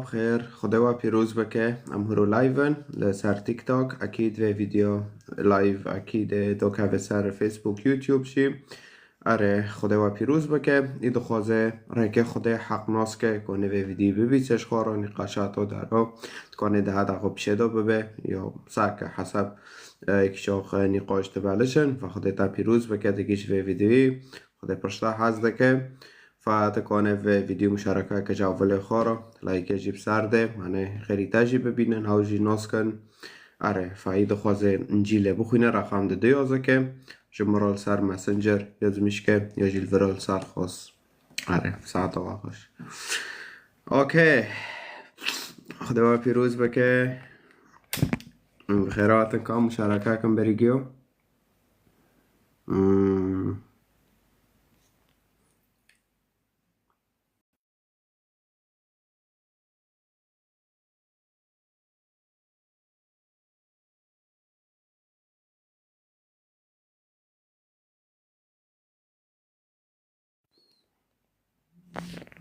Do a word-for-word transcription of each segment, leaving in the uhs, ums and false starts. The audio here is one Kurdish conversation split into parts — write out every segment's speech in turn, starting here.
Bi xêr, Xwedê we pîroz bike. Em hûro live in li ser TikTok. Ekîd vê video live ekîd ê dokeve ser Facebook, YouTube jî. Erê, Xwedê we pîroz bike. Î dixwaze rêkê Xwedê heq nas ke, ku nivê vîdî bibîse ji xwe re, nîqaşa to dero. Dikanê di heda xwe pişê de bibe. Yo, sake hesab, e, kîçox, e, nîqaş divelişin. Ve Xwedê te pîroz bike, digî ji vê vîdyoyî. Xwedê pişta hez dike. Fe dikanê vê vîdyo muşarekeke ji evelê xwe re. Layke jî bi ser de. Yanî xêrî te jî bibînin, ew jî nas kin. Erê, fe î dixwaze Încîlê bixwîne, reqam di du yazike. Ji min re li ser Messenger ya ji min şike, ya jî li vir re li ser xwest. Erê, saeta we xweş. Okey. Xwedê we pîroz bike. Bi xêr hatin, ka muşareke kim berî giyo. Hmm.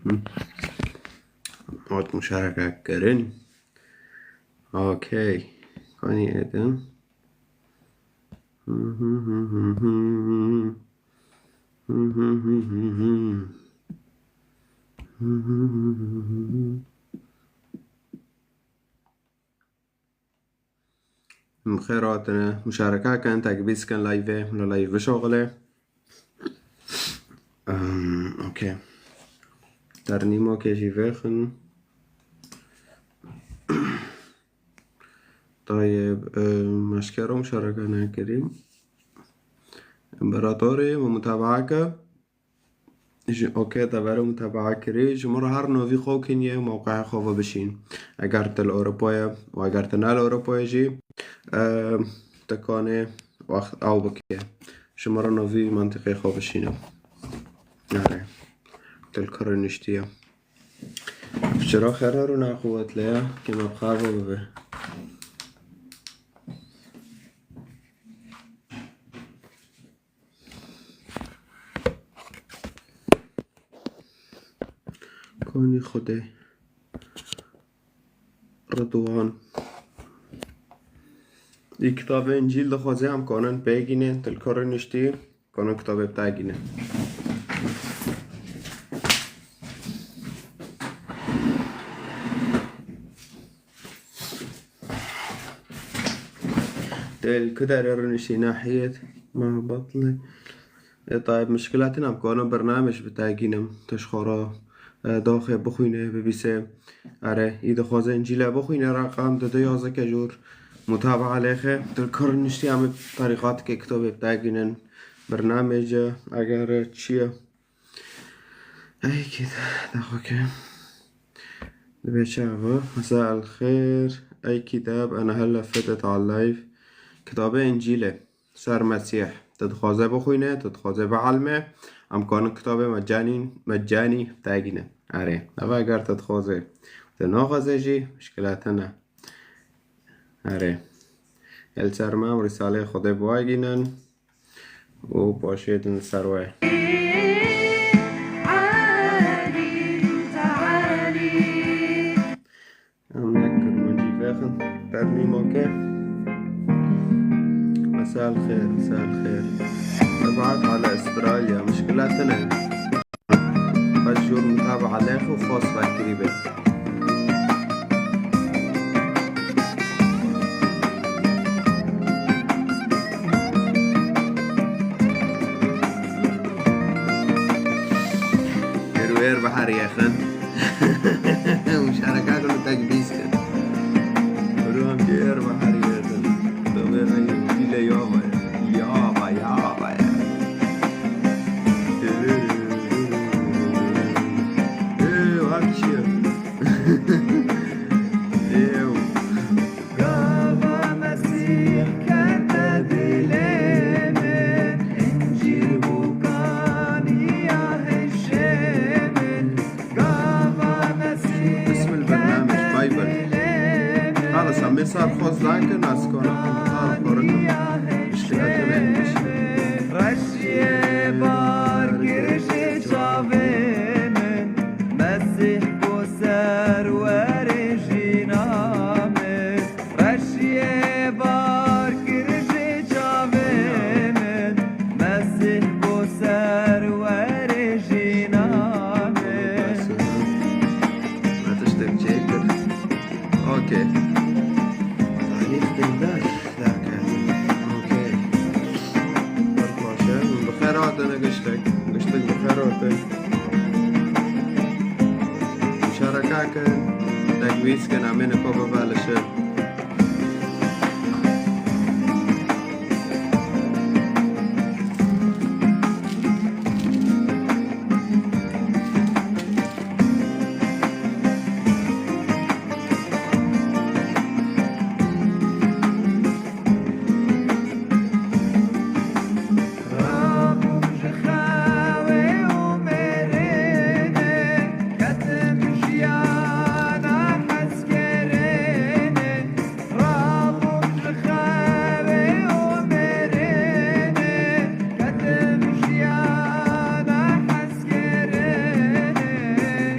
Hı. Hat muşareke kirin. Okey. Kanî edin. Bi xêr hatine. Muşareke kin, tekbîz kin live, li live bişoxile. Em, okey. Ternîmokê jî vêxin. Tayeb, e, meşkero muşareke nekirî. Împeratorê me mutabaa ke. Ji, okey, te bere mutabaa kirî. Ji min re her novî xwe kinye mewqeya xwe ve bişîn. Eger tu li Ewropa ye û eger tu ne li Ewropa ye jî, e, tu kanê wext ew bike. Ji min re novî mentiqê xwe bişîne. Erê. Tu li kurê niştiye. Çira xêr her û nexwetleye, kê me bi xev ve bibe. Kanî Xwedê. Ridwan. Î kitabê Încîl dixwaze em kanin pê gînin, tu li kurê niştî, kanin kitabê bi te gînin. Del ku derê rûniştî nahiyet ma batli. E, tayeb, mişkila tune em kanin bernamej bi te gînim. Tu ji xwe re, e, doxê bixwîne, bibîse. Erê, î dixwaze Încîle bixwîne, reqam di du yazike jor. Mutabaa lêxe. Tu li kur niştî em ê terîqatikê kitabê bi te gînin. Bernamej e, eger çi ye? Ey kî de, daxwe ke. Dibe çava. Mesel xêr. Ey kî de, ana hela fetet al live. Kitabê Încîlê. Ser Mesîh. Tu dixwaze bixwîne, tu dixwaze bielme. Em kanin kitabê mecanî, mecanî te gîne. Erê. Eva eger tu dixwaze. Tu naxwaze jî, mişkila te ne. Erê. El ser me, em rîsalê Xwedê bi we gînin. û paşê din ser we. Em ne kurmancî vexin, ternîmoke. Mesel xêr, mesel xêr. Tebaet ala Astralya, mişkila tune. Bes jor mutabaa lêx û xas vekirî be. Êr û êr bihariyexin. Muşareka kin û tekbîz kin. Êr û em jî êr bihariyexin. Tabii, ay, bile yava ya. Yava, yava ya. Ee, bak şey. Ew. Gava Mesîh kete dilê min, încîr bû kaniya hişê min. Gava Mesîh Bismil bernamej, kete Bible. Dilê min. Xalas, em ê sar xwest dakin, ez kona komentar xwe re kim. Kaniya hişê min. Reşiyê bar girişê çavê min. Mesîh ku ser werê Okey. Tarîf dildar derket. Okey. Pir baş e. Min bi xêr hatine giştek. Giştek bi xêr hatin. Muşareke kin. Dek wîs kin, em ê niko bibelişin.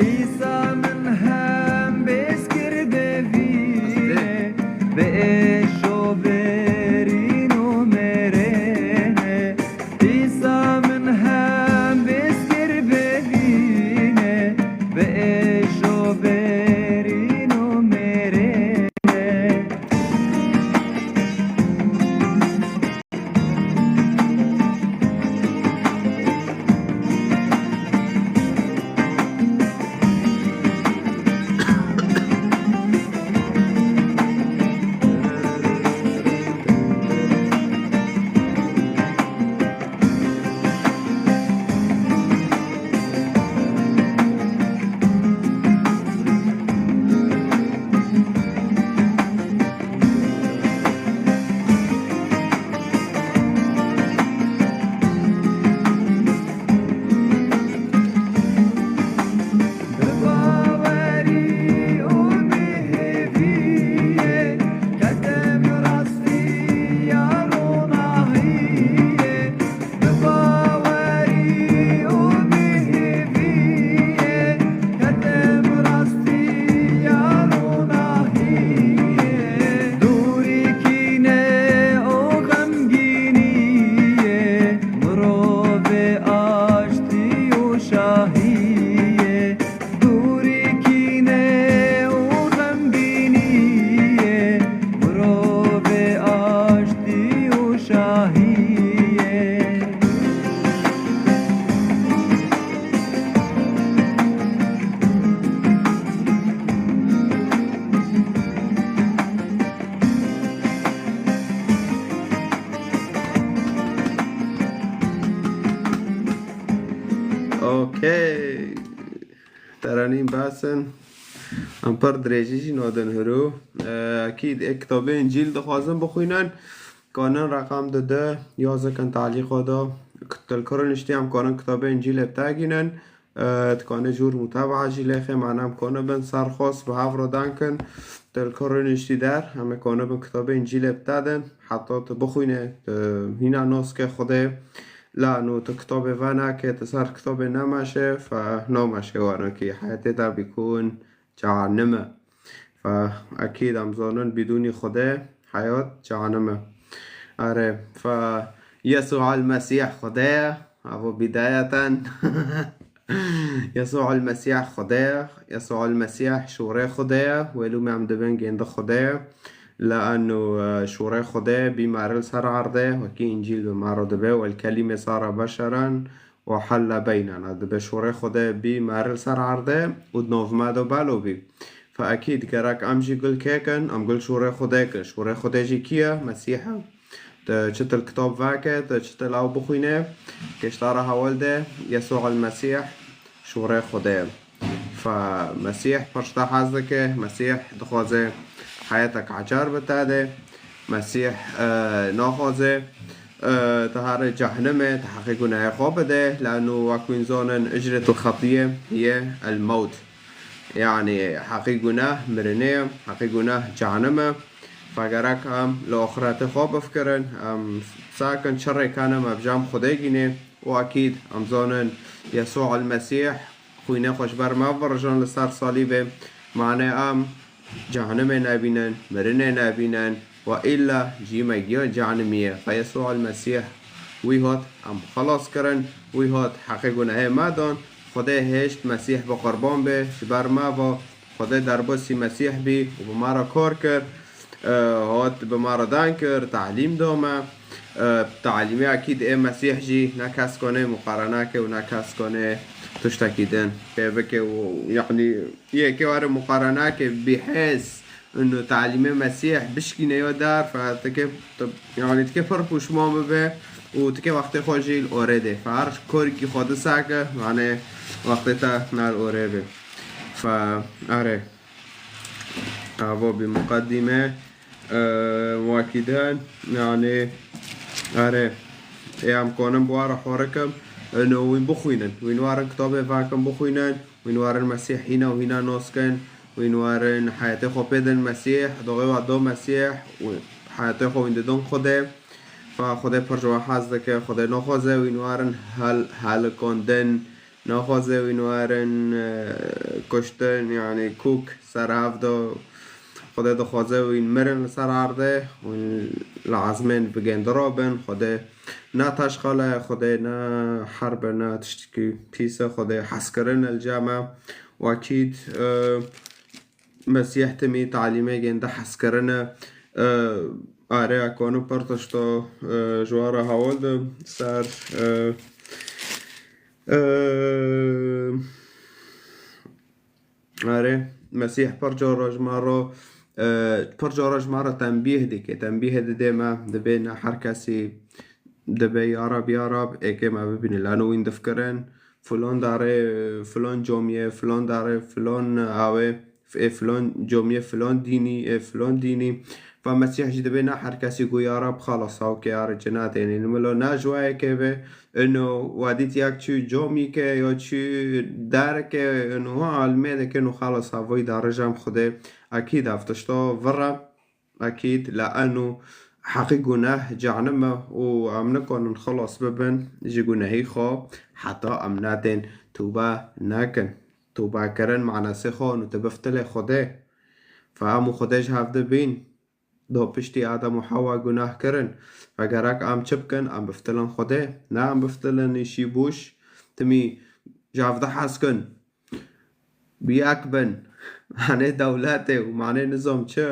Îsa min hem bêz kir bevînê, bi êş û birîn û mêrênê. Îsa min hem bêz kir bevînê, bi êş û birîn û mêrênê. Bi bawerî û bi hêviyê, qedem rastiya ronahiyê. Bi bawerî û bi hêviyê, qedem rastiya ronahiyê. Dûrî kîne û xemgîniyê, mirovê aştî û şahiyê. Dûrî kîne û xemgîniyê, mirovê aştî û şahiyê. Okey. Terenîn bes in. Em pir dirêjî jî nadin hiro. Ekîd ê kitabê Încîl dixwazin bixwînin, kanin reqam dide, ya zikin talîqa de. Dilkirîn niştî em kanin kitabê Încîlê bi te gînin. Dikane jûr mutebaa jî lêxê, mane em kanibin serxwest bi hev re dankin. Dilkirîn niştî der, em ê kanibin kitabê Încîlê bi te din. Heta tu bixwîne, tu hîna naskê Xwedê. La no tu kitabê venake, tu ser kitabê nemeşe, fe nameşe, wano ki heyetê te bîkûn cehenime. Fe ekîd em zanin bidûnî Xwedê heyat cehenime. Erê, fe Yesû el Mesîh Xwedê ye, evo bidayeten. Yesû el Mesîh Xwedê ye, Yesû el Mesîh şûrê Xwedê ye, wê lûmê em dibin gêndi Xwedê ye. Leeno, e, şûrê Xwedê bî meril ser erdê, wekî Încîl bi me re dibe, "Wel kelîme sara beşeren ve helle beynena." Dibe şûrê Xwedê bî meril ser erdê û di nav me de belo bî. Fe ekîd gerek em jî gul kê kin, em gul şûrê Xwedê kin. Şûrê Xwedê jî kî ye? Mesîh e. Tu çitil kitab veke, tu çitil ew bixwîne, kêştara hewel de Yesû el Mesîh şûrê Xwedê ye. Fe Mesîh pir ji te hez dike, Mesîh dixwaze heyetek ecar bi te de, Mesîh, e, naxwaze, e, te here cehnimê, te heqê gunehê xwe bide, leeno wek wîn zanin, icretul xetiye hiye el mewt. Yanî heqê guneh mirinê ye, heqê guneh cehennim e. Fe gerek em li axretê xwe bifikirin, em sakin çi rêkane me bi cem Xwedê gîne. Û ekîd em zanin Yesû el Mesîh xwînê xwe ji ber me virijan li ser salîbê. Mane em cehenimê nebînin, mirinê nebînin, we îlla cî me giya cehenimî ye. Fe Yesû el Mesîh wî hat em xelas kirin, wî hat heqê gunehê me dan, Xwedê hêşt Mesîh bi qurban bê ji ber me ve, Xwedê derbasî Mesîh bî û bi me re kar kir, e, hat bi me re dan kir, talîm da me. E, talîmê ekîd ê Mesîh jî ne kes kone muqarene ke û ne kes kone tiştekî din pê bike û, yanî, yekê were muqarene ke bîhêz û talîmê Mesîh bişkîne yo der, fe tike, yanî, tike pir puşman bibe û tike wextê xwe jî li orê dê. Fe her korikî xwe disake, yanî, wextê te ne li orê be. Fe, erê. Ava bî muqedîme, e, wekî din, yanî, erê, ê em konin bi wa re xwe rikim, ino wîn bixwînin. Wîn warin kitabê vekin bixwînin, wîn warin Mesîh hîna û hîna nas kin, wîn warin heyetê xwe pê din Mesîh, doxê wa do Mesîh, û heyetê xwe wîn didon Xwedê. Fa Xwedê pir ji wan hez dike, Xwedê naxwaze wîn warin hel-, helikandin, naxwaze wîn werin, e, kuştin, yanî kûk ser hev de. Xwedê dixwaze wîn mirin li ser erdê, wîn li ezmên bi gêndira bin. Xwedê ne teşqale, Xwedê ne herbe, ne tiştekî pîs e. Xwedê hezkirin e li cem me. Wekîd, e, Mesîh timî talîmê gênde hezkirine. E, are, ekonim pir tişto, e, ji wan re hewl dim ser, e, e, are, Mesîh pir cara ji me re, e, pir cara ji me re tembîh dike. Tembîhê dide me, dibê ne her kesî dibe ya Rab, ya Rab, êkê me bibîne. Lano wîn difikirin, filan darê, filan comiyê, filan darê, filan awê, ê filan comiyê, filan dînî, ê filan dînî. Va Mesîh jî dibê ne her kesî got ya Rab, xalas, hawkê arê cenetê nîn. Milo ne ji wayekê be, ino wadît yak çi comî ke ya çi dareke, ino ha almê de ke, ino xalas, havoy darê cem Xwedê. Ekîd ev tişta vira. Ekîd, la eno heqî guneh cehenime û em nikanin xilas bibin ji gunehî xwe heta em netên tûbe nekin. Tûbekirin manasê xwe û tu biftilê Xwedê. Fe em û Xwedê ji hev dibîn. Do piştî Adem û Hewa guneh kirin. Fe gerek em çi bikin? Em biftilin Xwedê. Ne em biftilin îşî bûş. Timî ji hev de hez kin. Bi yek bin. Manê dewletê û manê nizam çi?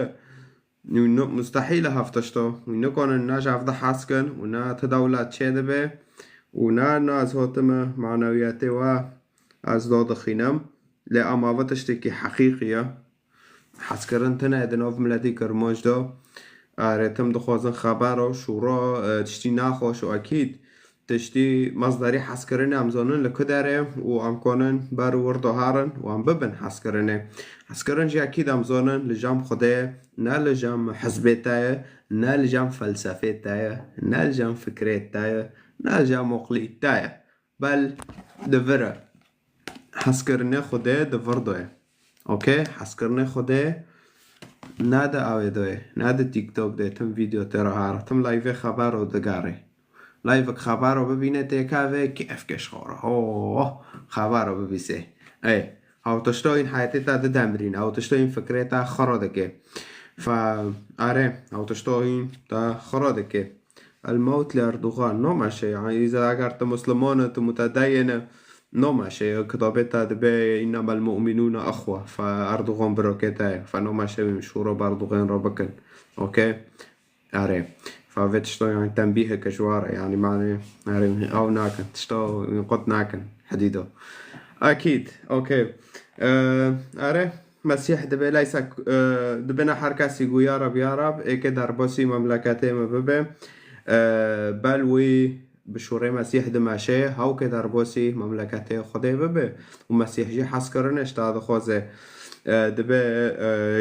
Nû, nû, mustehîl e hev tişto. Û nikanin ne ji hev de hez kin û ne ti dewlet çê dibe û ne, ne ez hatime manewiyetê we ez dadixînim. Lê ama ve tiştekî heqîqî ye. Hezkirin tune di nav miletî Kirmanc de. Erê, tim dixwazin xebera, şûra, e, tiştî nexweş û ekîd tiştî mesderî hezkirinê em zanin li ku derê û em konin ber û wir de herin û em bibin hezkirinê. Hezkirin jî ekîd em zanin li cem Xwedê ye, ne li cem hizbê te ye, ne li cem felsefê te ye, ne li cem fikrê te ye, ne li cem oqlî te ye. Bel di vir e. Hezkirinê Xwedê di vir de ye. Okey? Hezkirinê Xwedê ne di awê de ye, ne di TikTok de, tim vîdeo tê re here, tim live xebero digerê. Live xebero bibîne têkevê, kêf kêş xwe re. Ho, xebero bibîsê. Ey, hawtiştoyîn heyetê te didemirîne, hawtiştoyîn fikrê te xira dike. Fe, erê, hawtiştoyîn te xira dike. El mewt li Erdogan, namaşe, yani, îza eger tu Musliman e, tu mutedeyyin e, namaşe, kitabê te dibe, "Innemel mu'minûne exwe", fe Erdogan birokê te ye, fe namaşe wî şûro bi Erdogan re bikin. Okey? Erê. Fe vê tişto, yani, tembîheke ji wa re, yani, mane, erê, ew nakin, tişto qut nakin, hedîdo. Ekîd, okey. Ee, erê. Mesîh dibê leysa, e, dibêne her kesî gu ya Rab, ya Rab, êkê derbasî memleketê me bibe. E, bel wî bi şûrê Mesîh dimeşe, hawkê derbasî memleketê Xwedê bibe. Û Mesîh jî hezkirinê ji te dixwaze. E, dibê,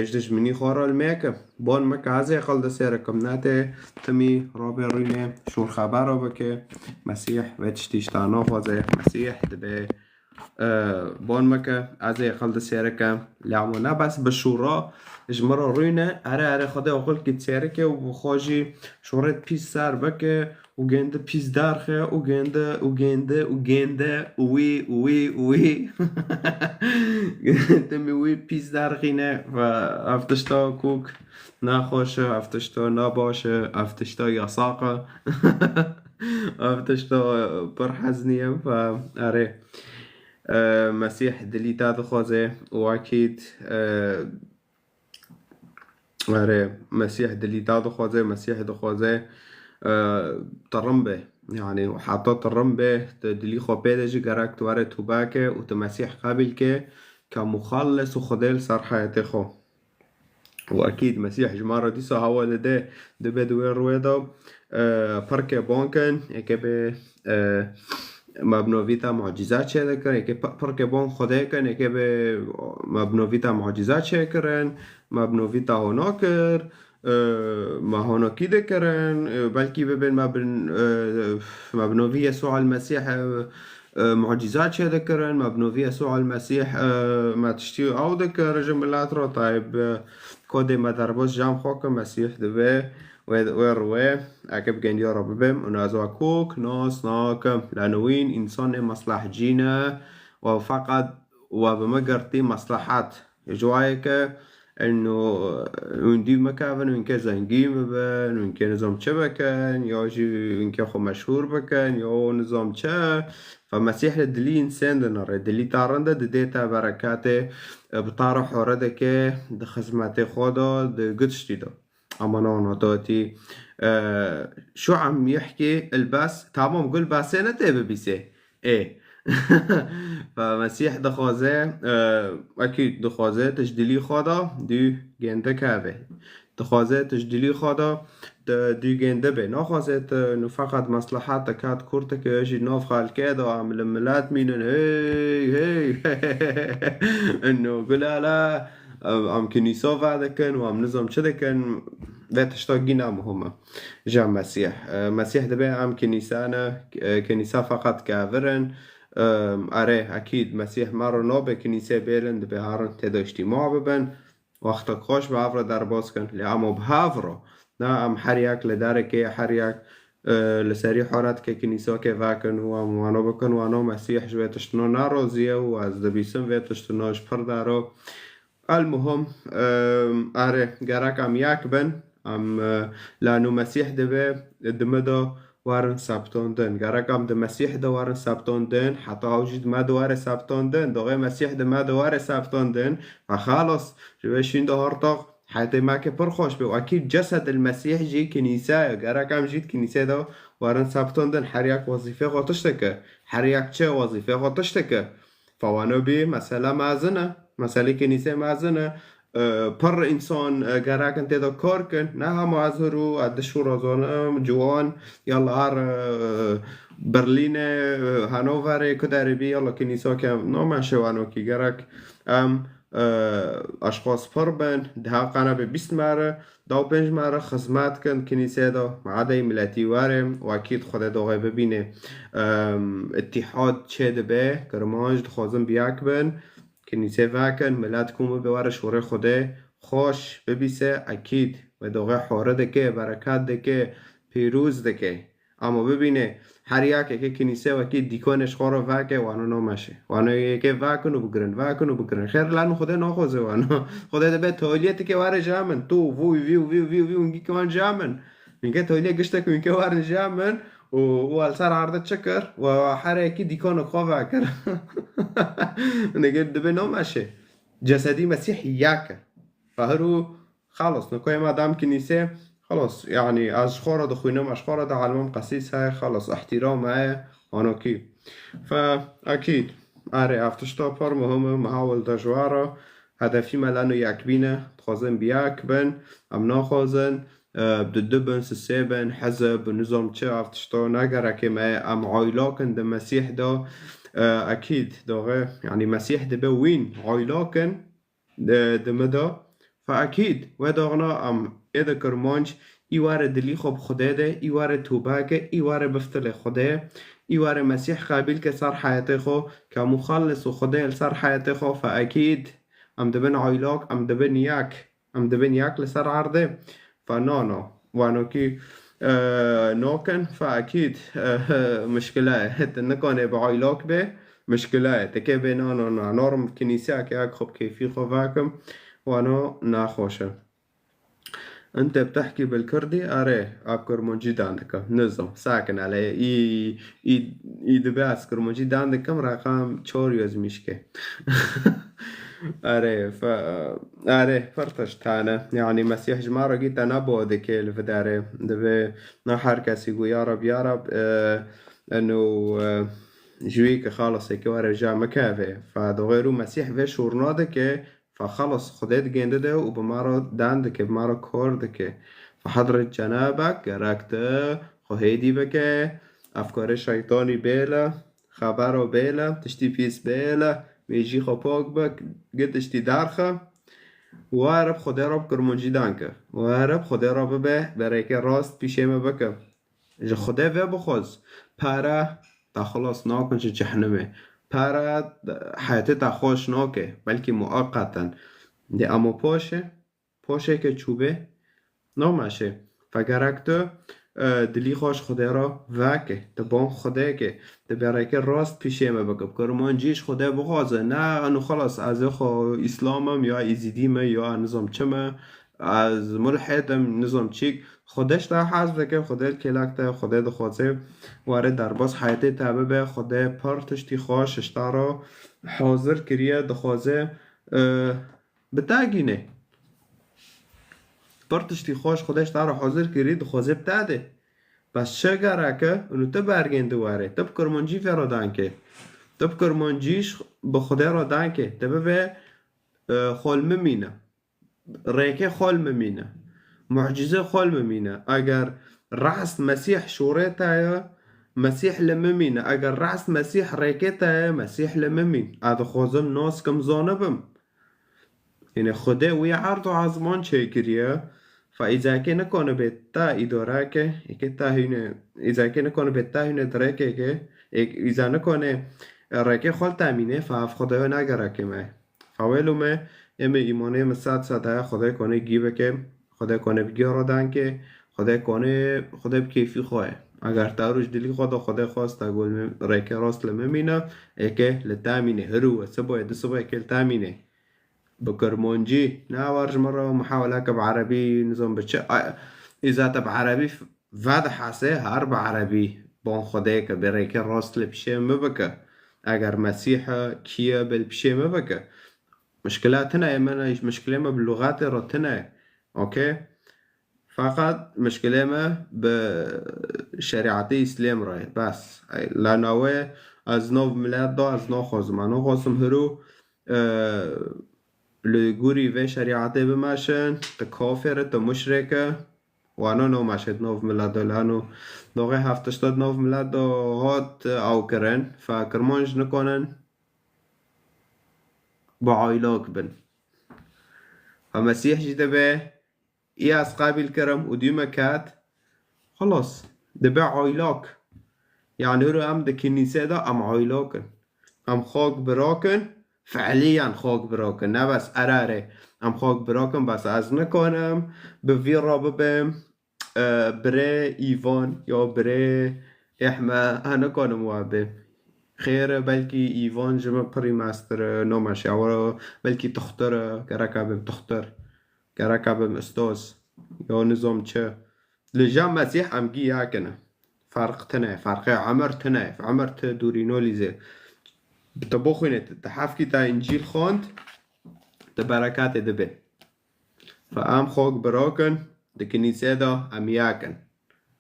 e, ji dijminî xwe re li mêke. Bon meke, ez ê qil disêrikim, netê timî rabê rûnê şûr xebero bike. Mesîh vê tiştî ji te naxwaze. Mesîh dibê Ee, bon meke, ez ê qil disêrikim. Lê ama ne bes bi şûra ji min re rûne, erê, erê, Xwedê oqilkî disêrike û bi xwe jî şûrê pîs ser bike û gêndi pîs derxe û gêndi, û gêndi, û gêndi, û wî, û wî, û wî. Timî wî pîs derxîne ve ev tişta kûk naxweş e, ev tişta nabaş e, ev tişta yasaq e. Ev tişta pir hezin e ve erê. E, Mesîh dilî te dixwaze û ekîd, e, erê, Mesîh dilî te dixwaze, Mesîh dixwaze, e, te rin be. Yanî, heta te rin be, tu dilî xwe pê de jî gerek tu were tûbe ke û tu Mesîh qebîl ke, ke muxallis û Xwedê li ser heyetê xwe. Û ekîd Mesîh ji me re dîsa hewa dide, dibe di wê rûyê de, e, pirke ban kin, yeke bê, e, me bi novî te mucîze çêdikirin, yeke pi-, pirke ban Xwedê kin, yeke bê me bi novî te mucîze çêkirin, me bi novî te hona kir, e, me honakî dikirin, e, belkî bibên me bin, e, me bi novî Yesû el Mesîh, e, e, mucîza çêdikirin, me bi novî Yesû el Mesîh, e, me tiştî ew dikir ji milet re, tayb, e, kodê me derbas jam xwe ki Mesîh dibe wê, wê rûyê, eke bi gendiya re bibim û ez wekok nas nakim. Lenowîn însanê meslehcî ne û feqet we bi min girtî meslehet. Ji wayê ke eno hûn dî bikevin, hûn ke zengîn bibin, hûn ke nizam çi bikin, ya jî hûn ke xwe meşhûr bikin, ya nizam çi. Fe Mesîh li dilî însên dinere, dilî te rind e, didê te bereketê, e, bi te re hore dike, di xizmetê xwe de, di giştî de. Ama na, na, to tî, e, şu em yehkî ilbes, tamam, gul basê ne tê bibîsê. Ê. Fe Mesîh dixwaze, e, ekî dixwaze tu ji dilî xwe de dû gênde keve. Dixwaze tu ji dilî xwe de tu dû gênde be. Naxwaze tu nu feqet meslehet te kat kurteke jî nav xelkê de em li milet mînin. Hey, hey. Eno gulala, em, em kinîsa vedikin û em nizam çi dikin. Vê tişta gîna muhim e. Ji Mesîh. E, Mesîh dibe em kinîsa ne, e, kinîsa feqet kevir in. E, erê, ekîd, Mesîh me re nabe kinîsê bêlin, dibe herin tê de îctîma bibin. Wextek xweş bi hev re derbas kin. Lê em bi hev re. Na em her yek li derekê, her yek, e, li serî horetke kinîsakê vekin û em wano bikin, wano Mesîh ji vê tiştino nerazî ye û ez dibîsim vê tiştino ji pir der e. Elmuhim, em, erê, gerek em yek bin. Em, e, lano Mesîh dibe, di me de werin septandin. Gerek em di Mesîh de werin septandin, heta ew jî di me de were septandin. Doxê Mesîh di me de were septandin. Ve xelas, ji vê şîn de hortoq, heyetê me ke pir xweş be. Wekî cesed el Mesîh jî kinîse ye. Gerek em jî di kinîsê de werin septandin. Her yek wezîfê xwe tişteke. Her yek çi wezîfê xwe tişteke. Fe wano bî, mesele mezin e. Meselê kinîsê mezin e. E, pir însan, e, gerek in tê de kar kin. Ne hema ez huru, ez diş û razanim, ciwan, yalla her, e, Berlînê, e, Hanoverê, ku derê bî, yalla kinîsa ke, no meşe wano kî gerek em, e, aşxas pir bin, deha qene be bîst mere, Daw pênc me re xizmet kin kinîsê de, madeyê miletî were, wekî di Xwedê doxê bibîne. Em, îtîhad çê dibe, Kirmanc dixwazin bi yek bin, kinîsê vekin, milet kom bibe were şûrê Xwedê, xweş bibîse, ekîd, wê doxê hore dike, bereket dike, pîroz dike. Ama bibîne, her yek eke kinîse wekî dîkonê ji xwe re veke, wano nameşe. Wano yekê vekin û bigirin, vekin û bigirin. Xêr, lan Xwedê naxwaze wano. Xwedê dibe toliyetike were ji min. Tu, vûy, vî û vî û vî û vî û hingî ke wan ji min. Hingê toliye giştek hingê warin ji min. Û, û el ser erde çi kir? Wa, wa her yekî dîkona xwe vekir. Nege dibe nameşe. Cesedî Mesîh yek e. Fehir û Xelas, nikoyê me dam kinîsê, xelas, yanî ez ji xwe re dixwînim, ez ji xwe re dihelimim, qesîs heye, xelas, îhtîram heye, anokî. Fe, ekîd, erê, ev tişta pir muhim e, me hewil de ji we re, hedefî me leno yekbîn e, dixwazin bi yek bin, em naxwazin, e, bi du bin, sisê bin, hizib, nizam çi, ev tişta ne gerekê me ye, em aylak in di Mesîh de, e, ekîd, doxê, yanî Mesîh dibe wîn, aylak in, di, di min de. Fe ekîd, wê daxina em ê de Kirmanc, î were dilî xwe bi Xwedê de, î were tûbe ke, î were biftilê Xwedê, î were Mesîh qebîl ke ser heyetê xwe, ke muxellis û Xwedê li ser heyetê xwe, fe ekîd, em dibin aylak, em dibin yek, em dibin yek li ser erdê. Fe na, na. Wanokî, e, nokin, fe ekîd, e, mişkile ye. Tu nikanê bi aylak bê, mişkile ye. Tike bê na, na, na. Norm kinîseyeke yek xwe bi keyfî xwe vekim. Wano naxweş e. Ente btehkî bil kurdî, erê, a bi kurmancî dan dikim. Nizam, sakin ele. Î, î, î dibe ez kurmancî dan dikim, reqam çor yazmîşke. Erê, fe-, erê, pir tişt hene. Yanî Mesîh ji me re gî te ne bo dike li vê derê. Divê ne her kesî gu ya Rab, ya Rab, e, eno, e, ji wî ki xalasê ki were ja mikeve. Fe doxê rû Mesîh vê şûrna dike, Fe xelas, Xwedê digêndide û bi me re dan dike, bi me re kar dike. Fe hezret cenabek gerek tu xwe hêdî bike, efkarê şeytanî bêle, xebera bêle, tiştî pîs bêle, mêjî xwe pak bik, gi tiştî derxe. Were bi Xwedê re bi kurmancî dan ke. Were bi Xwedê re bibe, bereke rast pîşê me bike. Ji Xwedê vebixwaz. Pere te xilas nakin ji cehnimê. Pere heyatê te xweş nake. Belkî mueqeten. Dê ama paşê, paşê ke çûbe, nameşe. Fe gerek tu, e, dilî xwe ji Xwedê re veke. Tu ban Xwedê ke. Tu bereke rast pîşê me bike. Bi kurmancî ji Xwedê bixwaze. Ne, anu xelas, ez ê xwe Îslam im, ya Êzîdî me, ya nizam çi me. Ez mulhid im, nizam çîk. Xwedê ji te hez dike, Xwedê li kêlek te, Xwedê dixwaze were derbas heyatê te bibe, Xwedê pir tiştî xweş ji te re hazir kiriye, dixwaze, e, bi te gîne. Pir tiştî xweş Xwedê ji te re hazir kirî, dixwaze bi te de. Bes çi gereke, û tu bergên di were, tu bi kurmancî vê re dan ke. Tu bi kurmancî ji, bi Xwedê re dan ke. Tu bibe, e, xwe li min mîne. Rêkê xwe li min mîne. Mucîzê xwe li min mîne. Eger rast Mesîh şûrê te ye, Mesîh li min mîne. Eger rast Mesîh rêkê te ye, Mesîh li min mîn. Ez dixwazim nas kim, zanibim. Yanî Xwedê wî erd û ezman çêkiriye. Fe îzakê nikane bê te îdare ke, êkê te hîne, îzakê nikane bê te hîne dirêkê ke, êk-, îza nikane rêkê xwe li te mîne, fe ev Xwedê nagereke me. Fawêlo me, ê me îmanê me sed sed heye, Xwedê kone gî bike, Xwedê kone bi gî re dan ke, Xwedê kone, Xwedê bi kêfî xwe ye. Eger te roj dilî xwe de Xwedê xwest, te got, rêkê rast li min mîne, êke li te mîne, hiru we, siboyê, du siboyê ke li te mîne. Bi kurmancî, ne war ji min re muhaweleke bi erebî, nizam bi çi, a, îza te bi erebî vedihese, her bi erebî, ban Xwedê ke bi rêkê rast li pişê min bike. Eger Mesîh e, kî ye, bi li pişê min bike. Mişkila tune ye, me ne, mişkilê me bi lûxatê re tune ye. Okey? Feqet mişkilê me bi şerîetê Îslam re ye. Bes. Ey, la nawe ez nav milet da, ez naxwazim. Ez naxwazim hiru, e, li gorî vê şerîetê bimeşin, tu kafir e, tu muşrik e. Wana nameşe di nav milet de, lano doxê heft tişta di nav milet de hat ew kirin. Fe kirmanc nikanin bi aylak bin. Fe Mesîh jî dibe, î ez qebîl kirim û dû me ket, xelas, dibe aylak. Yanî hûrû em di kinîsê de em aylak in. Em xak birakin, fiilîyan xak birakin. Ne bes erarê. Em xak birakin, bes ez nikanim bi vî re bibim, e, birê Îvan ya birê Ehme, ez nikanim wa bê. Xêr e, belkî Îvan ji min pirî mestir e, nameşe, ew belkî tuxtir e, gereka bim tuxtir. Gereka bim ustaz. Ya nizam çi. Li cem Mesîh em gî yek in. Ferq tune, ferqê emir tune. Emir tu dûrî nolîzê. Bi te bixwîne, tu, tu hefkî te Încîl xwend, tu bereketê dibê. Fe em xak birakin, di kinîsê de em yek in.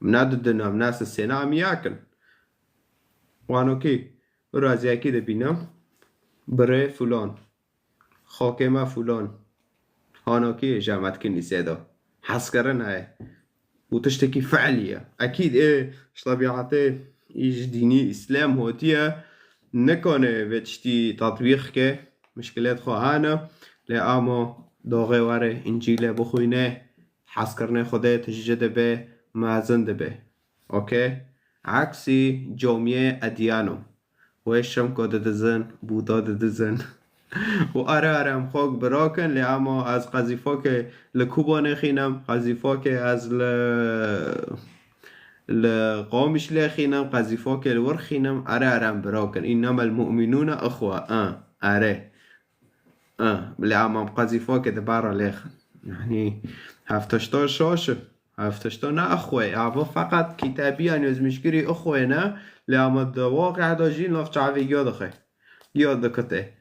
Em ne didin, em ne sisêne, em yek in. Wano kî, raziyekî dibîne, birê filan. Xakê me filan. Hanakî ye ji me di kinîsê de. Hezkirin heye. Û tiştekî fiilî ye. Ekîd ê ji tebiatê î ji dînî Îslam hatiye. Nikane vê tiştî tatbîq ke. Mişkilêt xwe hene. Lê ama doxê were Încîlê bixwîne. Hezkirinê Xwedê tije dibe, mezin dibe. Okey? Aksî camiyê ediyano. Wê şemko didizin, Buda didizin. Û are are em xwe birakin, lê ama ez qezîfokê li Kuba nexînim, qezîfokê ez li, li Qamişlê xînim, qezîfokê li wir xînim, are are em birakin. Înnamel mu'minûne ixwe, a, are. A, lê ama em qezîfokê di bara lêxin. Yanî hefteşta şaş e. Hefteşta ne ixwe. Ava feqet kitabiyan yozmişkirî ixwe ne. Lê ama di waqia de jî nav çavê giya dixe. Giya dikite.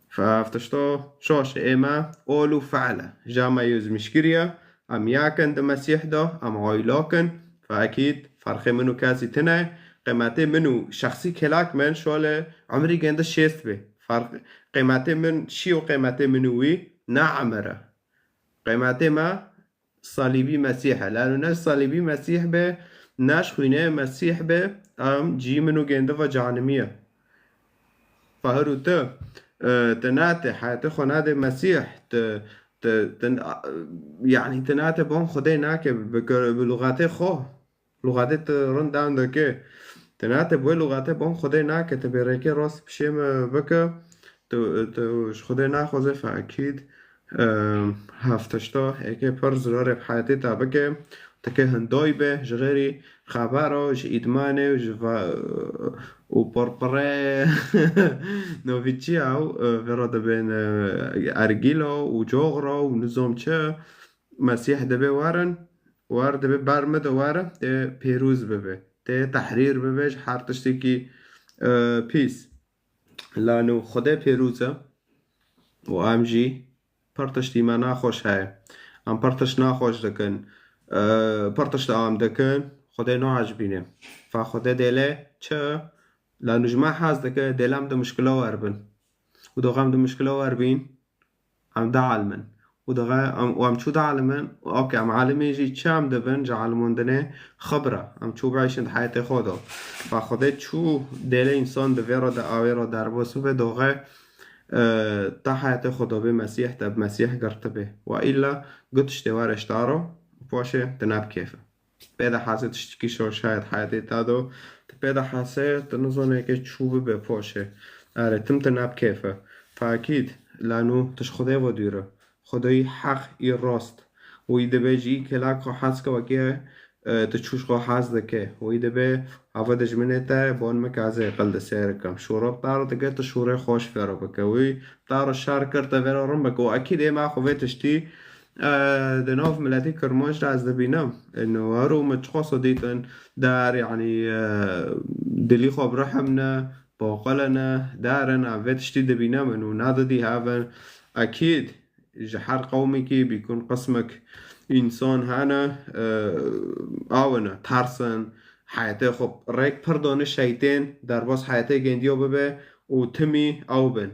Fe hefteşta şaş e. Ême ol û fe'le. Jama yozmişkiriye. Em yakin di Mesîh de. Em aylakin. Fe ekîd ferqê min û kesî tine. Qîmetê min û şexsî kelak min şole umrî gende şêst be. Ferq, qîmetê min şî û qîmetê min û wî ne emir e. Qîmetê me salîbî Mesîh e. Lano ne salîbî Mesîh be, ne ji xwînê Mesîh be, em cî min û gêndi ve cehenimî ye. Fahir û tu, e, tu nate heyatê xwe nade Mesîh, tu, tu, tu, yanî tu nate bon Xwedê nake bi, bi, bi lûxatê xwe. Lûxatê tu rind dan dike. Tu nate bi wê lûxatê bon Xwedê nake, tu bê rêkê rast pişê me bike, tu, tu ji Xwedê naxwaze fe ekîd. Em, hefteşta êkê pir zirarê bi heyatê te bike, tike hinday be, ji xêrî xebera, ji îdmanê û ji va-, û pirpirê novî çi ew, e, vê re dibên, e, ergîla û coxra û nizam çi, Mesîh dibe werin, wer dibe ber min de were, tê pêrûz bibe, tê tehrîr bibe ji her tiştekî, e, pîs. Lano Xwedê pêrûz e û em jî pir tiştî me naxweş heye. Em pir tişt naxweş dikin. E, pir tişt em dikin, Xwedê naecibîne. Fa Xwedê dêle çi? Lano ji me hez dike, dêle em di mişkila wer bin. Û doxa em di mişkila wer bîn, em dialimin. Û doxa em, û em çû dialimin, ok, em alimê jî çi em dibin, ji alimandinê xibra. Em çû bişin di heyatê xwe de. Fa Xwedê çû dêle însan di vê re de awê re derbas bibe, doxe, e, ta heyatê xwe de bê Mesîh, te bi Mesîh girtibe. Wa îlla gu tiştê were ji te re, û paşê tu ne bi kêf e. Pê de hase tiştekî şaş heye di heyatê te de, tu pê de hase, tu nizane ke çû bibe paşê. Erê, tim tu ne bi kêf e. Fa ekîd, lano tu ji Xwedê ve dûr e. Xwedayî heq î rast. Wî dibe jî kelak xwe hez ke wekî, e, tu çû ji xwe hez dike. Wî dibe ava dijminê te, bon min ke ez ê qil di sêr kim. Şûra bi te re dike, tu şûrê xweş vê re bike. Wî bi te re şer kir, te vê re rin bike. Û ekîd ê me xwe vê tiştî, e, di nav miletî Kirmanc de ez dibînim. Ino her û min çiqas dîtin der, yanî, e, dilî xwe bi rihim ne, baqile ne, derin, em vê tiştî dibînim û nadidî hev in. Ekîd, ji her qewmekî bîkun qismek însan hene, e, aw in, tersin, heyetê xwe rêk pir dane şeytên, derbas heyetê gendiya bibe û timî ew bin.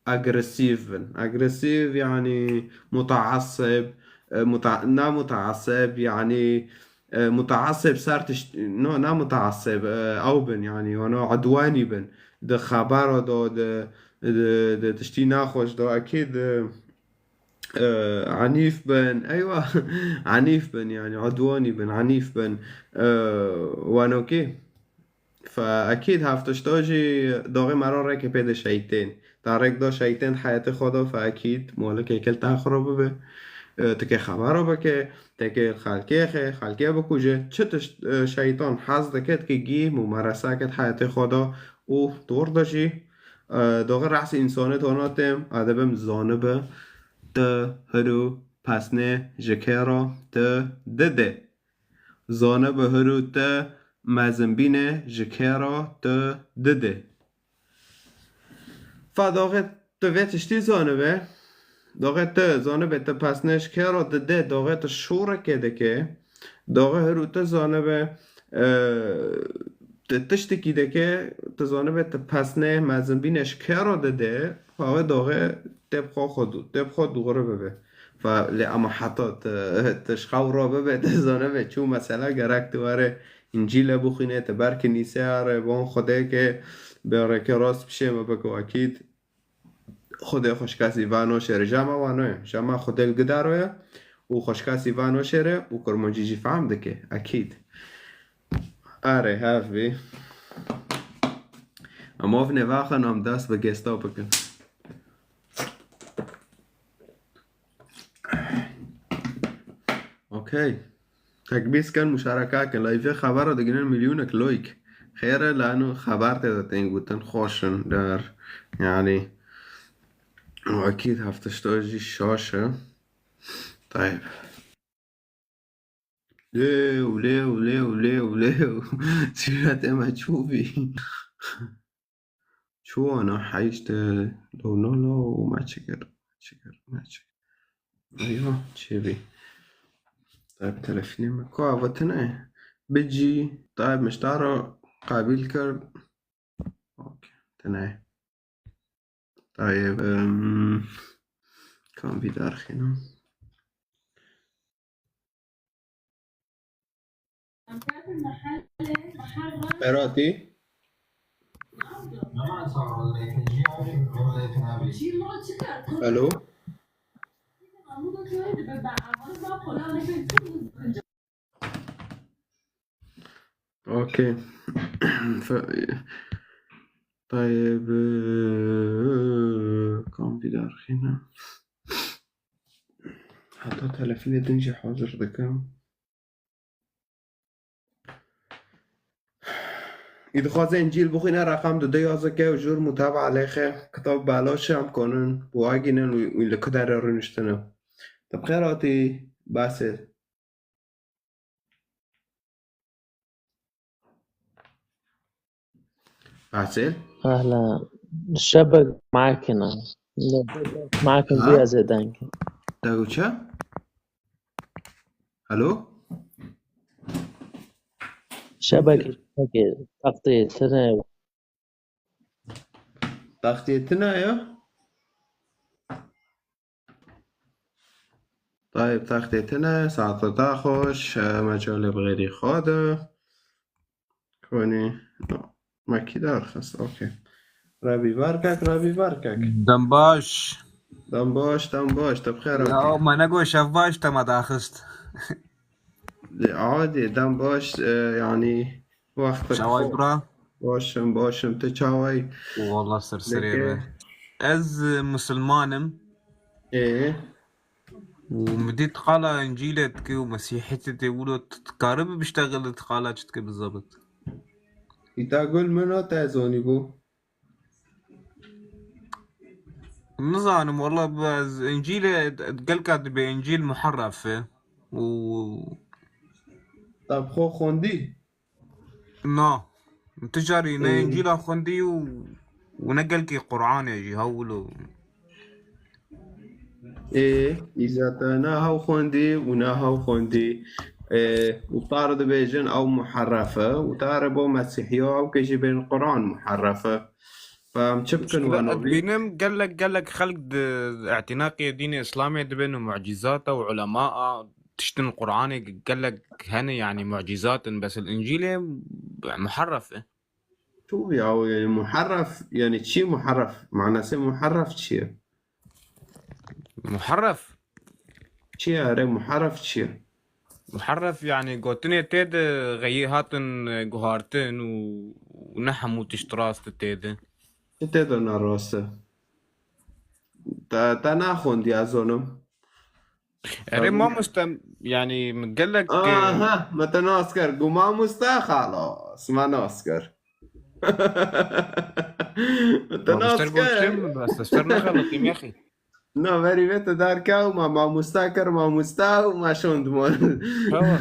Agresîv bin. Agresîv, yanî mutaasib, e, muta-, ne mutaasib, yanî, e, mutaasib ser tişt-, no, ne mutaasib, e, ew bin, yanî, wana udwanî bin. Di xebera de, di, di, di tiştî naxweş de, ekîd, e, e, enîf bin. Eywa, enîf bin, yanî, udwanî bin, enîf bin. E, wanokê. Fe ekîd hefteşta jî doxê me re rêkê pê de şeytên. Ta rêk da şeytên heyetê xwe de, fe ekîd molikê kil te xwe re bibe. E, tikê xebera bike, tekê xelkê xe, xelkê bikuje. Çi tişt, e, şeytan hez dike, dike gî mumerese ked heyetê xwe de û di wir de jî, e, doxê rehsê însanê tona têm, e, dibim zanibe, tu hiro pesnê ji kê re tu dide. Zanibe hiro tu mezinbîne ji kê re tu dide. Fa doxê tu vê tiştî zanibe, doxê tu zanibe tu pesnê ji kê re dide, doxê tu şûrekê dike, doxê hiro tu zanibe, e, tu tiştekî dike, tu zanibe tu pesnê mezinbîne ji kê re dide, fa wê doxê tê bi xwe xwe du-, tê bi xwe dûre bibe. Fa lê ama heta tu, tu ji xew re bibe, tu zanibe çû mesela gerek tu were Încîle bixwîne, tu ber kinîse are, bon Xwedê ke bi rêkê rast pişê me bike, ekîd Xwedê xweşkesî va noşêre. Jama wa noye. Jama Xwedê li gidaro ye û xweşkesî va noşêre û Kurmancî jî fehm dike. Ekîd. Erê, hev bî. Em ov nêvaxin, em dest bi gesta bikin. Okey. Tekbîs kin, muşareka kin. Layvê xebera diginin milyonek loyk. Xêr e, lano xeber tê de tên gotin, xweş in der. Yanî, û ekîd hefteşta jî şaş e. Tayyib. Lêw, lêw, lêw, lêw, lêw. Sîretê me çû bî. Çû ana heyşt, e, lo, lo, lo, me çi kir, me çi kir, me çi kir. Eywa, çê bî. Tayyib, telefonê me. Ku avêtine? Bicî, Tayyib Miştara qebîl kir. Okey, tine. Tayyib, em, kan vî derxînim. Beratî. Alo. Okey. Fe-, Tayyib, e, kan vî derxîne. Heta telefonê din jî hazir dikim. Î dixwaze Încîl bixwîne, reqem dide yazike û jûr mutaba lêxe, kitab belaş e, em konin bi wagînin û, û li ku derê rûniştine. Te bi xêr hatî, Basê. Basê. Ehlen. Şebek معاكنا. معاكم ها؟ بيا زيدانك. Te got çi? Alo? Şebek, şebek, taxtê tine. Taxtê tine ya? Tayyib, taxtê tine, saeta te xweş, e, me calê bi xêrî xwe de. Konî, no, me kî derxist, okey. Rebî berkek, Rebî berkek. Dem baş. Dem baş, dem baş, te bi xêr hatî. Ya, me negot şev baş, te me daxist. Adî, dem baş, e, yanî, wextek Çaway xweş. Bira? Baş im, baş im, tu çaway? Wallah ser serê me. Ez, e, misilman im. Ê? Û min dît qala Încîlê dike û Mesîhiyetê tê wilo, tu dikaribî biştexilî, tu qala çi dike bizabit? Îta gul min o te zonî bû. Nizanim, wallah, bi ez Încîlê, gelka dibê Încîl muherref e û Te bi xwe xwendî? Na. Ti carî ne Hmm. Încîla xwendî û, û ne gelkî Qur'anê jî, hewlo. Ê, îza te ne hew xwendî û ne hew xwendî. Ê, û tar dibêjin ew muherref e, û tar bo Mesîhiya ew ke jî bên Qur'an muherref e. Fa em çi bikin Muşkila wano ez bî? Dibînim gelek, gelek xelk di îtînaqê dînê Îslamê dibin û mucîzata û ulema a tiştin Qur'anê gelek hene, yanî mucîzat in, bes il Încîlê muherref e. Tu ya, yanî muherref, yanî çi muherref? Manasê muherref çi ye? Muherref? Çi ye, erê muherref çi ye? Muherref, yanî gotinê tê de xeyî hatin, e, guhartin û, û ne hemû tişt rast e tê de. Çi tê de ne rast e? Te, te naxwendî, ez zonim. Erê Tabii. Mamoste, yanî min gelek, e, Aha, me te nas kir. Gu mamoste xalas, me nas kir. Me te nas Mamoste kir. Goştê min, bes ez ser nexeletîm, yaxî. Na, verî vê te derkew, ma mamosta kir, mamosta û ma şond mon. Hewa.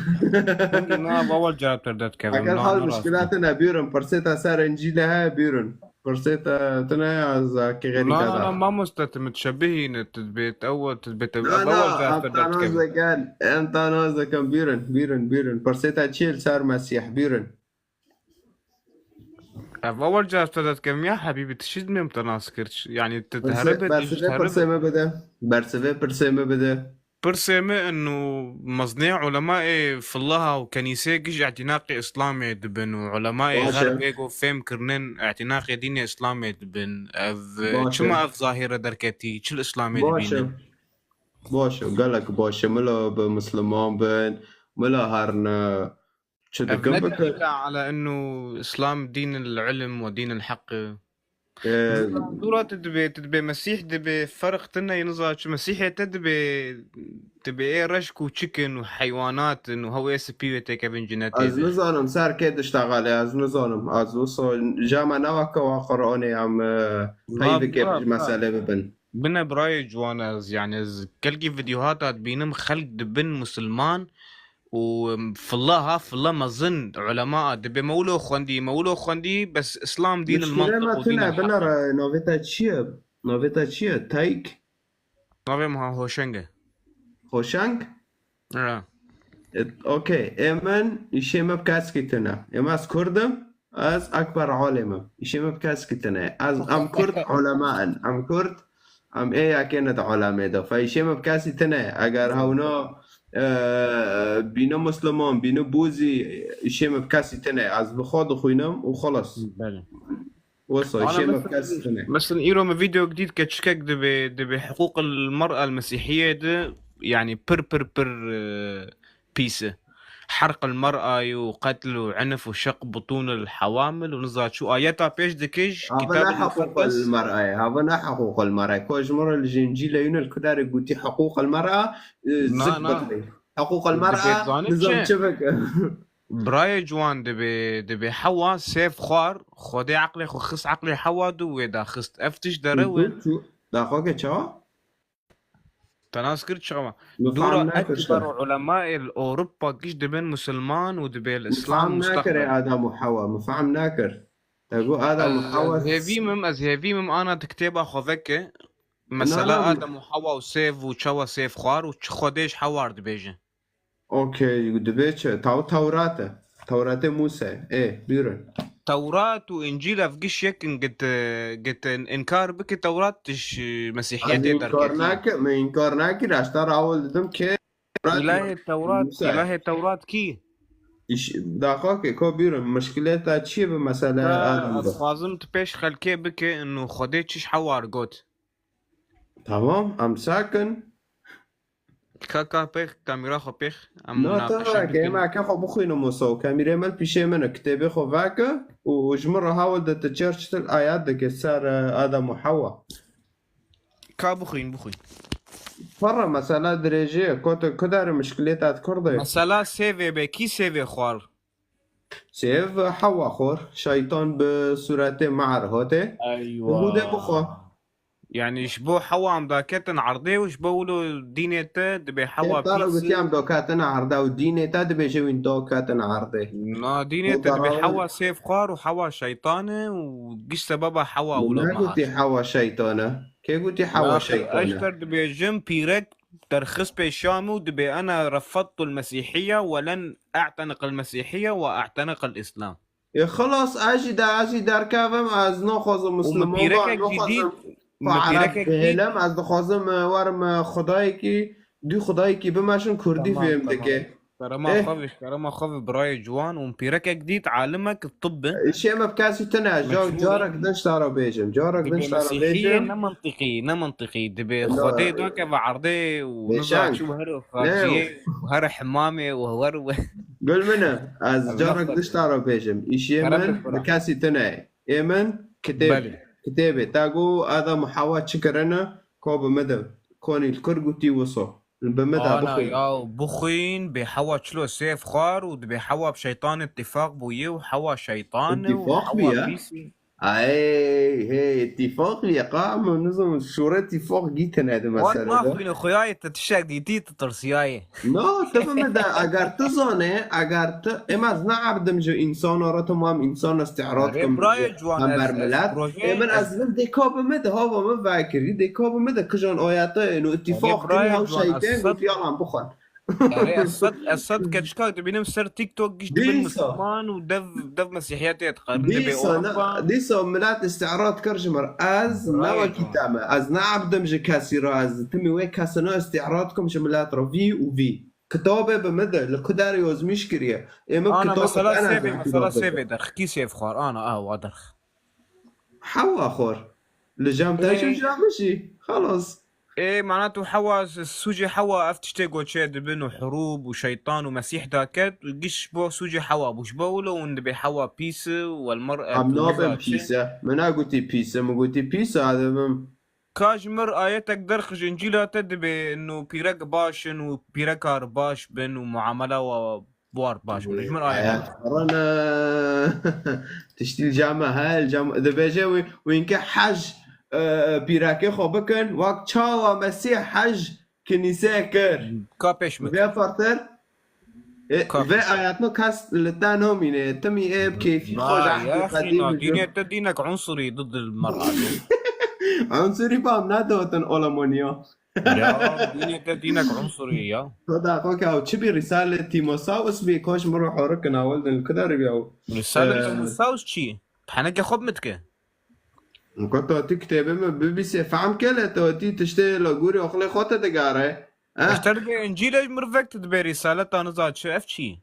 Na, va wal cevap te derdikevim. Eger Na, hal na, muşkilatê ne, bîrin, pirsê te ser Încîlê heye, bîrin. Pirsê te tune ya, ez ki xêrî Na, te na, na, daxim. Mamosta, tu mitşebihî ne, tu dibê, tu ew, tu dibê, tu Na, ev, na, wal cevap te derdikevim. Em ta nas dikin, em ta nas dikin, bîrin, bîrin, bîrin. Pirsê te çi ye li ser Mesîh, bîrin. Ev awal car te derdikevim ya hebîbî, tu çi dibêm te nas kir? Yanî tu Pirsê, here be, tu bersivê tare pirsê be. Me bide. Bersivê pirsê me bide. Pirsê me inu meznê ulemayê filaha û kenîsê giş îtînaqê Îslamê dibin û ulemayê Baş e. Xerbê ku fêm kirinin îtînaqê dînê Îslamê dibin. Ev, Baş e. Çima ev zahîre derketî? Çi li Îslamê Baş e. Dibînin? Baş e, gelek baş e. Mila bi Misliman bin, mila herine. Çi Ev dikin ne bikin? Delîl e ala inu Îslam dîn el-ilm ve dîn el-heq e? Ee, Dûra tu dibê, tu dibê Mesîh dibê, ferq tune ye, niza çi Mesîhê te dibê, dibê ê reş kûçik in û heywanat in û hew ê spî wê têkevin cinetê Ez de. Nizanim ser kê diştexelê, ez nizanim. Ez wisa, ja me ne weke wa Qur'anê em, e, Bira, peyvekê bira, ji bira. Meselê bibin. Bine birayê ciwan, ez, yani, ez gelkî videohata dibînim, xelk dibin musilman û, em, filla ha, filla mezin ulema dibê me wilo xwendî, me wilo xwendî, bes Îslam dîn il Muşkile mantiq me û dîn tune, il bine heqq. Re, navê te çi ye? Navê te çi ye? Tayk? Navê min ha Hoşeng e. Hoşeng? Ha. E, okey. Ê min, îşê me bi keskî tune. Ê min, ez Kurd im, ez Ekber Alim im. Îşê me bi keskî tune. Ez, em Kurd ulema in. Em Kurd, em ê yekê ne di ulemê de. Fe îşê me bi kesî tune. Eger hewna, e, bîne Musliman, bîne Bûzî, îşê me bi kesî tune. Ez bi xwe dixwînim û xelas. Belê. Wisa, Ana, îşê me bi mesela, kesî tune. Mesela, îro min vîdeoyek dît, keçikek dibê, dibê hiqûq el mer'a el mesîhiyê de, yani, pir, pir, pir, e, pîs e. Herq el mer'a û qetl û enf û şeq butûn el hewamil û niza çû ayeta pêş dikij, Hava kitab ne el hiqûq el mukaddes. Mer'a ye. Hava ne hiqûq el mer'a ye. Ko ji min re li ji Încîlê yûne li kudarê gotî hiqûq el mer'a, e, Na, zik na. Bixwî. Hiqûq el mer'a, Dibê zanî nizam çi? Çi bike? Birayê ciwan, dibê, dibê hewa sêv xwar, Xwedê eqlê xwe xist eqlê hewa du wê daxist. Ev tişt derew e. Çû, çû. Daxwa ke çawa? Te nas kir çawa? Min Dûra fehm nekir ekber şer. Ulemaê li Ewropa giş dibin musilman û dibê li Min Îslam fehm nekir ê mustaqbel. Adam û Hewa. Min fehm nekir. Te got Adam û Ez, Hewa ez hêvî mim, ez hêvî mim ana di kitêba xwe veke. Mesela Na, na. Adam û Hewa û sêv û çawa sêv xwar û çi Xwedê ji Hewa re dibêje. Okey, dibê çi? Taw-, Tewrat e. Tewratê Mûsê. Ê, bîrin. Tewrat û Încîl ev giş yek in, git, git in-, inkar bike Tewrat tij, e, Ez Mesîhiyetê inkar derketî. Nake-, min inkar nakir, ez te re awil didim ki Tewrat Îlahê Tewrat, Mûsê. Îlahê Tewrat kî? Îş-, daxwa ke ko bîrin, mişkileta çi ye bi mesele Ka Adam de? Ez xwazim tu pêş xelkê bike, inu Xwedê çi ji Hewa re got. Tamam, em sakin. Ka, ka pêx, kamîra xwe pêx, em Na, mûnaqeşe tevake, bikin. Em eke xwe bixwînin wisa û kamîrê me li pîşê min e, kitêbê xwe veke û ji min re hawil de tu çer çitil ayet dike ser, e, Adam û Hewa. Ka bixwîn, bixwîn. Pirre mesela dirêjê ye, ko tu ku derê mişkilêta di kur de ye? Mesela sêvê be, kî sêvê xwar? Sêv Hewa xwar, şeytan bi sûretê mar hate. Eywa. Û dê bixwe. Yani ji bo Hewa em daketin erdê û ji bo wilo dînê te dibê Hewa Ê, te re pîs. Gotiye em daketin erdê û dînê te dibêje wîn daketin erdê. Na, dînê te dibê Hewa sêv xwar û Hewa şeytan e û giş sebeba Hewa wilo mar. Min negotî Hewa şeytan e. Kê gotî Hewa şeytan e? Ya, ez te dibêjim pîrek derxist pêşa min û dibê ena refattul Mesîhiye we len a'teniq el Mesîhiye we a'teniq el Îslam. Ê, xilas, ez jî de, ez jî derkevim, ez naxwazim Û min Musliman pîrekek bim, jî naxwazim dît, min Arab pîrekek dît. Bihêlim, ez dixwazim, e, werim, e, xwedayekî, du xwedayekî bimeşin, Kurdî Tamam, fêm tamam. dike. Kerema Eh. xwe ve, kerema xwe ve birayê ciwan û min pîrekek dît, alimek tibb e. Îşê me bi kesî tune, ca-, Mecbûr e. carek din ji te re bêjim, carek din Dibê ji te re Mesîhiyê bêjim. ne mintiqî, ne mintiqî. Dibê Na. Xwedê dakeve erdê û niza Bêşang. çû her Ne. xaciyê û her hemamê û her we. Gul min e, ez Ev carek laf diş te re bêjim. Îşê Kerem min bira. bi kesî tune ye. Ê min kitêb, Belê. kitêbê. Te got Adam û Hewa çi kirine? Ko bi min de. Konî li kur gotî wisa. Bi min de Ana bixwîn. ya, bixwîn, bê Hewa çilo sêv xwar û dibê Hewa bi şeytan îtîfaq bûye û Hewa şeytan e û Îtîfaq Hewa bûye? pîs e. Ay, hey, îtîfaq bûye. Qa min nizam şûre îtîfaq gîtine di Wat mesele de. naxwîne xuyayê te tiştek dîtî tu tirsiyayê. Na, tu bi min de, eger tu zanê, eger tu, ê min ez neabdim ji însana re, tamam, însan îstî'rad Erê, kim birayê ji ciwan, hember ez, ez milet. projeyê, Ê min ez ez vin dê ka bi min de, hava min vekirî, dê ka bi min de, kijan ayete, êno Erê, îtîfaq kirî birayê hew ciwan, ez şeytên sed gotî, yalan bixwin. Erê, ez sed, ez sed keçika dibînim ser TikTok giş dibin Dîsa. Musliman û dev, dev Mesîhiyetê dixerin, dibê Dîsa, ne, Ewropa. Dîsa milet îstî'rad kir ji min. Ez ne Birayê wekî ciwan. te me. Ez neabdim ji kesî re, ez timî wê kesine îstî'rad kim ji milet re. Vî û vî. Kitabê bi min de, li ku derê yazmîş kiriye. Ê min Ana, kitabek mesela en sêvê, ezekî mesela nabe. Sêvê derx. Kî sêv xwar? Ana, a, wa derx. Hewa xwar. Li cem te Ê. jî, cem min jî. Xelas. Ê, mana tu Hewa, sûcê Hewa ev tiştê goçê dibin û hurûb û şeytan û Mesîh daket û giş bo sûcê Hewa bû. Ji bo wilo hûn dibê Hewa pîs e û el mer'e Em tu nabin niza çi? pîs e. Min negotî pîs e, min gotî pîs e, dibim. Ka ji mir ayetek derxij Încîla te dibê, ino pîrek baş in û pîrekar baş bin û muamela wa war baş bin. Ji mir ayet. Ayet Qur'an, e, tiştî li cama hel, cam, dibêje wî, wînke hej, e, pîrekê xwe bikin, wek çawa Mesîh hej kinîsê kir. Ka pêş min. Vê firtir, e, Ka vê pêş. Ayetno kes li te nomîne, timî ê bi kêfî xwe Vay, jehd û ya qedî xîna, bijû. Dînê te dînek unsurî did il mer'e. Unsurî bam nedotin Olamoniya. Ya, dînê te dînek unsurî ya. To da xwe ke ew çi bî Rîsale Tîmosaus bî, koş min ro horikin awil din li ku derê bî ew. Rîsale Ee, Tîmosaus çi? Heneke xwe bi min dike. Ko to tî kitêbê min bibîsê, fehm ke le to tî tiştê li gûrê oxlê xwe te digare. Eh. Eşter dibê Încîlê ji mirvek tu dibê Rîsaleta niza çi, ev çi?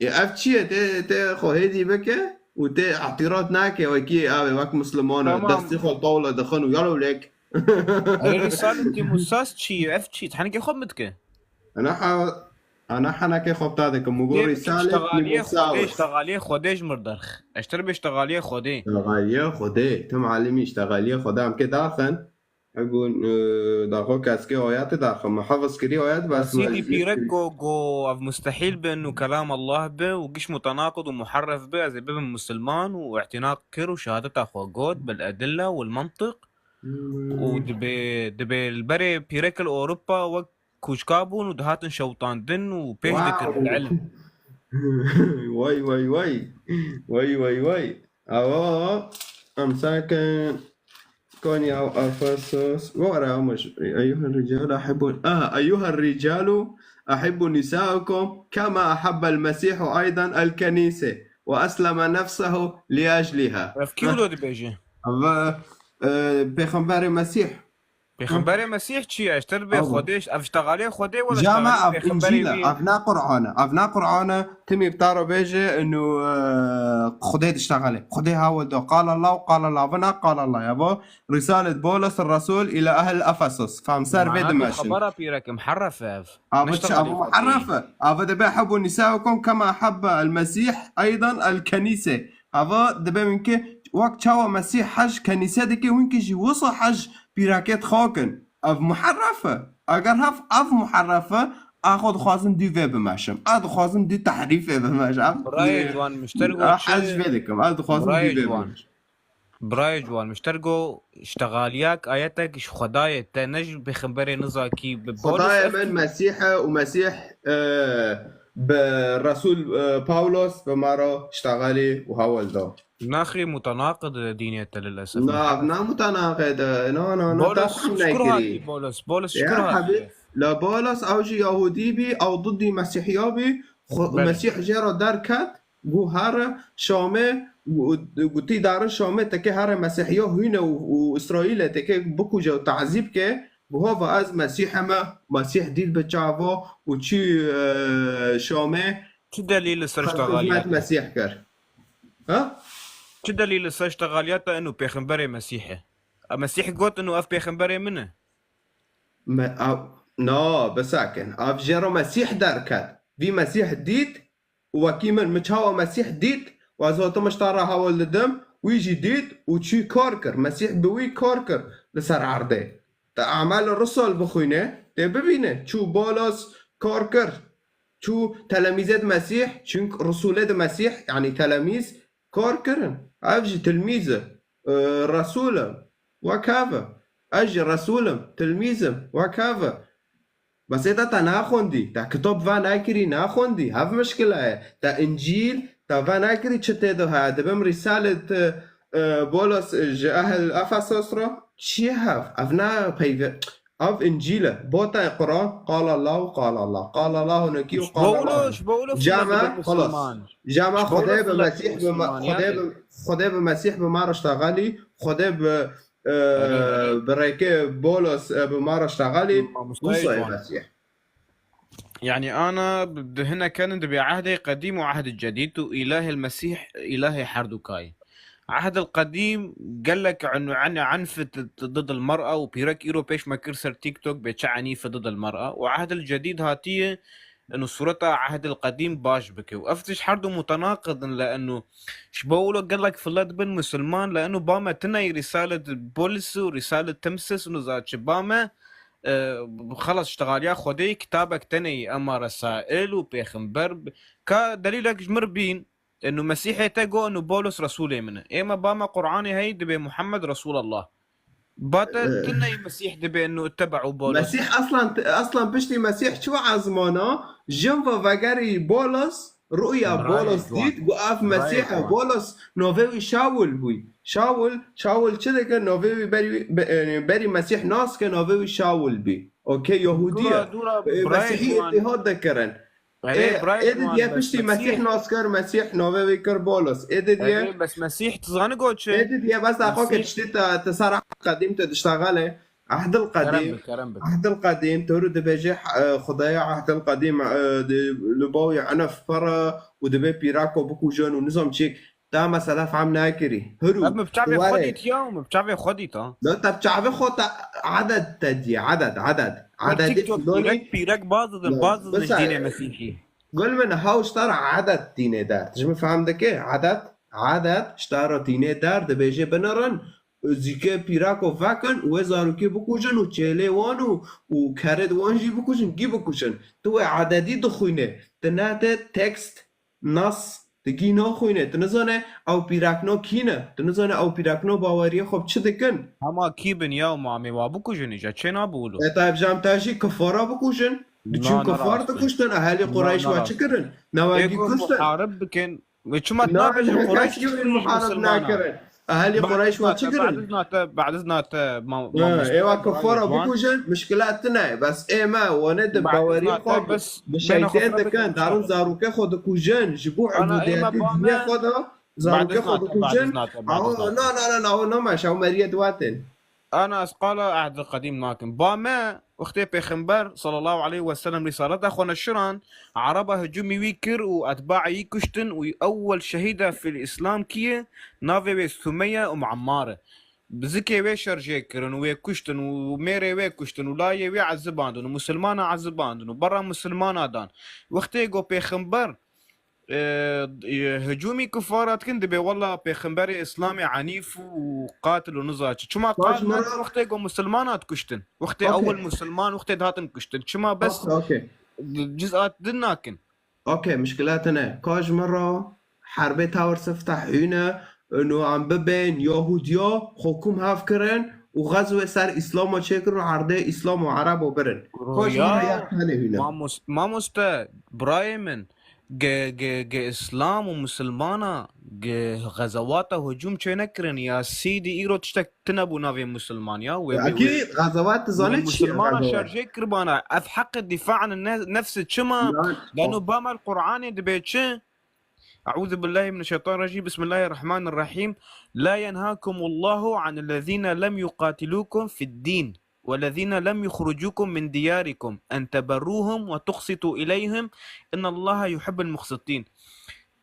Ê, ev çi ye? Tê, tê xwe hêdî bike û tê îtîrat nake wekî avê wek Misliman e. Tamam. Destî xwe li tawla dixin û yalo lêk. Erê Rîsale Tîmûsas çi ye? Ev çi? Henekê xwe min dike. Ana ha-, ana henekê xwe ta dikim. Û go Tê Rîsale Tîmûsas. Ştegaliyê Xwedê, ştegaliyê Xwedê ji mir derx. Eşter bê ştegaliyê Xwedê. Ştegaliyê Xwedê. Tim alimî ştegaliyê Xwedê em kê daxin. Ego, e, daxo keskê oyatê daxo, me hafız kirî oyat bas. Sîdî pîrek go, go ev mustehîl be û kelam Allah be û giş mutenaqid û muharref be, ez ê bibim musulman û îtinaq kir û şehadeta xwe got bil edilla û l mantiq. Hmm. Û dibê, dibê li berê pîrek li Ewropa wek kûçka bûn û dihatin şewitandin û pêş dikirin ilm. Wow. Way, way, way. Way, way, way. Awa, em sakin. Konya Efesos. Wara, ama şu, eyyuha ricalu ahibbu, ah, eyyuha ricalu ahibbu nisaukum kema ahabba al-Mesihu aydan al-kenise ve esleme nefsehu li ecliha. Ev kî wilo dibêje? Ava, e, Pêxemberê Mesîh. Pêxemberê Mesîh çi ye? Eşter bê Xwedê, ev ştegalê Xwedê wala ştegalê Pêxemberê wî? Ev ne Qur'an e. Ev ne Qur'an e. Timî bi ta re bêje inu, e, Xwedê diştegalê. Xwedê hawil do. Qala Allah û qala Allah. Ev ne qala Allah ya. Ev Rîsalet Bolos Resul ila ehl Efesus. Fam ser vê dimeşin. Xebera pîrek muharref e ev. Ev çi? Ev muharref e. Ev dibe hebbu nisaukum kema habba el Mesîh eydan el kenîse. Ev dibe min ki wek çawa Mesîh hej kenîse dike, wînkî jî wisa hej pîrekê dixakin. Ev muharref e. Eger hev ev muharref e, a xwe dixwazim dû vê bimeşim. A dixwazim dû tehrîfê bimeşim. Birayê ciwan, mişter got çi? Ez vê dikim. Ez dixwazim dû vê bimeşim. Birayê ciwan, mişter got, ştexaliyak ayetek ji Xwedayê te, ne ji pêxemberê nizakî bi Xwedayê min Mesîh e û Mesîh, e, bi Resûl, e, Pawlos bi me re ştexalî û hewil da. Naxê mutenaqid dînê te lilesef. Na, na mutenaqid, no, no, no, Bolos şikir hatî, Bolos, Bolos şikir hatî. La Bolos ew jî Yahudî bî, ew didî Mesîhiya bî, Mesîh jê re derket, got here Şamê, got, tî darin Şamê, tekê here Mesîhiya hûne û, û Îsraîlê tekê bikuje û tazîb ke, got hava ez Mesîh me, Mesîh dît bi çava û çû, e, Şamê. Çi delîl li ser ştexaliyat? Mesîh kir. Ha? Çi delîl li ser ştexaliyata inu pêxemberê Mesîh e? A Mesîh got inu ev pêxemberê min e? Me, a, na, bisakin. Av jê re Mesîh derket. Vî Mesîh dît û wekî min, min çawa Mesîh dît û ez hatim ji te re hewil didim, wî jî dît û çû kar kir. Mesîh bi wî kar kir li ser erdê. Te E'mal Rusul bixwîne, tê bibîne. Çû Bolos kar kir. Çû telemîzê di Mesîh, çûn Resûlê di Mesîh, yanî telemîz kar kirin. Ev jî tilmîz e, e, Resûl e, wek hev e. Ez jî Resûl im, tilmîz im, wek hev e. Bes ê te, te naxwendî, te kitap venekirî, naxwendî, hev mişkile ye. Te Încîl, te venekirî çi tê de heye. Dibim Rîsalê te, e, Bolos ji ehl Efesos re. Çi ye hev? Ev ne peyve-, ev Încîl e. Bo te Quran, qala Allah û qala Allah. Qala Allah û nekî û qala Allah. Ji bo wilo, ji bo wilo Cama, xelas. Cama Xwedê bi Mesîh bi ma-, Xwedê bi, Xwedê bi Mesîh bi ma re ştexelî, Xwedê bi, e, bi rêkê Bolos, e, bi ma re ştexelî, Wisa ye Mesîh. Yani ana di hinekene dibê ehdê qedîm û ehdê cedîd û îlahê Mesîh îlahê herdûkayê. Ehdê qedîm gelek en-, en-, enf t-, t-, did il mer'a û pîrek îro pêş me kir ser TikTok bê çi enîf did il mer'a û ehdê cedîd hatiye inu sureta ehdê qedîm baş bike û ev tişt herdû mutenaqid in le inu ji bo wilo gelek filet bin musulman le inu ba me tiney rîsalet Bolis û rîsalet Timsis û niza çi ba me e, xelas, ştexaliya Xwedê kitabek tenê ye, ema Resail û pêxember b-, ka delîlek ji mir bîn, inu Mesîhê te got, inu Bolos Resûlê min e. Ê me ba me Qur'anê heyî dibê Muhammed Resûlallah. Bate tu ney Mesîh dibê inu ittebe'u Bolos. Mesîh aslan, aslan piştî Mesîh çû ezmana, jin ve vegerî Bolos, rûya Bolos dît, got ev Mesîh e. Bolos navê wî Şawil bûy. Şawil, Şawil çi dike? Navê wî berî, be- e, berî Mesîh nas ke navê wî Şawil bî. Okey, Yahudî ye. Dûra, dûra, E, birayê Mesîhî ciwan. Îtîhad dikirin. Erê, Ê, birayê ê ciwan, didiye bes piştî Mesîh Mesîh nas kir, Mesîh navê wî kir Bolos. Ê didiye, Erê, bes Mesîh tu zanî got çi? Ê didiye bes axo ke Mesîh tiştê te, te ser Ehdil Qedîm te diştexele. Ehdil Kerem Qedîm. Bi, kerem bi. Ehdil Qedîm, te rû dibêje, e, Xwedaya Ehdil Qedîm, e, di, li bawî Enef pere û dibê pîrako bikujin û nizam çêk. Te mesela fehm nekirî. Hiru. Ev mi bi çavê xwe dît ya, mi bi çavê xwe dît ha. Lo te bi çavê xwe te edet te diye, edet, edet. Ededî TikTok filonî. Pîrek, pîrek baz didin, baz didin ji dînê Mesîhî. Gul min, haw ji te re edet tîne der. Tu ji min fehm dike? Edet, edet ji te re tîne der, dibêje binirin, zîke pîrako vekin û wê zarokê bikujin û çêlê wan û, û kerê di wan jî bikujin, gî bikujin. Tu wê ededî dixwîne. Tu ne te tekst nas, tu gî naxwîne, tu nizane ew pîrekno kî ne, tu nizane ew pîrekno baweriyê xwe bi çi dikin. Hema kî bin ya mamê wa bikujin îca, çê nabe wilo. E, taybcan te jî kifara bikujin. Çûn kifar dikuştin, ehelî Qureyş wa çi kirin? Newe gî kuştin. Muharib bikin. Ve çima tu nabêjî Qureyş çi kirin muharib nakirin? Ehelî Qureyş wa çi kirin? Badiz nate, badiz nate. Êwa kifara bikujin, muşkilat tine. Bes ê me wane di bawerî xwe bi şeytên dikin, darin zarokê xwe dikujin, ji bo ubudiyetê dinê xwe de zarokê xwe dikujin. Aho, na, na, na, na, aho name, şew meriyê diwatin. Ana ez qala Ehdil Qedîm nakim. Ba me, wextê Pêxember sallallahu aleyhi ve sellem rîsaleta xwe neşiran, Ereba hicûmî wî kir û etbaê wî kuştin û ewwel şehîda fil Îslam kî ye? Navê wê Sumeya Umm Ammar e. Zikê wê şerjê kirin û wê kuştin û mêrê wê kuştin û layê wê ezibandin û misilmana ezibandin û berra misilmana dan. Wextê ku Pêxember e, e, hicûmî kufara dikin, dibê wela pêxemberê Îslamê enîf û qatil û niza çi. Çima qatil wextê ku misilmana dikuştin? Wextê ewil misilman wextê dihatin kuştin. Çima bes cizat din nakin? Okey, muşkila tine. Ka ji min re herbê tawir siftah hûne, û em bibên Yahudiya, xukum hev kirin û xezwê ser Îslama çêkirin û erdê Îslam û Erebo birin. Ka ji min re ya tenê hûne. Mamoste, birayê min, Ge, ge, ge Îslam û misilmana, ge xezewata hicûm çê nekirin ya, sîdî îro tiştek tine bû navê misilman ya. Wê, wê, wê, Akî xezewat tu zanî çi ye? Misilmana şerjê kirbana. Ev heqê dîfa an ne-, nefsi çima? Lanu ba me Qur'anê dibê çi? Eûzu billahi mineşşeytanirracîm. Bismillahirrahmanirrahîm. La yenhakumullahu anillezîne lem yuqatilûkum fiddîn. Wellezîne lem yuxricukum min diyarikum en teberruhum ve tuqsitu ileyhim innallaha yuhibbul muqsitîn.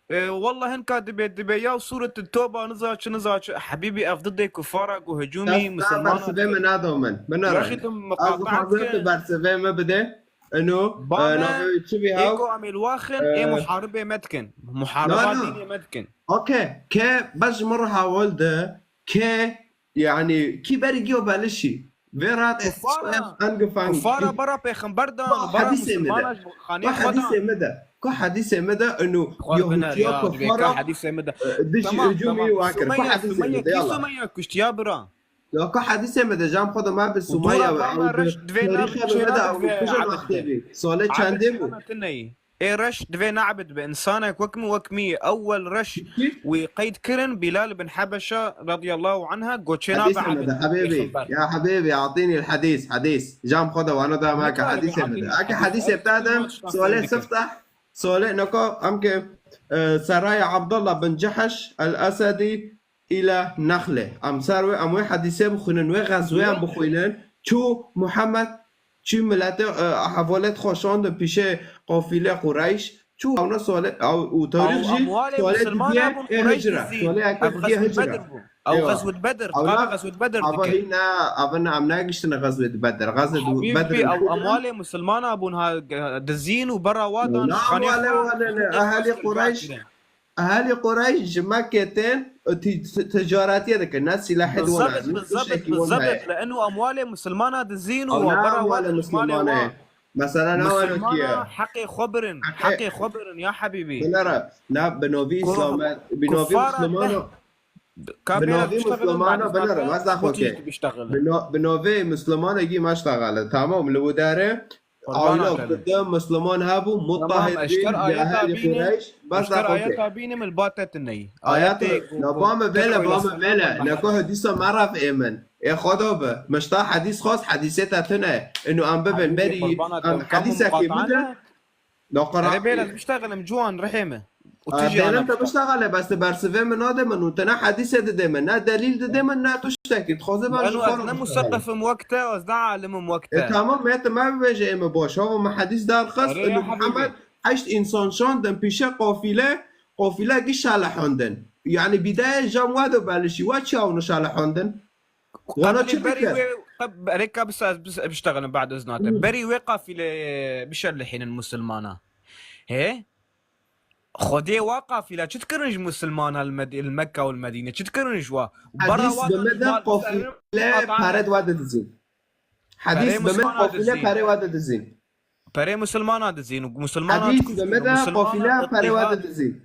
E, wella hinka dibe, dibe ya Sûret Toba niza çi, niza çi. Hebîbî, ev didê kufara ku hicûmî misilmana. Bersivê min nado min. Min nere. Yaxî tu miqata dikin. Bersivê min bide. Eno, ba me, çi bî haw? Ê ku em ê li waxin, ê muharibê me dikin. Muhariba dînê me dikin. Okey. Ke bes ji min re hawil de, ke, yani, kî berî giyo belişî. Vê rat kufara, kufara bara pêxember da, bara misilmana ji xanê xwe da. Ka hedîsê me de, ka hedîsê me de, inu Yahudiya kufara, hedîsê me de. Dijî hicûmî wa kir. Ka hedîsê me de, yalla. Sumeya kuştiya bira. Ya ka hedîsê me de, cam xwe de me bi Sumeya ve, ew bi tarîxê me de, ew bi kujê wextê bî. Salê çendê bû? Ê reş divê ne'bid be. Însanek wek min, wek min ye. Ewwel reş wî qeyd kirin Bilal bin Hebeşe radiyallahu anha, goçê nabe ebid. Hedîsê me de, hebêbî. Ya hebêbî, atînî l-hedîs, hedîs. Cam xwe de wana da me ke hedîsê me de. Eke hedîsê te dem, sualê siftah, sualê neka, em ke, e, seraya Abdullah bin Cehş el-Esedî, île Nexlê. Em ser wê, em wê hedîsê bixwînin, wê xezwê em bixwînin. Çû Muhammed, çû miletê, e, hevalêt xwe şand pîşê qafîlê Qureyş. Çû ewna sole, ew, û tarîx jî sole didiye ê hicre. Sole eke didiye hicre. Ew xezwet Bedr bû. Ew xezwet Bedr, qala xezwet Bedr dike. Ava hîna, ava ne, em negiştine xezwet Bedr. Xezwet Bedr. Ew emwalê misilmana bûn ha, dizîn û berra wa dan, xanê xwe. Ehelî Qureyş. Ehelî Qureyş ji Mekkê tên, ti-, ti-, ticaretiyê dikin, ne sîlehê di wan heye, ne tiştekî wan heye. Li eno emwalê misilmana dizîn û wa bera wa misilmana ye. Mesela ne wano ki ye. Heqê xwe birin, heqê xwe birin ya hebîbî. Binere, ne bi novî Îslam e, bi novî misilmana. Ka Bi bêra navê biştexilin, Muslimana bad binere, isnate, weza xwe ke. Bi no-, bi navê Muslimana gî meştexile. Tamam, li wu dere, Qurban aîla atelim. Kurda Musliman hebû, Tamam, mutahid eşker bîn, ayeta cehilî bîne, Qureyş, weza eşker xwe ke. Ayeta bîne min bate tineyî. Ayet, Ayetê ku, na ku ba me vele, ba me vele. Neko hedîsa me ref êmin. Ê Xweda bi. Mişta hedîs xwest, hedîsê te tune. Inu em bibin, Hedîsê berî, qurban em atelim. Kamu hedîsekî muqatane? Bide. Naqara- Erê bêle biştexelim ciwan rihê me. Û tu jî ana bêle te biştexele, bes tu bersivê min nade min û te ne hedîse dide min, ne delîl dide min, ne tiştekî. Dixwaze ben ji Eno xwe ez re ne biştexelim. Museqefim wek te, ez ne alimim wek te. E, tamam, me te me bibêje ê min baş. Hava me hedîs derxist, Erê inu ya Muhammed hebîbî. Heşt însan şandin pîşe qafîle, qafîle gî şalihondin. Yani bidayê jam we de belişî, we çi ew şalihondin? Wana çi bikir? Qebilê berî wê, qeb-, erê ka bisa ez bis-, biştexilin bad iznate. Hı. Berî wê qafîlê bişerlihînin musilmana. Hê? Xwedê wa qafîla çi dikirin ji musilmana li Med-, li Mekka û li Medîne? Çi dikirin ji wa? Bara Hedîs wa bi da me de mal qafîle pere di wa de dizîn. Hedîs bi me qafîle pere wa de dizîn. Perê musilmana dizîn û musilmana Hedîs bi me de qafîle pere wa de dizîn.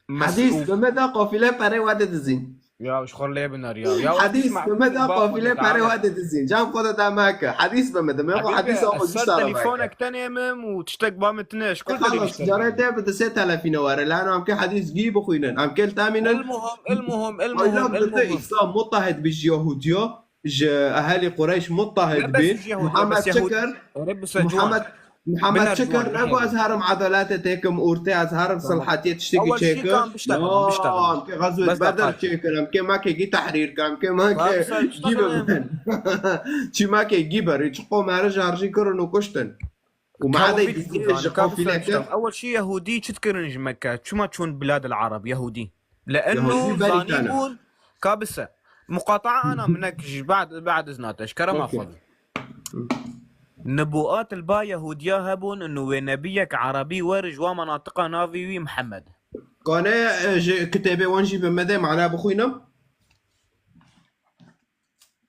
Mes-, Hedîs û bi me de qafîle perê we de dizîn. Ya, ji xwe lê binar ya. Ya, Hedîs bi me de qafîle perê we de dizîn. Can xwe de deme ke. Hedîs bi me de. Me xwe Hedîs, hedîs ama ser dîsa re telefonek tenê mim û tiştek ba min tine. Ji kur Xalas, telefon carê te bi disê telefîne were. Lan em ke hedîs gî bixwînin. Em ke li tamînin. El muhim, el muhim, el Ayla muhim, el bi te muhim. Îslam mutahid bi ji Yahudiya. Ji ehelî Qureyş mutahid bî. Muhammed çi kir? Muhammed, Muhammed çi kir? Nego ez herim edaletê têkim ortê, ez herim silhetiyê tiştekî çêkir. Em ke Gazwet Bedr çêkir, em ke mekê gî tehrîr kir, em ke mekê gî bibin. Çi mekê gî berî, çi qom herij herjî kirin û kuştin. Û meadê gî ji qafîle kir. Ewel şî Yehûdî çi dikirin ji Mekke? Çima çûn biladil Arab, Yehûdî? Li eno zanîbûn ka bise. Muqata'a ana minek ji bad, bad iznate, ji kerema xwe. Nibuat li ba Yehudiya hebûn û wê nebiyek Erebî wer ji wa menatiqa navê wî Mihemed. Kane, e, ji kitêbê wan jî bi me de mana bixwînim?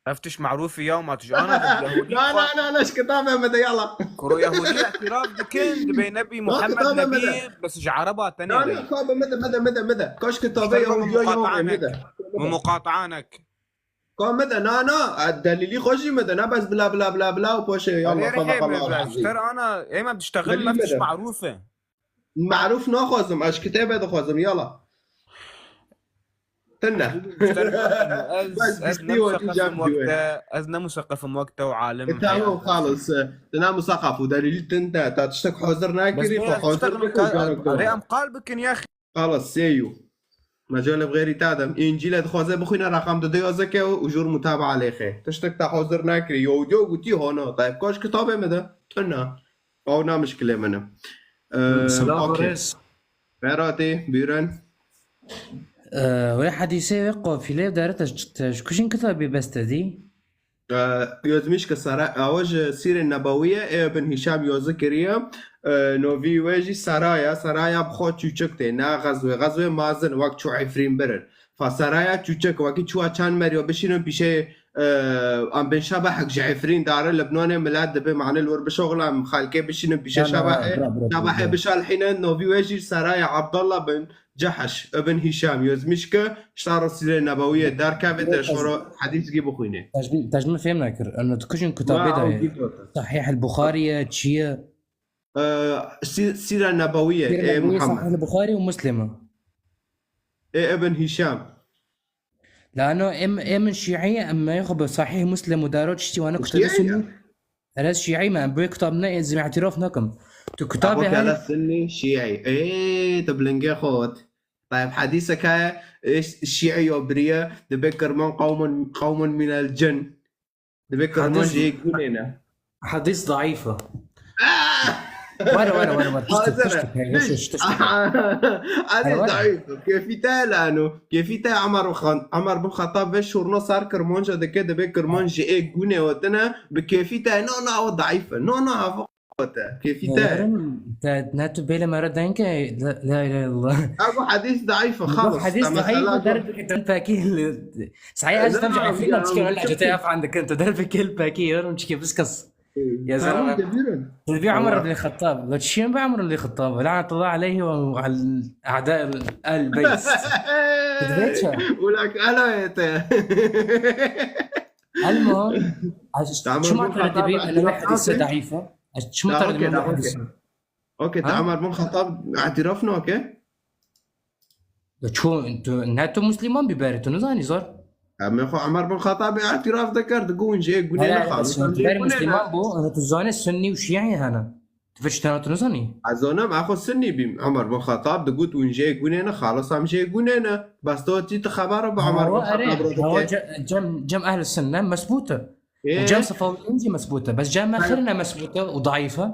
Ev tiş marûfî ya ma tu ji ana Yahudî. Na, na, na, na, ji kitabê me de yala. Kuro Yahudî îtiraf dikin, dibê Nebî Muhammed Nebî, bes ji Ereba tenê re. Na, na, ka bi me de, me de, me de, me de. Ka ji kitabê Yahudî ya me de. Bi muqataanek. Ka me de, na, na, delîlî xwe jî me de, ne bes bila, bila, bila, bila û poşê yala. Erê, ka rihê me be, ji te re ana, ê me diştexil, me tiş marûf e. Marûf naxwazim, ez ji kitêbê dixwazim, yala. Tine. Ez, ez ne museqefim wek te, ez ne museqefim wek te û alim. E, tamam, xalis. Tu ne museqef û delîlî tinde. Ta tiştek hazir nakirî, xwe hazir bike û cana. Erê, em qal bikin ya. Xalis, sêyû. Mecalê bi xêrî te dem. Încîlê dixwaze bixwîne, reqem dide yazeke û jûr mutaba lêxe. Tiştek te hazir nakirî. Yo, yo, gotî hona. Tayeb, ka ji kitabê me de. Tine. Ew ne mişkilê min e. Ee, Silav û okey. Rêz. Beratê, buyurun. Ee, wê hedîsê wê qafîlê dere te, te ji kujin kitabê bes te dî? Ee, Yozmîşke Sara, ew ji Sîrê Nebewî ye, ê Ibn Hîşam yozi kiriye. Ee, novî wê jî Seraya, Seraya bi xwe çûçik tê, ne xezwê, xezwê mazin, wek çû Efrîn birin. Fa Seraya çûçik, wekî çûwa çend meriyo bişînin pîşê Em bên şebehek ji Efrîn dare Libnanê, milet dibê mane li wir bişoxile, em xelkê bişînin pîşe şebehê. Şebehê bişalhîne, novî wê jî Seraya Abdallah bin Cehş ibn Hîşam Yozmîşke, ji ta re Sîrê Nebewiyê derkeve, te şoro hedîs gî bixwîne. Te ji min fêm nekir. Em tu kujin kitabê de ye. Sahih el Buxarî ye, çi ye? Sîre Nebewiyê, ê Muhammed. Sahih el Buxarî û Muslim e. Ê Ibn Hîşam. Lano em, em şîî, em me xwe bi Sahih Muslim û daro tiştî wana kutubê Sunni. Erez şîî me, em bi kitab ne, ez îtiraf nakim. Tu kitabê her Sunni, şîî. Ê, tu bilingê xwe ot. Tayeb, hedîsek heye, ê, şîî yo biriye, dibe kirman qawmun, qawmun minel cin. Dibê kirman jê gûnê ne. Hedîs daîf e. Were, were, were, were. Tiştik, tiştik, tiştik. Hedîs daîf e. Kêfî te lano. Kêfî te Emer bin Xan-, Emer bin Xetab ve şorna sar kirmanca dike, dibê kirman ji ê gûnê hatine, bi kêfî te, no, no, o daîf e. No, no, hava te. Kêfî te. Te, ne tu bêle me re denge, la, la ilahe illallah. Ev hedîs daîf e, xalas. Hedîs daîf e, derbike tu pekî. Sahih, ez tam ji Efrîn em çike wela cete efan dikin, tu derbike li pekî, yorum çike biskas. يا زلمة. تبي عمر بن الخطاب؟ لو تشين بعمر بن الخطاب، لعنة الله عليه وعلى أعداء آل البيت. تدريتشا؟ ولك أنا يا تا. المهم، شو ما ترى تبي؟ أنا حديثة ضعيفة. شو ما ترى تبي؟ أوكي، تا عمر بن خطاب اعترافنا، أوكي؟ Çû, tu, ne tu Musliman bî berê, tu nizanî zor. Em xwe Emer bin Xetab îtiraf dikir, digo hûn jê gunê ne xalis. Ber Musliman bû, tu zanê Sunnî û Şîî hene. Tu vê tiştana tu nizanî. Ez zanim, ez xwe Sunnî bîm. Emer bin Xetab digot hûn jê gunê ne, xalis em jê gunê ne. Bes tu tî tu xebera bi Emer bin Xetab re dike. Cem, cem Ehl-i Sunne mesbût e. Cem Sefawîyin jî mesbût e. Bes cem me xêr ne mesbût e û daîf e.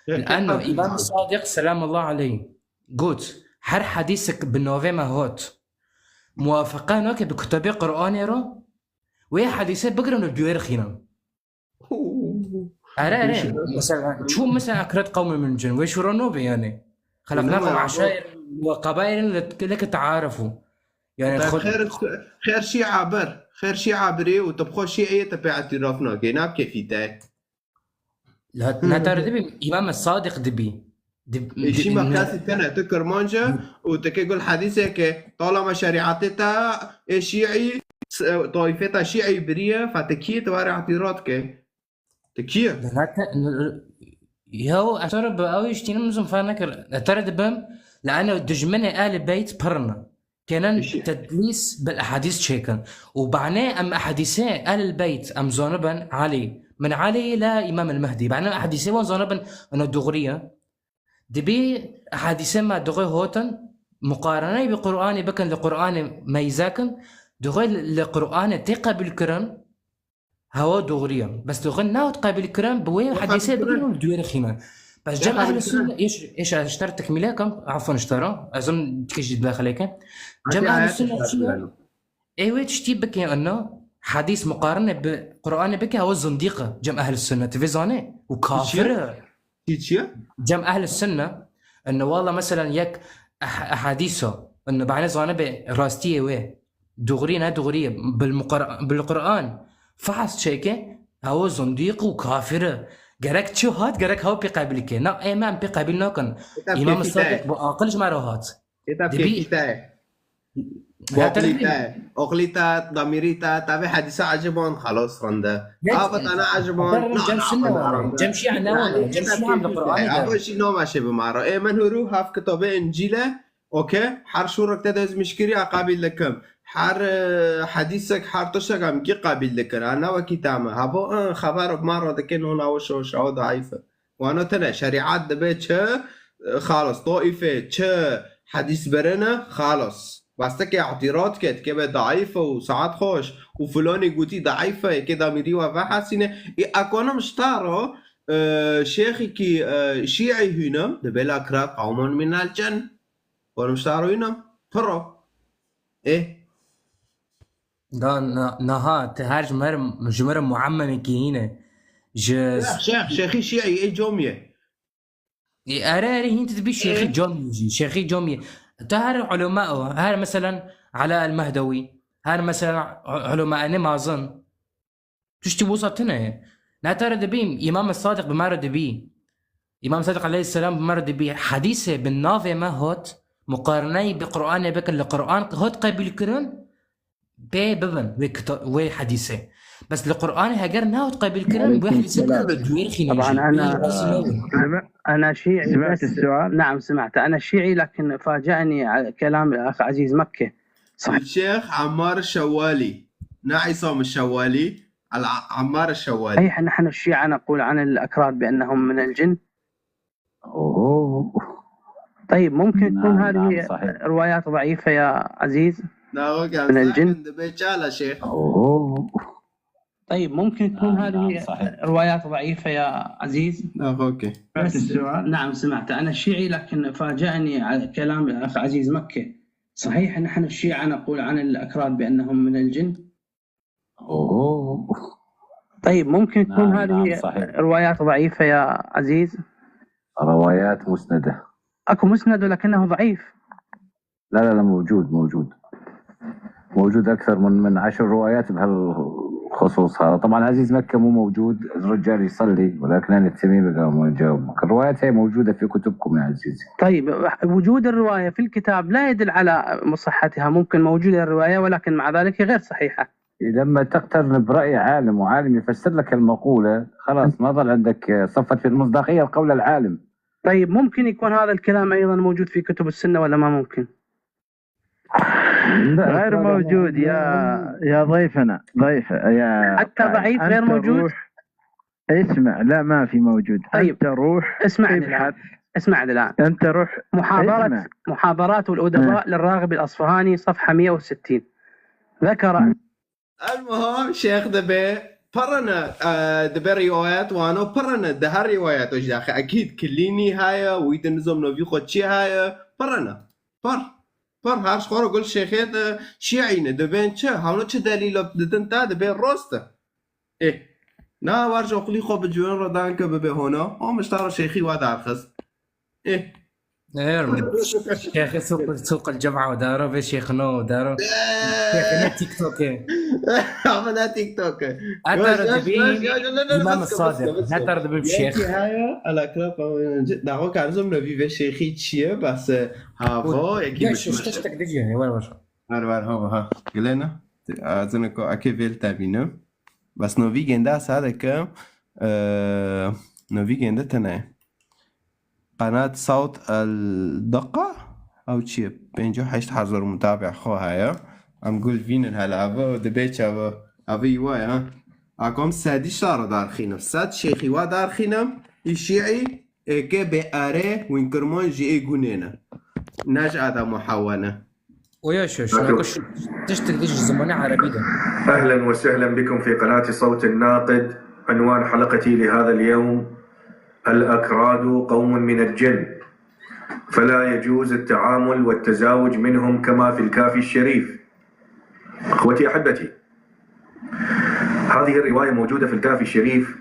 Leno Îmam Sadiq, selamullah aleyh. Got, her hedîsek bi navê me hat, muwafiqe nake bi kitabê Qur'anê re, wê hedîsê bigirin û li duyê rixînin. Ere, ere. Mesela, çû mesela ekret qewmê min cin, wê şûra nobê yani. Xelaqnakum eşair ve qabail leke tearefu. Yani, xêr, xêr şîa bir, xêr şîa birê û tu bi xwe şîiyê te pê etiraf nake, ne bi kêfî te. Ne te re dibî, Îmam Sadiq dibî. Ê, şî me kesî tene, tu Kirmanc e û tu kê gul hedîseke, talama şerîetê te, ê şîî, s-, taîfê te şîî biriye, fe te kî ye, tu were îtîrad ke. Tu kî ye? Ne te, n-, ya, ez te re bi ew îştînim nizim fe nekir. Ez te re dibim, li ene dijminê Ehl-i Beyt pir ne. Kênin tedlîs bil ehadîs çêkin. Û banê em ehadîsê Ehlil Beyt em zanibin Elî. Min Elî la Îmam el Mehdî. Banê ehadîsê wan zanibin ina dûxrî ye. Dibî ehadîsê me dixwe hotin, muqareneyê bi Qur'anê bikin, li Qur'anê meyze kin, dixwe li Qur'anê tê qebûl kirin. Hewa doğru ye. Bes tu xwe newt qebîl kirin, bi wê hedîsê bigirin û li duyê rixînin. Bes cem ehl-i sünne, êş, êş, ji te re tekmîle kim, afwan ji te re, ez him tikê jî didaxilê ke. Cem ehl-i sünne çi ye? Ê wê tiştî bike ina, hedîs muqarene bi Qur'anê bike, hewa zindîq e, cem ehl-i sünne. Tu vê zanê? Û kafir e. Çi çi ye? Cem ehl-i sünne, ina wala meselen yek eh-, ehadîso, ina bane zane be rastiyê wê. Dûxrî ne dûxrî ye. Bil muqar-, bil Qur'an fehs çêke, ew zindîq û kafir e. Gerek çi hat, gerek hew pê qebîl ke. Na, ê me em pê qebîl nakin. Îmam Sadiq bi aqil ji me re hat. Dibî. Aqilî te, aqilî te, damîrî te, te vê hedîsa eciban, xelas rinde. Ava te ne eciban, cem şîa ne wana, cem şîa ne wana, cem şîa em li Qur'anê de. Ava jî namaşê bi me re. Ê min hûrû hev kitabê Încîl e, Okey, her şûrek te dezmîşkirî a qebîl dikim. Her, e, hedîsek, her tiştek em kî qebîl dikin. Ha, ne wekî te me. Hebo, e, xeber bi me re dikin, hona o şo, şo daîf e. Wana tine, şerîet dibe çi, e, xalis, taîfe, çi hedîs birine, xalis. Bes te ke îtîrad ke, dike be daîf e û saet xweş, û filanî gotî daîf e, yekê damîrî we vehesîne. Ê, ekonim ji te re, e, şêxîkî, e, şîî hûnim, dibe la kira qewmun minel cin. Oğlum, şarwîna piro. E? Da na-, naha, te her ji me re, ji me re muammemekî hîne. Ji Şex, şex, şexî şîî, ê comiyê. E, ere, ere, hîn tu dibî şexî comiyê jî, şexî comiyê. Tu her ulema o, her meselen Ela el Mehdewî, her meselen u-, ulema enê mazin. Tiştî wisa tune ye. Ne te re dibî, Îmam Sadiq bi me re dibî. Îmam Sadiq aleyhisselam bi me re dibî. Hedîsê bi navê me hot, muqareneyî bi Qur'anê bikin, li Qur'an hot qebîl kirin, pê bibin wê kita-, wê hedîsê. Bes li Qur'anê heger nehot qebîl kirin, wê hedîsê bikin li duyê rixînin jî. Wê hedîsê nebin. أنا شيعي. سمعت بس السؤال؟ نعم، سمعت. أنا شيعي، لكن فاجأني ع-، كلام الأخ عزيز مكي. صحيح. الشيخ عمار الشوالي، نا عصام الشوالي، الع-، عمار الشوالي. صحيح، نحن الشيعة نقول عن الأكراد بأنهم من الجن. أوه. طيب، ممكن تكون نعم، هذه نعم، صحيح. روايات ضعيفة يا عزيز؟ لا، هو كان من الجن؟ ساكن دبي، شيخ. أوه. طيب، ممكن تكون نعم، هذه نعم، صحيح. روايات ضعيفة يا عزيز؟ لا، أوكي. بس السؤال. نعم، سمعت. أنا شيعي، لكن فاجأني ع-، كلام الأخ عزيز مكي. صحيح، نحن الشيعة نقول عن الأكراد بأنهم من الجن. أوه. طيب، ممكن تكون نعم، هذه نعم، صحيح. روايات ضعيفة يا عزيز؟ روايات مسندة. أكو مسند، ولكنه ضعيف. لا، لا، لا، موجود، موجود. موجود أكثر من، من عشر روايات بهال-، خصوص هذا. طبعًا عزيز مكة مو موجود، الرجال يصلي، ولكن أنا التميمي قام جاوبك. الروايات هي موجودة في كتبكم يا عزيزي. طيب، وجود الرواية في الكتاب لا يدل على صحتها، ممكن موجودة الرواية ولكن مع ذلك غير صحيحة. لما تقترن برأي عالم وعالم يفسر لك المقولة، خلاص ما ظل عندك صفة في المصداقية لقول العالم. طيب، ممكن يكون هذا الكلام أيضًا موجود في كتب السنة ولا ما ممكن؟ لا، غير هذا موجود يا، يا ضيفنا، ضيف، يا حتى ضعيف غير موجود؟ روح، اسمع، لا، ما في موجود. طيب، أنت روح اسمعني الآن. اسمعني الآن. أنت روح، محاضرة، اسمع. محاضرات الأدباء للراغب الأصفهاني، صفحة مية وستين. ذكر المهم، شيخ دبي برنا، آه، دبي روايات وانو برنا، ده هر روايات وش داخل. أكيد كليني هاي، ويد نظام نوفي خو تشي هاي، برنا. بر، بر، هر شخور قول شيخي ده شيعي نه، دبين چه؟ هاونو چه دليل ددن تا دبي روسته؟ إيه. نا، وارج أقلي خو بجوان ردان كببي هنا، أو مشتار شيخي وادار خست. إيه. نعم. شيخ سوق، سوق الجمعة وداره، في شيخ نو وداره. شيخ نو تيك توك. عملها تيك توك. أتى ردبين الإمام الصادق. أتى ردبين بشيخ. هاي الأكرام دعوة كارزم نبي في شيخي تشيه، بس هافو يكي مش تشتك دجي يعني، وين وش؟ هر وار هو ها. قلنا أزنكو أكي فيل تابينو. بس نوفي جندا سادك، آه، نوفي جندا تناي. قناة صوت الدقة، ئەو چییە؟ پێنجا و هەشت هەزار متابع خۆ هەیە. ئەم گول ڤینن هەلا ئەوە و دەبێ چاوە ئەوەی وایە. ئاکۆم سەدی شارە دارخینم، سەد شێخی وا دارخینم، ئی شیعی، ئێکێ بێ ئەرێ وین کرمۆن ژی ئێ گونێنە. نەژ ئادا محەوەنە. ويا شوش، ناقش تشتك ديش الزمانة عربي ده. أهلًا وسهلًا بكم في قناة صوت الناقد. عنوان حلقتي لهذا اليوم: الأكراد قوم من الجن، فلا يجوز التعامل والتزاوج منهم كما في الكافي الشريف. إخوتي أحبتي، هذه الرواية موجودة في الكافي الشريف،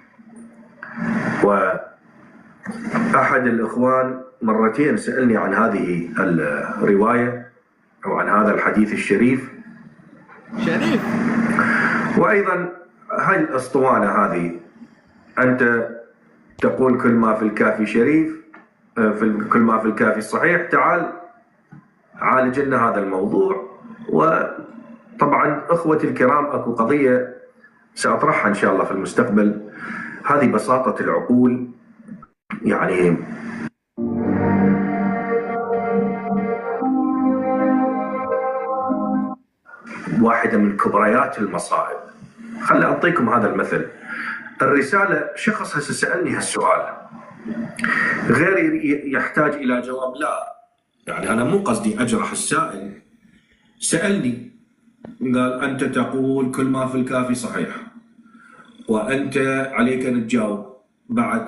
وأحد الإخوان مرتين سألني عن هذه الرواية أو عن هذا الحديث الشريف. شريف. وأيضًا هاي الأسطوانة هذه، أنت تقول كل ما في الكافي شريف، آه، في ال-، كل ما في الكافي صحيح، تعال عالج لنا هذا الموضوع. وطبعًا إخوتي الكرام، أكو قضية سأطرحها إن شاء الله في المستقبل. هذه بساطة العقول، يعني، واحدة من كبريات المصائب. خلي أعطيكم هذا المثل. الرسالة، شخص هسه سألني هالسؤال، غير ي-، يحتاج إلى جواب، لا، يعني، أنا مو قصدي أجرح السائل. سألني، قال: "أنت تقول كل ما في الكافي صحيح، وأنت عليك أن تجاوب بعد،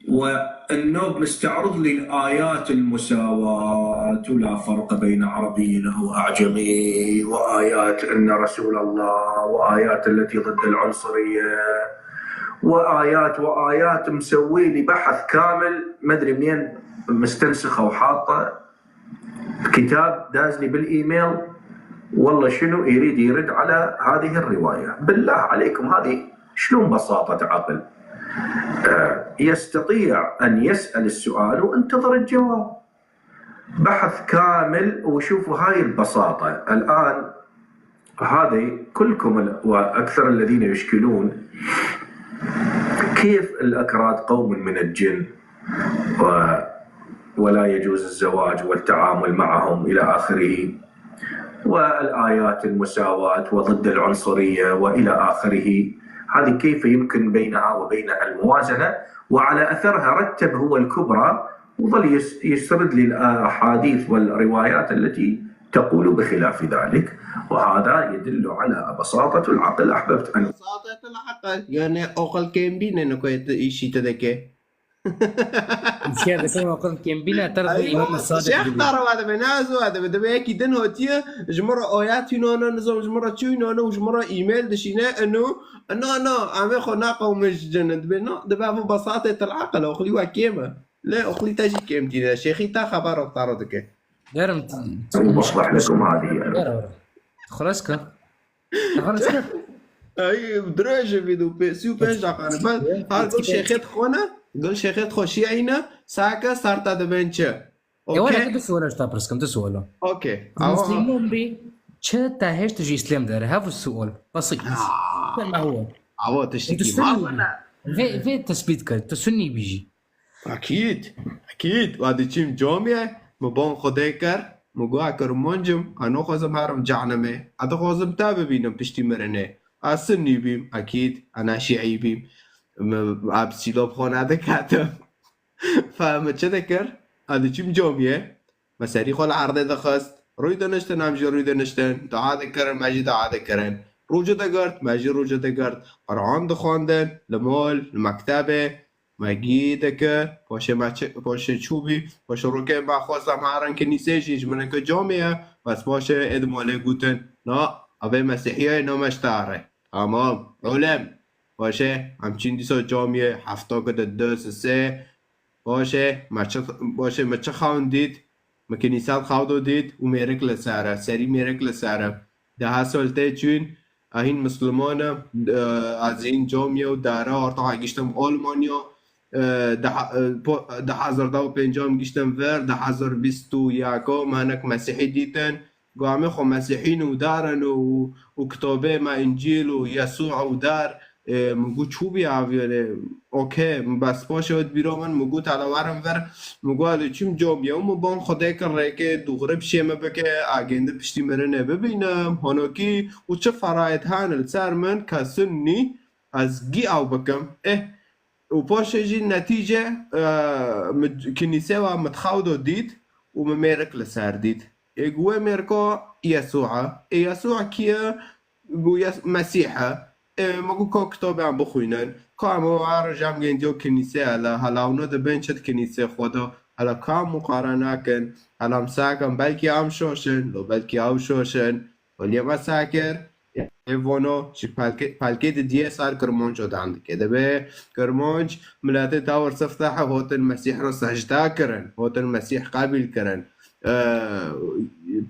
وأنه مستعرض لي الآيات المساواة ولا فرق بين عربي أو أعجمي، وآيات أن رسول الله، وآيات التي ضد العنصرية، وآيات، وآيات، مسوي لي بحث كامل، ما أدري منين مستنسخة وحاطة." كتاب داز لي بالإيميل، والله شنو يريد يرد على هذه الرواية. بالله عليكم، هذه شلون بساطة عقل؟ آه، يستطيع أن يسأل السؤال وانتظر الجواب. بحث كامل، وشوفوا هاي البساطة. الآن هذه كلكم ال-، وأكثر الذين يشكلون كيف الأكراد قوم من الجن و-، ولا يجوز الزواج والتعامل معهم إلى آخره، والآيات المساواة وضد العنصرية وإلى آخره. هذه كيف يمكن بينها وبين الموازنة؟ وعلى أثرها رتب هو الكبرى وظل يس-، يسرد لي الأحاديث والروايات التي تقول بخلاف ذلك، وهذا يدل على بساطة العقل. أحببت أن بساطة العقل، يعني، أقل كان بينا نكويت إشي تدكي. شيخ، بس أنا أقل كان بينا ترى أيوة، الإمام الصادق شيخ دبي. ترى هذا بناز وهذا بدو يكي دن هوتيه، جمرة آيات نونا نظام، جمرة شو نونا، وجمرة إيميل دشينا إنه، إنه، إنه، عم يخو ناقة ومش جنة. دبي، نو، دبي ببساطة العقل، أقلي وكيما. لا، أقلي تاجي كيم دينا، شيخي تا خبر وطارو دكي. دارم ت-، أوضح لكم هذه. دارم. خلاص كا. خلاص كا. Ay, dirêj e vîdeo, pê-, sî û pênc deqan e. Bes, ha, gul şêxê dixwe ne, gul şêxê dixwe şîî ne, sake sarta dibên çi? Ê, were, Okey? tu suala ji te pirs kim, tu suala. Okey. Muslimon bî, çi te hêşt ji Îslam dere? Hev sual. Basit. Sen me huwa. Awa Tu tiştekî Sunnî mal bî. ne. Vê, vê tespît kir. Tu Sunnî bî jî. Akîd. Akîd. Wa diçîm camiyê, mi ban Xwedê kir, mi got, "A Kirmancim, a naxwazim herim cehennemê. A dixwazim te bibînim piştî mirinê. A Sunnî bîm, akîd, a ne Şîî bîm." Mi, a bi sîlop xwe nediketim. Fe mi çi dikir? A diçîm camiyê, me serî xwe li erdê dixist. Rûy diniştin, em jî rûy diniştin. Dua dikirin, me jî dua dikirin. Rûcû digirt, me jî rûcû digirt. Quran dixwendin, li mol, li mektebê. Me gî dikir, paşê me çi, paşê çûbî, paşê rokê me xwest em herin kinîsê jî, ji min ke camê ye, bes paşê ê di malê gotin, "Na, evê mesîhiyê, na me ji te re." Tamam, olem. Paşê em çîn dîsa camiyê, hefta ke di du sisê, paşê me çi, paşê me çi xewn dît, me kinîse xewdo dît û mêrik li ser e, serî mêrik li ser e. Deha sol tê çûn, a hîn Misliman e, e, ez hîn camiyê û dara ortaxa giştim Almanya, e, deha, e, po-, du hezar da û pênc em giştim vir, du hezar bîst û yek me hinek Mesîhî dîtin. Got, "Em ê xwe Mesîhîn û darin û, û kitobê me Încîl û Yesû û dar." E, min got, "Çû bî aviyê?" Okey, bes paşê wet bîra min, min got, "Hele werin vir." Min got, "Hadi çim camiyê." Û min ban Xwedê kir rêkê dûxrib şê me bike, agêndi piştî mirinê bibînim, honokî û çi ferayet hene li ser min, kesin nî, ez gî ew bikim. Eh, û paşê jî netîce, e, min kinîsê wa min xewdo dît û min mêrik li ser dît. Ê gu wê mêrika Yesû e. Ê Yesû kî ye? Gu Yes-, Mesîh e. Ê, min gu ka kitobê em bixwînin. Ka em war jam gêndiyo kinîsê hele. Hala hûn dibên çi di kinîsê xwe de? Hala ka em muqare nakin? Hala em sakin, belkî em şoşin, lo belkî ew şoşin. Weliye me sakir, ê vono ji pelkê, pelkê di diye sar Kirmanco dan dike. Dibê Kirmanc miletê tawir sifte he hotin Mesîh ro secda kirin, hotin Mesîh qebîl kirin. Ee,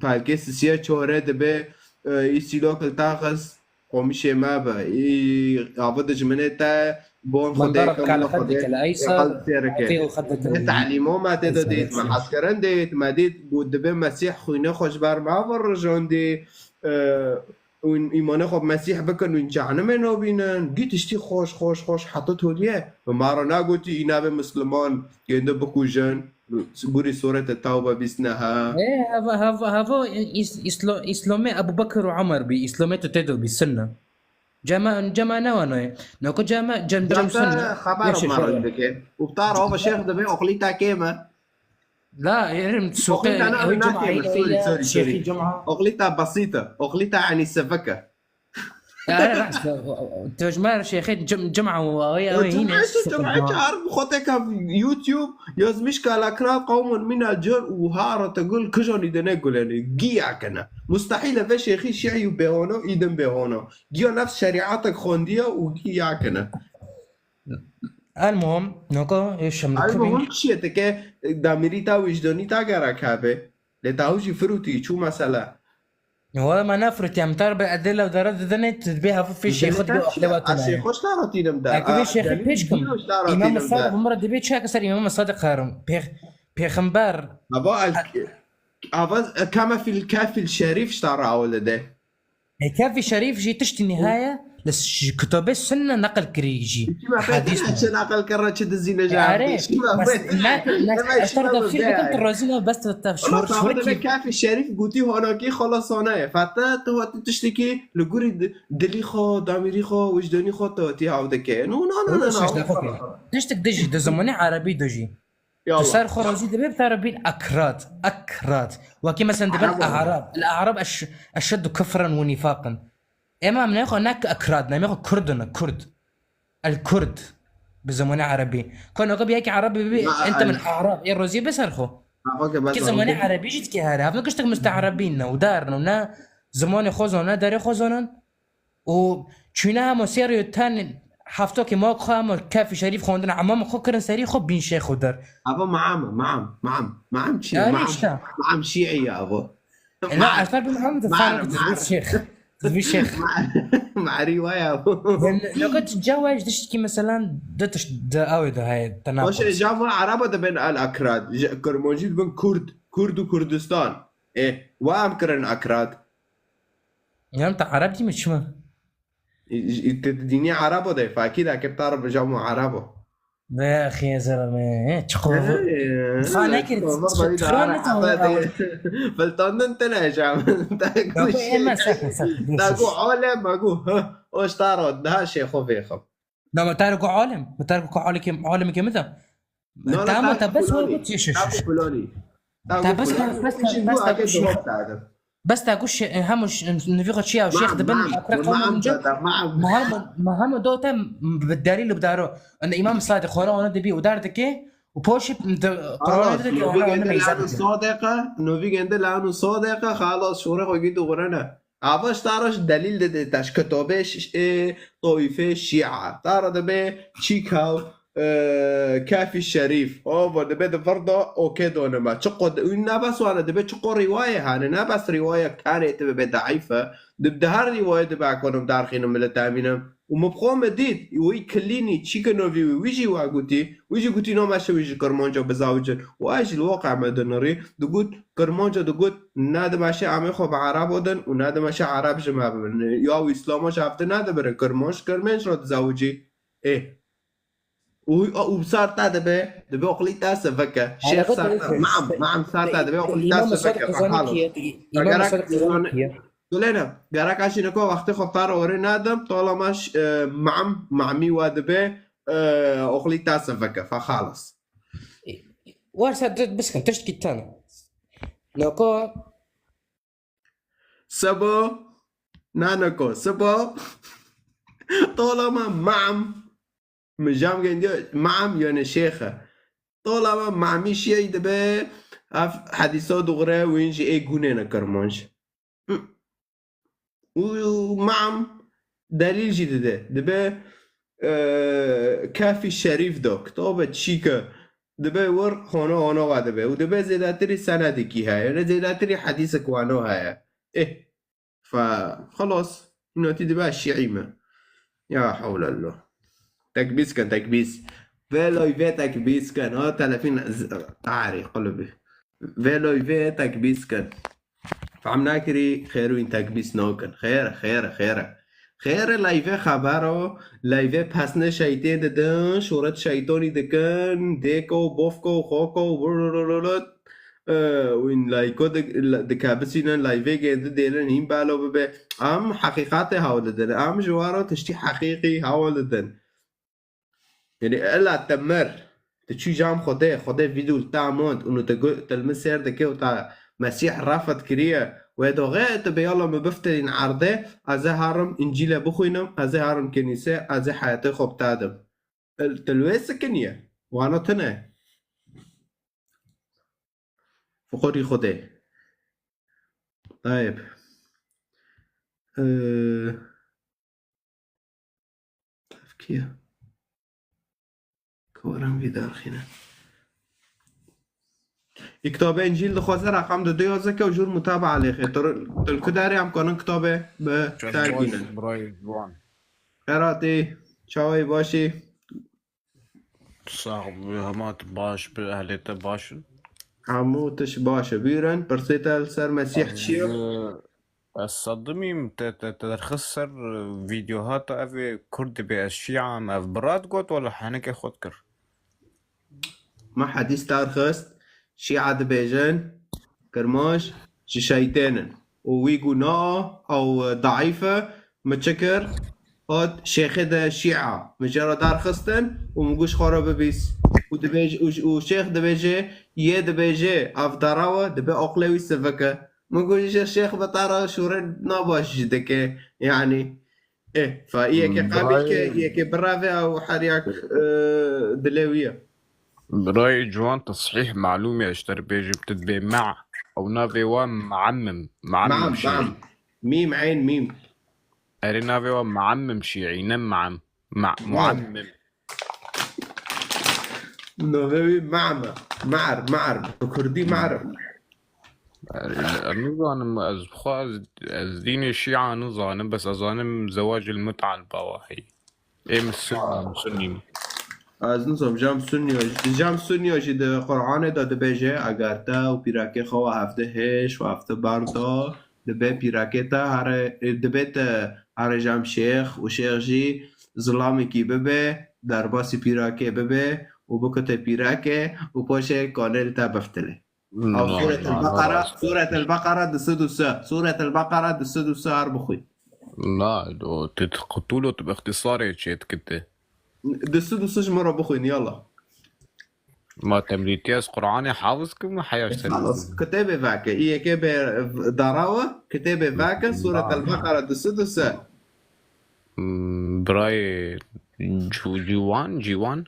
pelkê sisiye çore dibê, e, îsîlok li taxis qomişê me be. Î ava dijminê te bon Xwedê ke, min Xwedê, qelb sêrike. Vê talîmo me tê de dît, me hezkirin dît, me dît, got dibê Mesîh xwînê xwe ji ber me ve rijandî. Ee, û îmanê xwe bi Mesîh bikin û cehenimê nabînin. Gî tiştî xweş, xweş, xweş heta toliye. Bi me re nagotî, î nabê Misliman, yên de bikujin. Gurî Sûrete Tewbe bîst neha. Ê, heva, heva, heva, îs-, îslo-, îslomê Ebu Bekir û Omer bî, îslomê tu tê de bî, sinne. Cema, cema ne wanoye. Noko cema, cem, cem Cem te sinne. Xeber Yaşa, ma şöyle. Dike. Û bi ta re ava şêx dibê oxlî ta kêm e. La, yerim suqê, Oxlî ta na, ew na cema kêm e, sorry, sorry, şêxî sorry. Cema. Oxlî ta besît e. Oxlî ta, yanî, sivik e. Ya, rast, tu ji me re şêxê cim-, cima û ew, ew, yine Cumê, Cumê çar bi xwe teka YouTube yazmış ki: "Ala kira qewmun min el cin û harete gul kijanî de ne gulenê." Giya kene. Mustahîl e ve şêxî şiî û bêhono, îdim bêhono. Giya nefs şerîatek xwendiye û giya kene. El muhim, noko, ê şemdikubî. El muhim çi ye? Teke damirî ta, wijdanî ta gerek hebe. Lê ta ew jî firûtî, çû mesele. Wala me nefirît, em tar bi edê lewdara didinê, tu dibê hevû fê şêxo dibê oxlê wa tune. Şêxo ji ta re tînim de. Eke vê şêxê pêş kim. Îmam Sadiq bi min re dibê çi heke ser Îmam Sadiq herim. Pêx-, pêxember. Ava el-, ava keme fil kefil şerîf ji ta re awil dide. E, Kefî Şerîf jî tiştî nihayê li ş-, kitabê sunne neqil kirî jî. Çima fê Hadîs çi neqil kirre, çi dizîne ji Erê, erdê? Çima bes fê ne, ne, Deme ez çima tar da fîr bikim, tu razî ne, bes tu te şor, şor ki. Kefî Şerîf gotî honakî xelasane ye. Fete tu hatî tiştekî li gurî di-, dilî xwe, damirî xwe, wijdanî xwe tu hatî hav dike. No, no, no, no, no. Tiştek dijî, di zimanê erebî dijî. Tu ser xwe razî dibe, bi te re bîn ekrad, ekrad. Wekî mesela dibin Arab. E'rab. El E'rab eş-, eşeddu kufran û nifaqan. Ema em nexwe ne ekrad, ne, em nexwe Kurd ne, Kurd. El Kurd. Bi zimanê erebî. Kon oka bi yekî erebî bibî, ente min E'rab. Ê rozî be ser xwe. Ki zimanê erebî jî dike here. Hevne kiştek muste'rebîn ne, û dar ne, ne zimanê xwe zon, ne derê xwe zonin. û çûne hema sê rê ten heftokê ma xwe hema Kefî Şerîf xwendin, emam xwe kirin serî xwe bîn şêx û der. Ava maam, maam, maam, maam çi? Yani maam, işte. Maam şiî ye ava. E, la, maam. Eşter bin Muhammed Faruk şêx. Vî şêx. Marî waya bû. Loka tu cawa ji diştikî, meselan, du tişt di awê de heye, te Baş e, naxwaz. Cava Araba dibin El Akrad. Ji Kirmancî dibin Kurd. Kurd û Kurdistan. E, wa em kirin Akrad. Yan te Arab dî mi çima? Te dînî Arabo de, fakî de, ke tar bi Cava Arabo. Ne, axî, zelme, çiqo. Ee, Fa nekir, baba, çi-, baba, çiqo baba, ne baba, tamam, baba. Filtandin tine jam. Ya, bu ema sakın, sakın. Dagu alem, magu. O staro, daha şey xo vêxim. Na, ma tar ku alim, ma tar ku alim kim, alim kim da. Na, na, Tamam, ta ta bes filani, were ku çeşiş. Ta ku filani. Ta Ta ku bes, filani. Bes, Bes, bes, bes, ta ku şey. Bes ta ku şey, hemu ş-, nevi xo çiya, Şêx dibin, Akra qawm Muhammed, Muhammed, Muhammed o tem bi delîl bi daro. Anda İmam Sadiq xora ona dibi, û dar dike, û poşi de, Qur'an Xalas, dike, novî ona, ona gende meyzan lanu dike. Sadiqe, novî gende lanu Sadiqe, xalas, şore xo gî dûxurene. Ava ji tara ji delîl dide te ji kitobê ş-, ş-, ê, toîfê Şîa. Tara dibe çîka, e, Kafî Şerîf. Ava dibe di vir de okê donime. Çi qo di-, wî ne bes wane dibe, çi qo rîwaye hane, ne bes rîwaye kanê te bibe daîf e. Di, di her rîwaye dibe ekonim darxînim millet emînim. Û min bi xwe min dît, wî kilînî çîke novî wî, wî jî wa gotî, wî jî gotî, no meşe wî ji Kirmanca bizawicin. Û ez jî li waqe me dinirî, digot, Kirmanca digot, ne dimeşe em ê xwe bi Erebo din û ne dimeşe Ereb ji me bibin. Ya û Îslama ji hev di nedibirin, Kirmanc ji Kirmênc re dizawicî. Ê. Û, û sar te dibe, dibe oqlî te sivike. Şêx Erebo sar te, direkt mam, mam sar te dibe oqlî te İmam Sadiq sivike. Kazanı Xalo. Kiye, İmam Gerek Sadiq Kazanı Kazanı kiye. Gulêne, gerek ez jî niko wextê xwe bi te re orê nedim, tolama ş-, e, mam, mamî we dibe, e, oxlî te sivike, fe xalas. Warsa did biskin, tişt kitana. Noko. Sebo, nanoko, sebo. Tolama mam. Min jam gendiyo, mam yani şêxe. Tolama mamî şiyey dibe, ev hedîsa dûxire wîn jî ê gûnê ne Kirmanc. Û mam delîl jî dide. Dibe, e, Kafî Şerîf do, kitabe çîke. Dibe wir hono hono wa dibe. Û dibe zêdetirî senedekî heye. Ne zêdetirî hedîsek wano heye. Eh. Fe, xelas. Hîna tî dibe şîî me. Ya hewlellah. Tekbîs kin, tekbîs. Vê live tekbîs kin. Ha, telefîn z-, tarî, qulubî. Vê live tekbîs kin. Fehm nakirî, xêr wîn tekbîs nakin. Xêr, xêr, xêr. Xêr live xebero, live pesne şeytê didin, şoret şeytonî dikin, dêko, bofko, xoko, vururururut. E, wîn layko di-, dikebisînin, layvê gêndi dêlin hîn belo bibe. Em heqîqatê hewl didin. Em ji we re tiştî heqîqî hewl didin. Yanî ela te mir, tu çû cam Xwedê, Xwedê vîdyo li te amand û tu gu-, tu li min sêr dike û te Mesîh refet kiriye. Wê doxê tu bê yala min biftirîn erdê, ez ê herim Încîle bixwînim, ez ê herim kenîse, ez ê heyetê xwe bi te dim. El-, tu li wê sikiniye. Wana tune. Fiqorî Xwedê. Tayeb. Ee, ev kî ye? Kawaran vî derxîne. Kitabê Încîl dixwaze reqam di du yazeke û jûr mutabaa lêxe. Tu, tu li ku derê em kanin kitabê bi Çend dergînin. Baş, birayê ciwan. Xêratî, çawayî başî? Sax bi, hema tu baş bi, ehlê te baş in. Hemû tişt baş e. Bîrin, pirsê te li ser Mesîh çi ye? Ez, ez sedimîm, te, te, te derxist ser, e, vîdyoha te, ev ê Kurd dibe, ez Şîa im, ev bira digot, wala henekê xwe dikir? Me hedîs derxist, Şîa dibêjin, Kirmanc ji şeytên in. Û wî got na, ew daîf e, min çi kir? Hat şêxê de Şîa, min jê re derxistin û min got ji xwe re bibîs. Û dibêj-, û, û şêx dibêje, yê dibêje, ev dera we, dibe aqilê wî sivik e. Min got ji şêx bi te re şûrê nabaş jî dike, yanî. Ê, fa yekê qabil ke, Birayê yekê birave ew her yak, e, dilê wî ye. Birayê ciwan, tesîh malûm e, ji te re bêjim, tu dibê me. Ew navê wa Muammim. Muammim Mam, şîî. Mam. Mîm, eyn, mîm. Erê, navê wa Muammim şîî, ne Mam. Ma-, Mam. Muammim. Navê wî Mam e. Mar, Mar. Bi kurdî Mar e. Ez nizanim, ez xwe, ez, ez dînê şîa nizanim, bes ez zanim zewacil mut'a li bawa heye. Ê min sunî, min sunî min. Ez nizam, cem sunniyo, cem sunniyo jî di Qur'anê de dibêje, eger te û pîrakê xwe wa hevdi hêş û hevdi berda, dibe pîrakê te here, dibe te here cem şêx û şêx jî zilamekî bibe, derbasî pîrakê bibe û bikute pîrakê û poşê kanê li te biftile. Ew Na, Sûret na, na, el-Beqara, rast e. Sûret el-Beqara du sed û sê. Sûret el-Beqara du sed û sê her bixwî. Na, o, tu, tu qutûl û tu bi ixtisarê çê dikite. Du sed û sê ji min re bixwîn, yalla. Ma temrîtî ez Qur'anê hafiz kim û heya ji te Xalas, dibim. Kitêbê veke. Î yekê bê darawa, kitêbê veke, Sûret Na, na. el-Beqara du sed û sê. Hmm, birayê Cî-, Cîwan, Cîwan.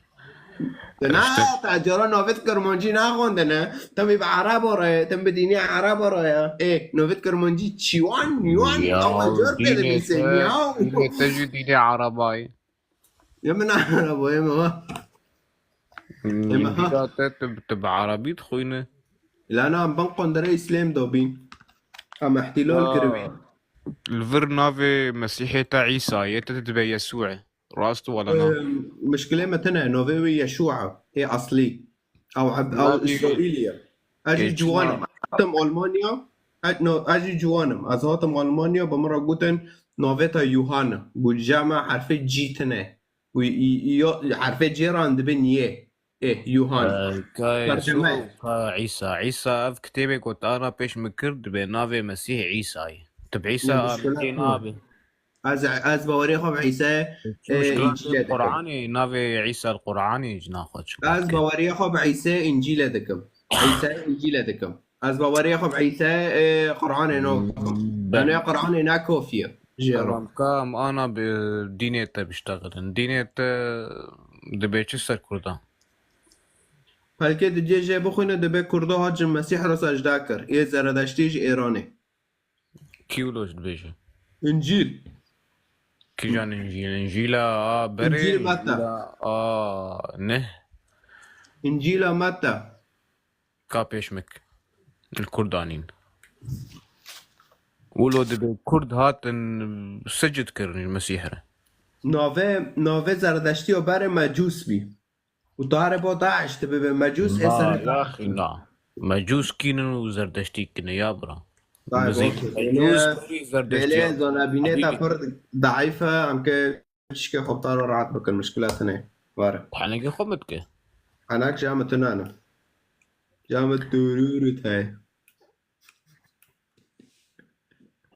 Te na, Riştek. Te cara navê kirmancî naxwendine. Te wî bi Ereba re, te bi dînê Ereba re ya. Ê, navê kirmancî Çîwan, Yuan, Ya, ama cor pê dînê dibîse, te, ya. Dînê te jî dînê Erebayê. Ya min Ereba, ya min ha. Hmm, Ema ha. Dîna te, tu, tu bi Erebî dixwîne? La na, em bin qondere Îslam dobîn. Em ihtilal Ha. kiribîn. Li vir navê Mesîhê te Îsa ye, te dibe Yesû e. Rast wala na? Em, mişkilê me tune, navê wî Yeşû e, ê eslî. Ew heb-, ew Navê Îsraîlî ye. Ez jî Ê, ciwan im. çima? Hatim Almanya. Ez, no, ez jî ciwan im. Ez hatim Almanya, bi min re gotin, navê te Yuhan e. Got, cem e, herfê cî tune. Û y-, y-, yo, herfê cê re dibin yê. Ê, Yuhan. Ee, ka Tercüme. Yesû, ka Îsa. Îsa ev kitêbê ku te ana pêş min kir, dibe navê Mesîh Îsayê. Tu bi Îsa Ê, muşkile amintê ku. nabe. Ez, ez baweriyê xwe bi Îsayê, Çi e, muşkila Încîlê dikim. Qur'anê, navê Îsa li Qur'anê ji navê xwe çi Ez baweriyê xwe bi Îsayê Încîlê dikim. Îsayê Încîlê dikim. Ez baweriyê xwe bi Îsayê, e, Qur'anê nû dikim. Ben- Yani Qur'anê ne kofiye. Jê re. Tamam, ka em ana bi dînê te biştexilin. Dînê te dibe çi ser Kurdan? Pelkê didiyê jê bixwîne, dibe Kurdo hat ji Mesîh re secde kir. Ê Zeredeştî ji Êranê. Kî wilo ji dibêje? Încîl. Kîjan Încîl? Încîla a berê, Încîl Metta. Încîla a neh. Încîla Metta. Ka pêşmik. Li Kurdanîn. Wilo dibe Kurd hatin secid kirin ji Mesîh re. Navê, navê Zeredeştiya berê Mecûs bî. Û darê bo Daeş dibe be Mecûs, ê Na, serê ya Daeş. Xî, na. Mecûs kînin û Zerdeştî kine, ya bira. Dayê, Bizî bokê, Mecûs bêlê, kî Zerdeştî bêlê ya. Zonabînê te Habîbî. Pir daîf e, em ke tişkê xwe bi te re rahat bikin, mişkila tune. Were. Henekê xwe min dike. Henek ji em tunane. Ji em turûrût heye.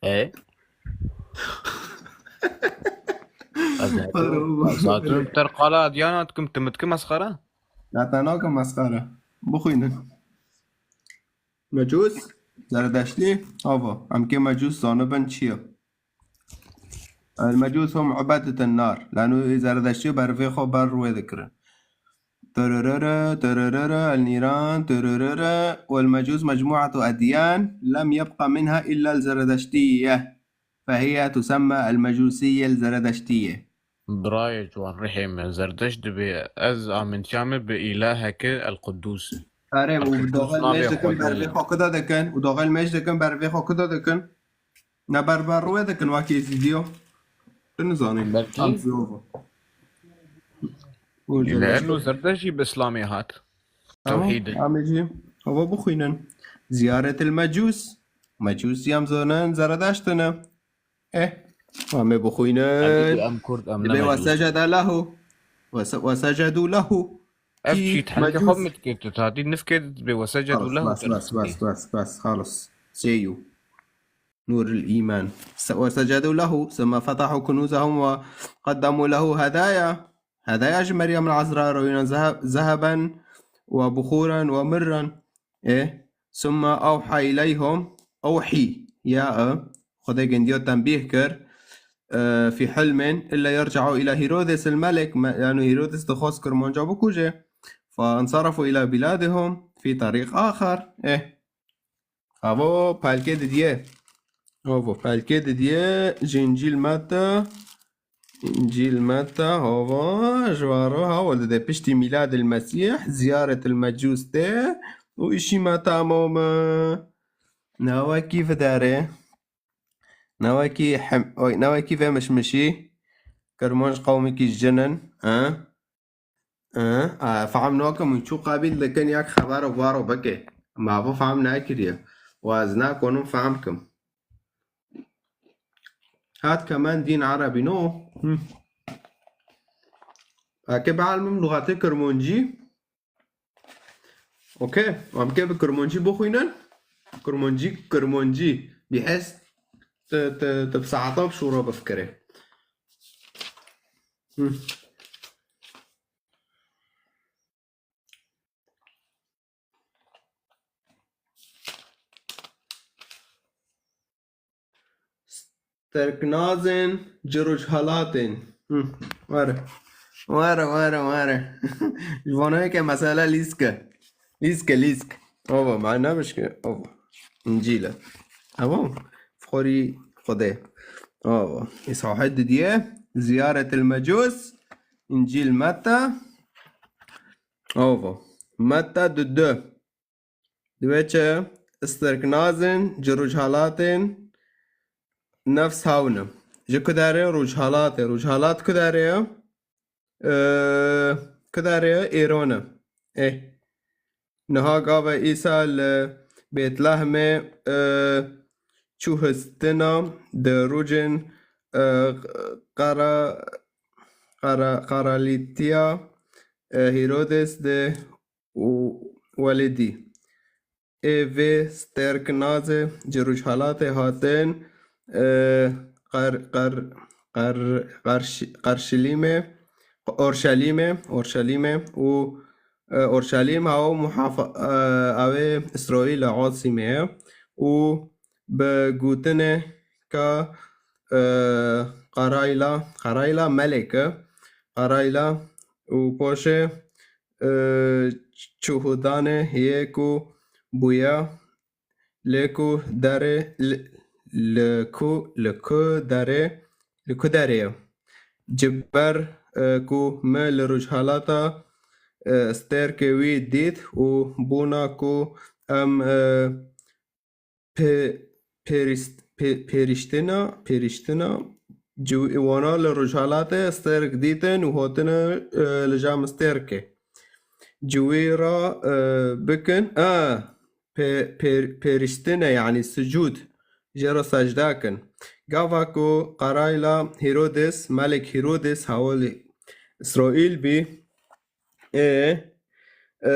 E? Ez Aro, zaten ter qala diyana dikim, tu min dikim mesxera? Ya te nakim mesxera. Bixwînin. Mecûs, Zerdeştî, ava. Em kê Mecûs zanibin çi ye? El Mecûs hum ubedeten nar. Lano Zerdeştî ber vê xwe ber rûyê dikirin. Tırırırı, tırırırı, el nîran, tırırırı. Wal Mecûs mecmuatu edyan, lem yebqa minha illa el Zeredeştiye. Fehiye tusemma el Mecûsiye el Zeredeştiye. Birayê ciwan, rihê me, Zerdeşt dibe, ez amintiya me bi îlaheke el Quddûs e. Erê, û Quddûs doxel navê mêj dikin, Xwedê ber vê ye. Xwe kuda dikin, û doxel mêj dikin, ber vê Xwe kuda dikin. Ne ber ber rûyê dikin wekî Êzîdiyo. Tu nizanî. Belkî. Em zî ova. Û Li Zerdeşt eno Zerdeşt jî bi Îslamê hat. Tamam, Tewhîd e. Em ê jî ova bixwînin. Ziyaret el Mecûs. Mecûs yam zonen Zeredeşt ne. Eh, em ê bixwînin. Em ê em Kurd, em ne Dibê Mecûs. Wesecede lehu. Wese-, wesecedu lehu. Ev Kî çî, te heke xwe Mecûs. Min dikir, tu tatî nifkê dibê wesecedu Xalas, lehu bas, te bas, nifkê. Bas, bas, bas, xalas. Sêyû. نور الإيمان. س-، وسجدوا له، ثم فتحوا كنوزهم وقدموا له هدايا. هدايا ji Meryem el Ezra re wîna zeh-, zeheban we buxûran we mirran. Ê, ثم أوحى إليهم، أوحي، ya, e, Xwedê gindiya tembîh kir, e, في حلم، إلا يرجعوا إلى هيرودس الملك، me-, yani Hîrodes dixwest kirmanca bikuje. فانصرفوا إلى بلادهم في طريق آخر. Ê. Avo pelkê didiye. Avo pelkê didiye ji Încîl Meta. Încîl Meta, hava, ji varo, hava dide piştî mîladil Mesîh, ziyaretil Mecûs tê û îşî me tamam e. Ne wekî vidarê. Ne wekî hem-, oy, ne wekî vê mişmişî. Kirmanc qewmekî jin in. Ha? Ha? A, fehm nakim, çû qabîl dikin yak xebero baro bike. Ma bu fehm nekiriye. Wa ez nakonim fehm kim. Hat kemen dîn erebî no. Hı. Eke bielmim luxatê kirmancî. Okey. Em ke bi kirmancî bixwînin. Kirmancî, kirmancî. Bîhes te, te, te bi saeta bi şûra bifikirê. Hı. Sterknazên ci rojhelatên. Hı, were. Were, were, were. Ji vanoyê ke mesela lîsk e. Lîsk e, lîsk. Ova, ma nebişke. Ova. İncil e. Tamam. Xorî Xwedê. Ova. Îsahê didiye. Ziyaretil Mecus. İncil Metta. Ova. Metta du du. Divê çi? Sterknazên ci rojhelatên nefs hawne. Ji ku derê? Rojhelatê. Rojhelat ku derê ye? Ee, ku derê ye? Êron e. Ê. Niha gava Îsa li Bêtlehmê, ee, çû histina di rojên, ee, qara, qara, qaralîtiya, ee, Hîrodes de û welidî. Ê vê sterknazê ci rojhelatê hatin, e, qer-, qer-, qer-, qerş-, qerşilîmê, Orşelîmê, Orşelîmê û, e, Orşelîm hawa muhafa-, e, ew ê Îsraîl e, Asîmê ye û bi gotinê ka, e, qarayla, qarayla melek e, qarayla û paşê e, çuhudanê yê ku bûya lê ku derê, li, li ku, li ku derê, li ku derê ye. Ji ber, e, ku me li rojhelata, e, stêrkê wî dît û bûna ku em, e, Pê-, pêrîst-, pê-, pêrîştina, pêrîştina ciw-, wana li rojhelatê sterk dîtin û hotine, e, li cem sterkê. Ciwî ra, e, bikin, e, pê-, pê-, pêrîştine, yanî sicûd, jê re secde kin. Gava ku qarayla Hîrodes, Melek Hîrodes hawilî Îsraîl bî, Ê, e,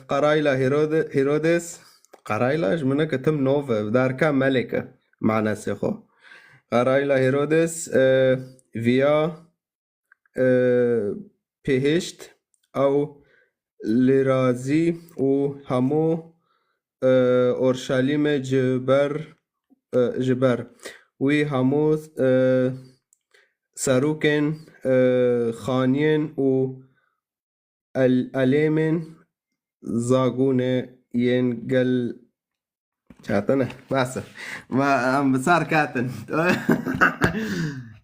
qarayla Hêrode-, Hêrodes, qarayla ji min ke tim nov e, derka melek e, manasê xwe. Qarayla Hêrodes, e, viya, e, pêhişt ew li razî û hemû, e, Orşalîmê ji ber, e, ji ber wî hemû, e, serokên, e, xaniyên û El-, elêmên zagûnê yên gel çatine. Bes e. Ma em bi sar katin.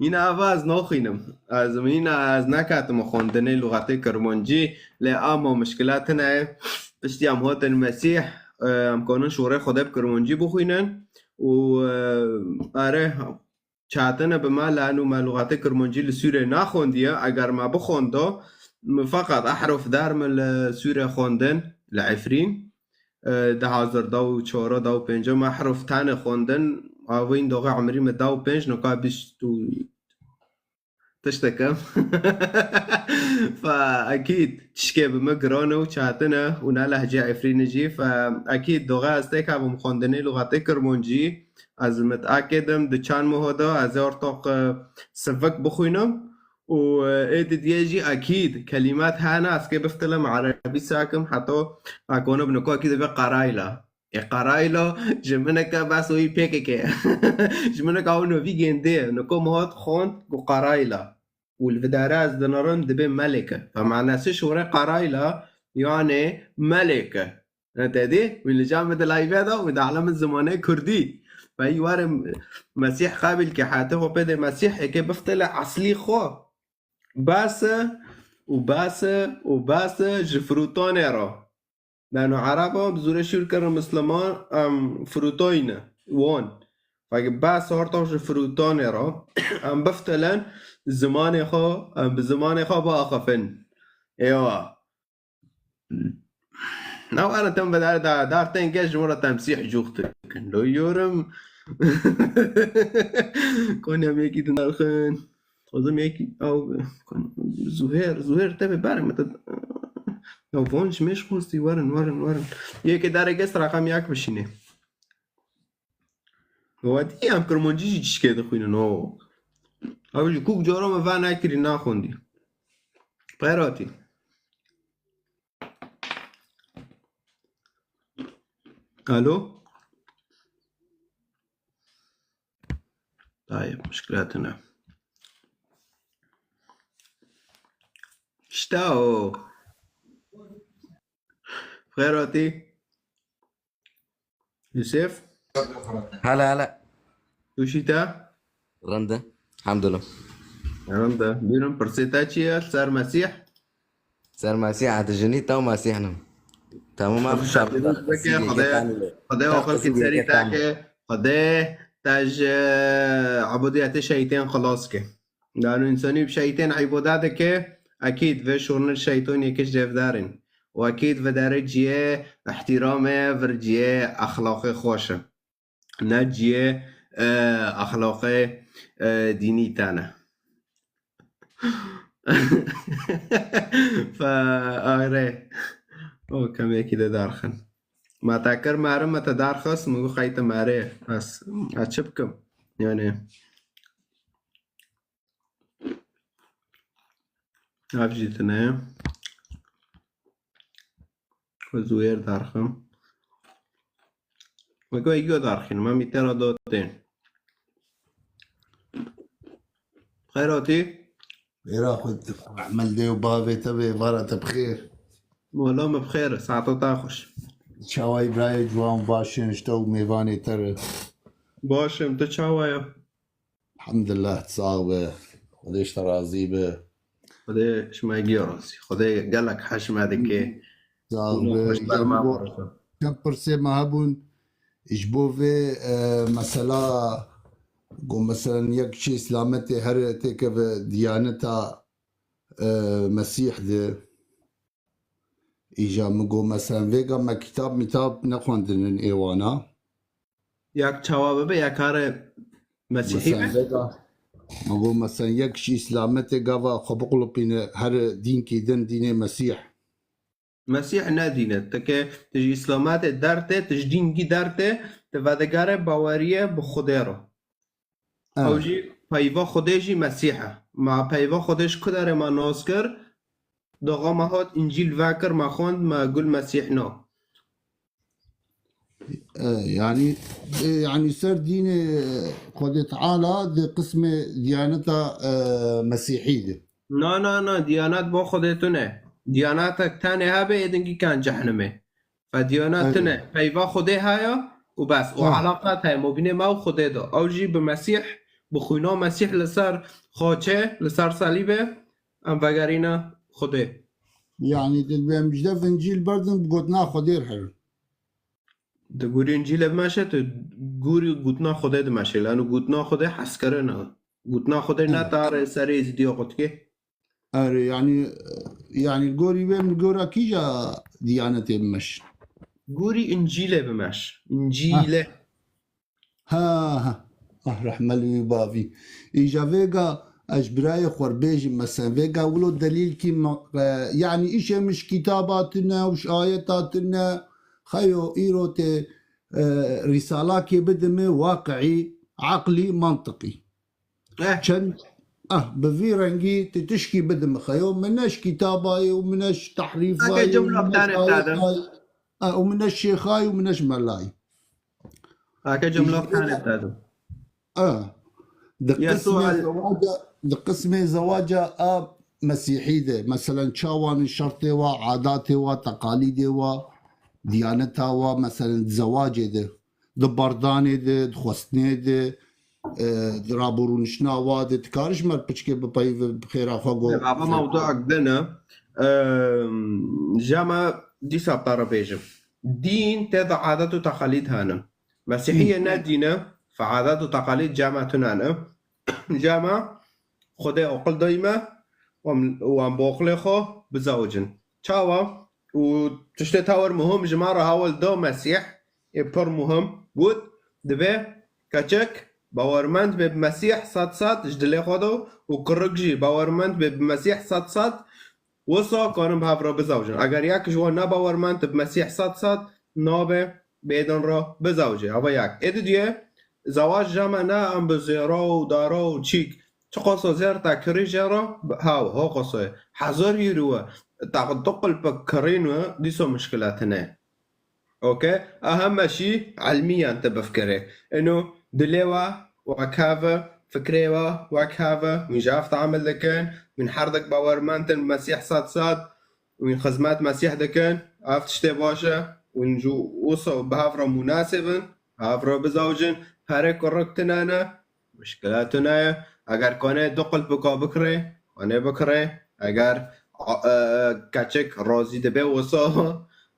Yine ava ez naxwînim. Ez yine ez nekatim xwendinê lûxetê kirmancî, lê ama mişkila tune ye. Piştî em hatin Mesîh, e, em kanin şûrê Xwedê bi kirmancî bixwînin û, e, are, çatine bi me, lanu me lûxetê kirmancî li Sûrê naxwendiye. Eger me bixwendo, min feqet ehruf der min li Sûrê xwendin, li Efrîn. E, di hazir da û çara da û pênca me ehruf tenê xwendin. Avîn doxê emirî min da û pênc, nika bîst û tiştekim. Fe ekîd tişkê bi min giran e û çatin e û ne lehcê Efrînê jî. Fe ekîd doxe ez têkevim xwendinê lûxetê kirmancî. Ez miteakid im di çand meho de ez ê ortoq, e, sivik bixwînim û, e, ê didiyê jî ekîd kelîmet hene ez kê biftilim erebî sakim heta ekonim nika kî dibe qarayla. Ê qarayla ji min eke bes wî P K K. Ji min eke ew novî gêndê. Niko min hat xwend ku qarayla. Û li vidare ez dinarim dibê melek e. Fe manasê şûrê qarayla, yanê melek e. Ne te dî? Wî li cem de layve da, wî de alem zimanê kurdî. Fe wî were Mesîh qabîl ke hate xwe pê de Mesîh eke biftele eslî xwe. Bas e û bas e û bas e ji firutanê re. Lano Ereba bi zûre şûr kirin Misliman, em firûtoyne. Wan. Fekî behs harta ji firûtanê re, em biftelen zimanê xwe, em bi zimanê xwe biaxifin. Ewa. Nav ana tem vedar da, dar ten gel ji wara temsîh cûx dikin. Lo yorum. Konya mekî dinarxin. Xwezim yekî ew Zuhêr, Zuhêr tevê berê me te. Ya van ji mêj xwestî werin, werin, werin. Yekê darê gest raqam yak bişînê. Wetî em kirmancî jî çişkê dixwînin o. Ew ji kûk cara me venekirî naxwendî. Xêratî. Alo? Tayeb, muşkila tune. İşte o. Xêratî. Yusuf? Hele hele. Tu şî te? Rind e. Elhamdulillah. Rind e. Bîrin pirsê te çi ye? Ser Mesîh? Ser Mesîh, tu jinî, taw Mesîh nim. Tamam, abi, şer. Xwedê, Xwedê o xelkê serî te ke, Xwedê te ji ebûdiyetê şeytên xilas ke. Lano însanî bi şeytên îbade dike, ekîd vê şûrine şeytonê yekê ji cevdarên. Û ekîd vê derê ciyê îhtîramê, vir ciyê exlaqê xweş e. Ne ciyê, e, exlaqê, e, dînî te ne. Fe, ayre. O kemekî de darxin. Ma te kir merim, ma te darxist, min got xeyte merê. Ez, ez çi bikim? Yani, ev jî tune ye. Xwe zûyêr darxim. Weke wekî darxînim, em îtera dotên. Xeyratî? Bêra xwe, rehmel dê û bavê te bê, vara te bi xêr. Wela me bi xêr, saeta te xweş. Çawayî birayê ciwan, baş in, ji te û mêvanê te re. Baş im, tu çawa ye? Elhamdulillah, sax be. Xwedê ji te razî be. Xwedê ji me giya razî. Xwedê gelek hej me dike. Sax be. Xweş ber me bixweşe. Çend pirsê me hebûn. Ji bo vê, e, mesela, ku, meselen, yek kişî îslametê here têkeve diyaneta, e, Mesîh de. Îja min got, meselen, vêga me kitab mitab nexwendinin ê wana. Yak çawa bibe, ya kare Mesîhî be? Mesela, vêga, min got, meselen, yek kişî îslametê gava xwe biqulipîne her dînkî din, dînê Mesîh. Mesîh ne dîn e. Ti ke, ti ji îslametê dertê, ti ji dînkî dertê, ti vedigere baweriye bi Xwedê re. Ew jî peyva Xwedê jî Mesîh e. Ma peyva Xwedê ji ku derê me nas kir? Doxa me hat Încîl vekir, me xwend, me gul Mesîh na. E, yani, e, yani ser dînê Xwedê Teala di qismê diyaneta, e, Mesîhî de. Na, na, na, diyanet bo Xwedê tune. Diyanetek tenê hebe, ê dingî ken cehnimê. Fe diyanet tune. Peyva Xwedê haya û bes. Û eleqet heye mobînê me û Xwedê de. Ew jî bi Mesîh, bi xwîna Mesîh li ser xaçê, li ser selîbê, em vegerîne Xwedê. Yani, di em ji dev Încîl berdin, bi gotina Xwedê re herin. Di gûrî Încîlê bimeşe, tu gûrî gotina Xwedê dimeşe. Lano gotina Xwedê hezkirin e. Gotina Xwedê ne tarê serê êzidiya xwe dike. Erê, yani, yani gorî wê min gora kîja diyanetê bimeş? Gûrî Încîlê bimeş. Încîlê. Ha, ha. Ah, rehmel wî bavî. Îja vêga ez ji birayê xwe re bêjim, mesen, vêga wilo delîl kî me, e, yani îşê min ji kitaba tune û ji ayeta tune, xeyo îro tê, e, rîsalakê bidime, waqi'î, aqlî, mantiqî. Eh. Çend, ah, bi vî rengî ti tişkî bidime xeyo, min ne ji kitaba ye û min ne ji tehrîfa ye û min ne ji ayeta ye. Ah, û min ne ji şêxa ye û min ne ji mela ye. Ake cumla tanê te do. Ah. Di qismê zewaca, di qismê zewaca a Mesîhî de, meselen, çawan in şertê wa, adatê wa, teqalîdê wa, diyaneta wa, meselen, di zewacê de, di berdanê de, di xwestinê de, e, di raborûniştina wa de, dikare ji me re piçkê bipeyivî, bi xêra xwe go. Ava mewduak din e. Em, ja me Dîsa te re bêjim. Dîn tê de adet û teqalîd hene. Mesîhiye ne dîn e, fe adet û teqalîd cema tune ne. Cema Xwedê aqil dayî me, wan, wan bi aqilê xwe bizewicin. Çawa? Û tiştê tewr muhim ji me re hewil da Mesîh, ê pir muhim, got, dibe keçik bawermend be bi Mesîh sed sed ji dilê xwe de û kirik jî bawermend be bi Mesîh sed sed, wisa kanin bi hev re bizewicin. Eger yek ji wan ne bawermend bi Mesîh sed sed, nabe bêdin re bizewicê. Eva yek. Ê didiye, zewac jeme ne em bi zêra û dara û çîk. Çiqasa zêr te kirî jê re, hew, ho qasayê. Hezar euro e. Te du qilpik kirîn we, dîsa mişkile tune. Okey? A heme şî elmîyan te bifkirê. Ino dilê we wek hev e, fikrê we wek hev e, hûn ji hev teamil dikin, hûn her dek bawermend in Mesîh sed sed, hûn xizmet Mesîh dikin, ev tiştê baş e, hûn ji wisa bi hev re mûnasib in, hev re bizewicin, perê kurik tune ne, mişkile tune ye. Eger kanê du qilpika bikirê, kanê bikirê. Eger a, e, keçik razî dibe wisa,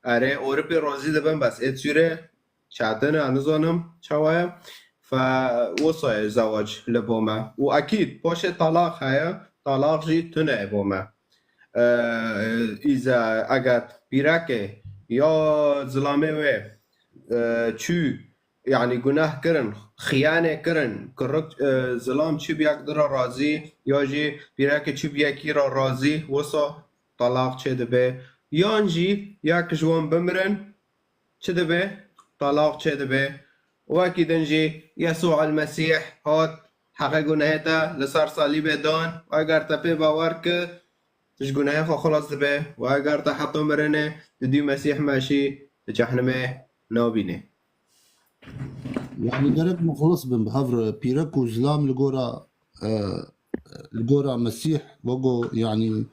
erê Ewropê razî dibin, bes ê Sûrê çetin e, nizanim çawa ye. Fe wisa ye zewac li bo me. Û ekîd paşê talaq heye, talaq jî tune ye bo me. E, îza eger pîrekê ya zilamê wê, e, çû, yanî guneh kirin, xiyanê kirin, kirik, e, zilam çi bi yek din re razî, ya jî pîrekê çi bi yekî re razî, wisa talaq çêdibe. Yan jî yek ji wan bimirin, çi dibe? Talaq çêdibe. Wekî din jî Yesû el Mesîh hat, heqê gunehê te li ser salîbê dan, eger te pê bawer kir, tu ji gunehê xwe xilas dibe, û eger te heta mirinê didî Mesîh meşî, di cehnimê nabînê. Yani gerek muxlis bin bi hev re. Pîrek û zilam li gora, e, li gora Mesîh, wego yani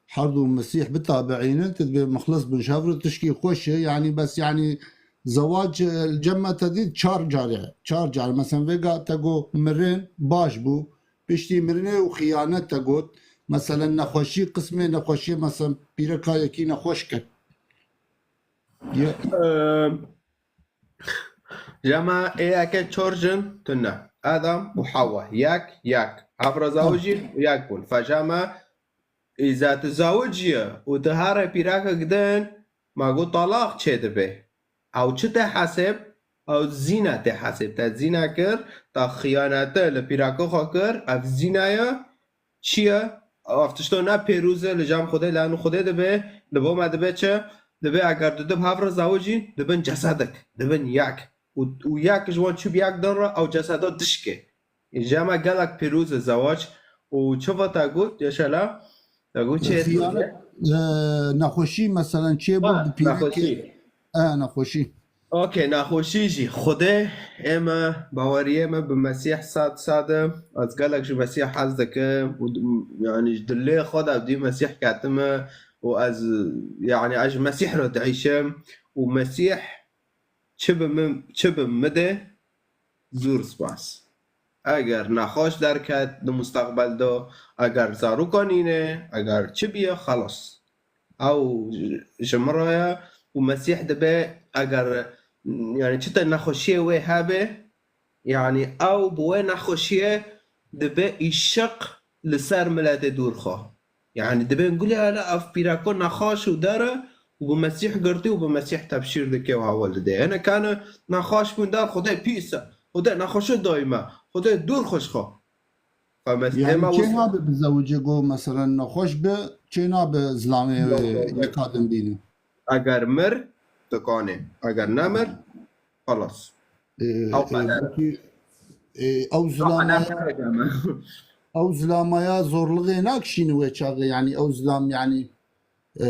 herdu Mesîh bitabiînin, tu dibê muxlis bin ji hev re, tişkî xweş e. Yani bes yani zewac, e, li cem me te dît çar car e. Çar car. Mesela vêga te got mirin baş bû. Piştî mirinê û xiyanet te got. Mesela nexweşî, qismê nexweşiyê, mesela pîreka yekî nexweş kir. Ye- Em, Jema ê yekê çor jin tune. Adam û Hewa. Yek, yek. Hev re zewicîn û yek bûn. Fe jema îza tu zewiciye û tu here pîrekek din, ma got talaq çêdibe. Ew çi tê hesêb? Ew zîna tê hesêb. Te zîna kir, te xiyanete li pîreka xwe kir, ev zîna ye. Çi ye? Ev tişto ne pêrûz e li cem Xwedê, lano Xwedê dibe, li bo me dibe çi? Dibe eger tu du bi hev re zewicîn, dibin cesedek, dibin yek. Û, û yek ji wan çû bi yek din re, ew ceseda dişke. Ê, ji me gelek pêrûz e zewac. Û çi va te got, Yaşala? Te got çi? Xiyanet, e, nexweşî, meselen çêbû Ha, bi pîrekê. Nexweşî. E, nexweşî. Okey, nexweşî jî. Xwedê ê me, baweriyê me bi Mesîh sed sed e. Ez gelek ji Mesîh hez dikim û d-, yanî ji dilê xwe de dî Mesîh ketime û ez, yanî ez ji Mesîh re diêşim û Mesîh çi bi min, çi bi min de, zor spas. Eger nexweş derket di mustaqbel de, eger zaroka nîne, eger çi biye, xelas. Ew ji min re ye û Mesîh dibe, eger, yanî çi te nexweşiyê wê hebe, yanî ew bi wê nexweşiyê dibe îşiq li ser miletê dûr xwe. Yanî dibên gulê hele ev pîreko nexweş û der e û bi Mesîh girtî û bi Mesîh tebşîr dike û hewl dide. Hinek hene nexweş bûn der, Xwedê pîs e, Xwedê nexweşê dayî me, Xwedê dûr xwe ji xwe. Fe mes-, Yanî ême çê wisa- nabe bizewicê go, meselen nexweş be, çê nabe zilamê Yok, yok, yok. yeka din bîne. Eger mir, dikanê. Eger nemir, xelas. Ee, Ew e, qeder. Peki, e, ew Ew zilamaya, qeder ne deme. Ew zilamaya zorluğê nakişîne wê çaxê, yanî ew zilam, yanî, e,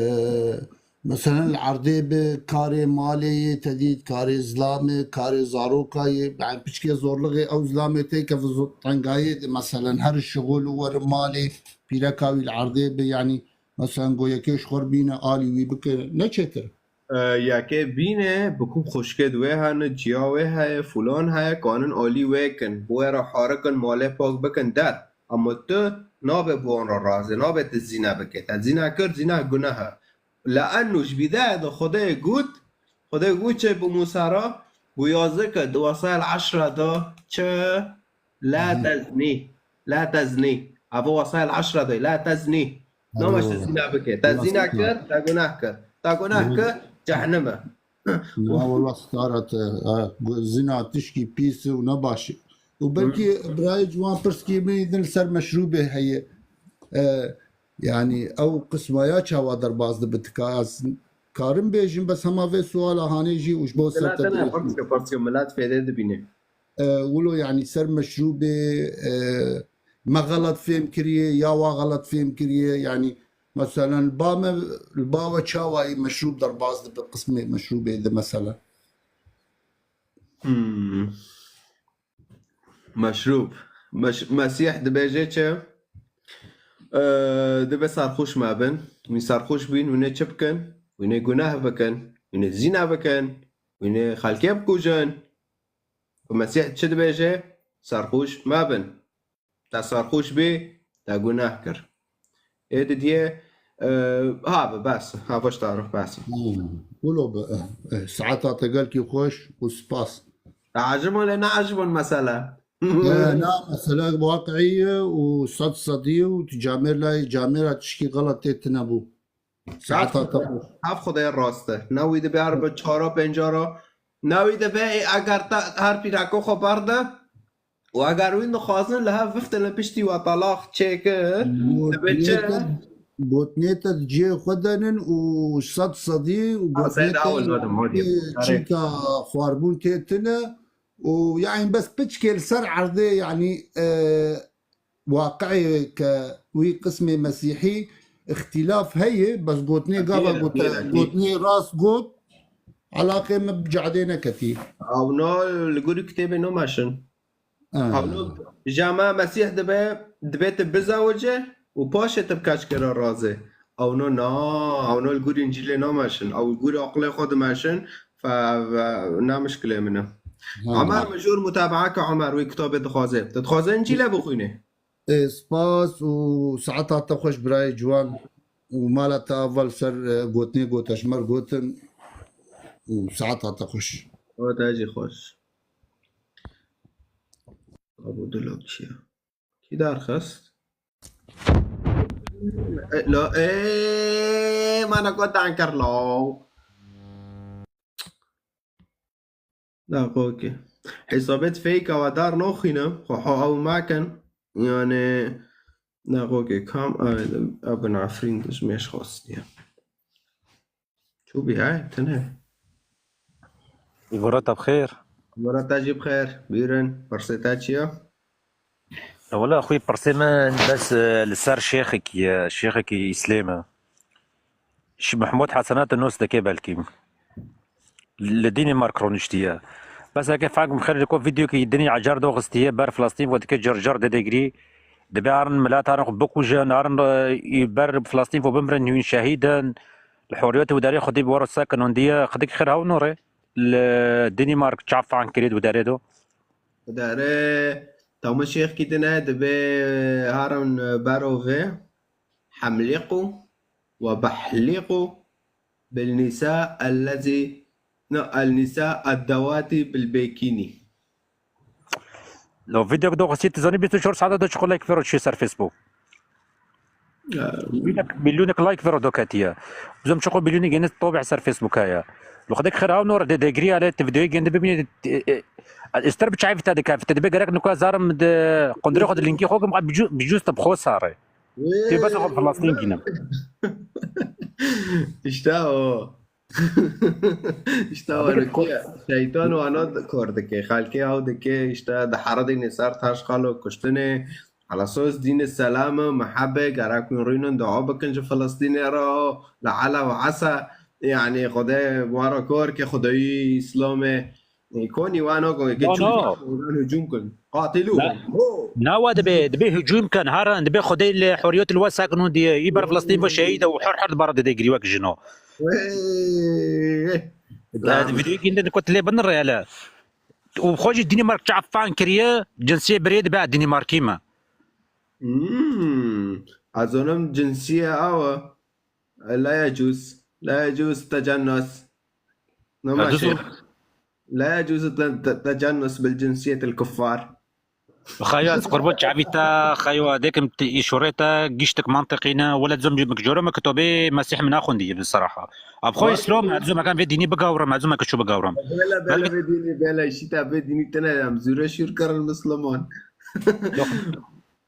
meselen li erdê bi karê malê yê te dît, karê zilamê, karê zarokayê, yanî piçkê zorluğê ew zilamê tê keve zo-, tengayê de, meselen her şixul û wer malê pîreka wî li erdê bi, yanî meselen go yekê ji xwe bîne alî wî bike, ne çêtir? E, yekê bîne, bi ku xwişkê di wê hene, ciya wê heye, fulan heye, kanin alî wê kin, bi wê re harikin, malê pak bikin der. Ama tu nabe bi wan re razê, nabe tu zîne bike. Te zîne kir, zîne guneh e. Le'ennu ji bîdaya de Xwedê got, Xwedê got çi bi Mûsa re? Got yazike di Wasayel Eşra de çi? La teznî. La teznî. Ava Wasayel Eşra de la teznî. Nameşe zîna bike. Te zîna kir, te guneh kir. Te guneh kir, cehennem e. Na wala stara te, ha, gu-, zina tişkî pîs û ne baş e. Û belkî birayê ciwan pirskî min din li ser meşrûbê heye. E, yanî ew qisma ya çawa derbas dibe, tika ez karim bêjim, bes hema vê suala hanê jî û ji bo ser te Milet ne, dirêj pirske, pirske, milet fêdê dibîne. E, wilo yanî ser meşrûbê, e, me xelet fêm kiriye ya wa xelet fêm kiriye, yanî Meselen, li ba me, li ba we çawa yî meşrûb derbas dibe, qismê meşrûbê de, meselen? Hmm. Meşrûb. Meş-, Mesîh dibêje çi? Ee, dibe sarxûş me bin. Wî sarxûş bîn, wî ne çi bikin? Wî ne guneh bikin, wî ne zîna bikin, wî ne xelkê bikujin. Û Mesîh çi dibêje? Sarxûş me bin. Te sarxûş bî, te guneh kir. Ê didiyê, e, ha bi bes, ha baş tarif bes. Hmm. Wilo bi, eh, eh, saeta te gelkî xweş û spas. Te ecibon lê ne ecibon mesele. Ne, na mesele waqi'î ye û sed sedî û tu camêr layê camêra tişkî xelet tê tine bû. Saeta te xweş. Hev Xwedê rast e. Ne wî dibe her bi çara pênca ra. Ne wî dibe ê eger te her pîreko xwe berde û eger wî dixwazin li hev biftin li piştî we talaq çêkir. Dibe çi? Gotinê te, gotinê te di cihê xwe de nin û sed sedî û Ha, gotinê seyda te awil nadim, hadi. Çinka xwarbûn tê tine û yanî bes piçkê li ser erdê yanî, e, waqi'ê ke wî qismê mesîhî îxtîlaf heye, bes gotinê gava Akî, gote, akî. Gotinê rast got, elaqê min bi cadê neketî. Ewna li gorî kitêbê nameşin. Ha. Ewna jama Mesîh dibe, dibe tu bizawice û paşê tu bi keçkê re razê. Ewna na, ewna li gorî Încîlê nameşin. Ew li gorî aqilê xwe dimeşin, fe, fe, ne mişkilê min e. Ha. Omer, min jor mutabaa ke Omer wê kitabê dixwaze. Tu dixwaze Încîlê bixwînê? Ê, spas û saeta te xweş birayê ciwan û mala te ava li ser, e, gotinê gote ji me re gotin û saeta te xweş. Ava te jî xweş. Abdullah kî ye? Kî derxist? E, lo, ê, mana ko dan kir lo. Daxokê. Hesabet fake awa dar noxîne, xwe ha ew makin. Yani, daxokê, kam, a, a bin Afrîn dij mêş xwestiye. Çû bî, ay, tine. Îvora te bi xêr. Îvora te jî bi xêr. Bîrin, pirsê te çi ye? Ya wela xwî pirsê min bes, e, li ser şêxekî ye, şêxekî Îslêm e. Şî Mehmûd Hesena te nos dike belkî. Li Dînîmark rûniştiye. Bes eke fek min xêr li ku vîdeokî dinî ecar doxistiye, ber Filistîn vo dike car car didegirî. Dibe arin milet arin xwe bikujin, arin, e, ber Filistîn vo bimirin, hûn şehîd in. Li huriyetê û derê xwedî bi were sekinondiye, xwedî xêr hawn nore. Li Dînîmark çav fan kirî di derê do. Dere, tamı şêxkî dine, dibe harin bero ve, hemlîqu ve behlîqu bil nisa ellezî, no, el nisa eddewatî bil bêkînî. Lo, vîdeok doxistî, tu zanî bîst û çar saeta de çiqo like vero çiye ser Facebook? Ee, Milyonek, milyonek like vero doketiye. Bizem çiqo milyonek yeni tobe ser Facebook heye. Lo, xedek xêr hawn nor de degirî ale, tu vîdeoyê gende bibîne, e, e, ister bi çayê vîta dikefite, dibe gerek nuka zarim de qundurê xwe de linkî xwe kim, bi cû-, bi cûz te bi xwe sare. Tê bes xwe Filistîn gînim. İşte o. İşte Abi, wano ko- kiye. Şeytan wano d-, kor dike. Xelkê ew dike, işte, diheredîne ser taş xalo kuştinê. Ala sos dînê selam e, mehebe, gerek wîn rûnin dua bikin ji Filistînê re. La ala ve asa, yani, Xwedê wara kor ke Xwedayî Îslamê. E, konî wano ko, ke No, çû no. Hûran hücum kin. Qatiluhum. Na- Ho! Nawa dibe, dibe hücum kin, haran, dibe Xwedê li huriyet li we sekinûn diye, î ber Filistîn ve şehîd e û her her dibara dide girî wek jino. Wê. Tamam. Vîdeoyê gînde dikot lê bin rê hele. Û xwe jî Dînîmark çav fan kiriye, cinsiyê birê dibe Dînîmarkî me. Hmm. Ez onim cinsiye awa. La yecûz. لا يجوز التجنس. نما شيخ. لا يجوز الت-، التجنس بالجنسية الكفار. Xeyo ez qurban çavî te, xeyo dêkim îşorê te giştik mantiqî ne. Wele dizom ji min joro me kitobê Mesîh min naxwendî bi seraha. Ab xwe Îslam, ez dizom ekan vê dînî bigawrim, ez dizom eke çû bigawrim. Bela, bela vê dînî, bela şîta vê dînî tine em zûre şûr kirin Misliman.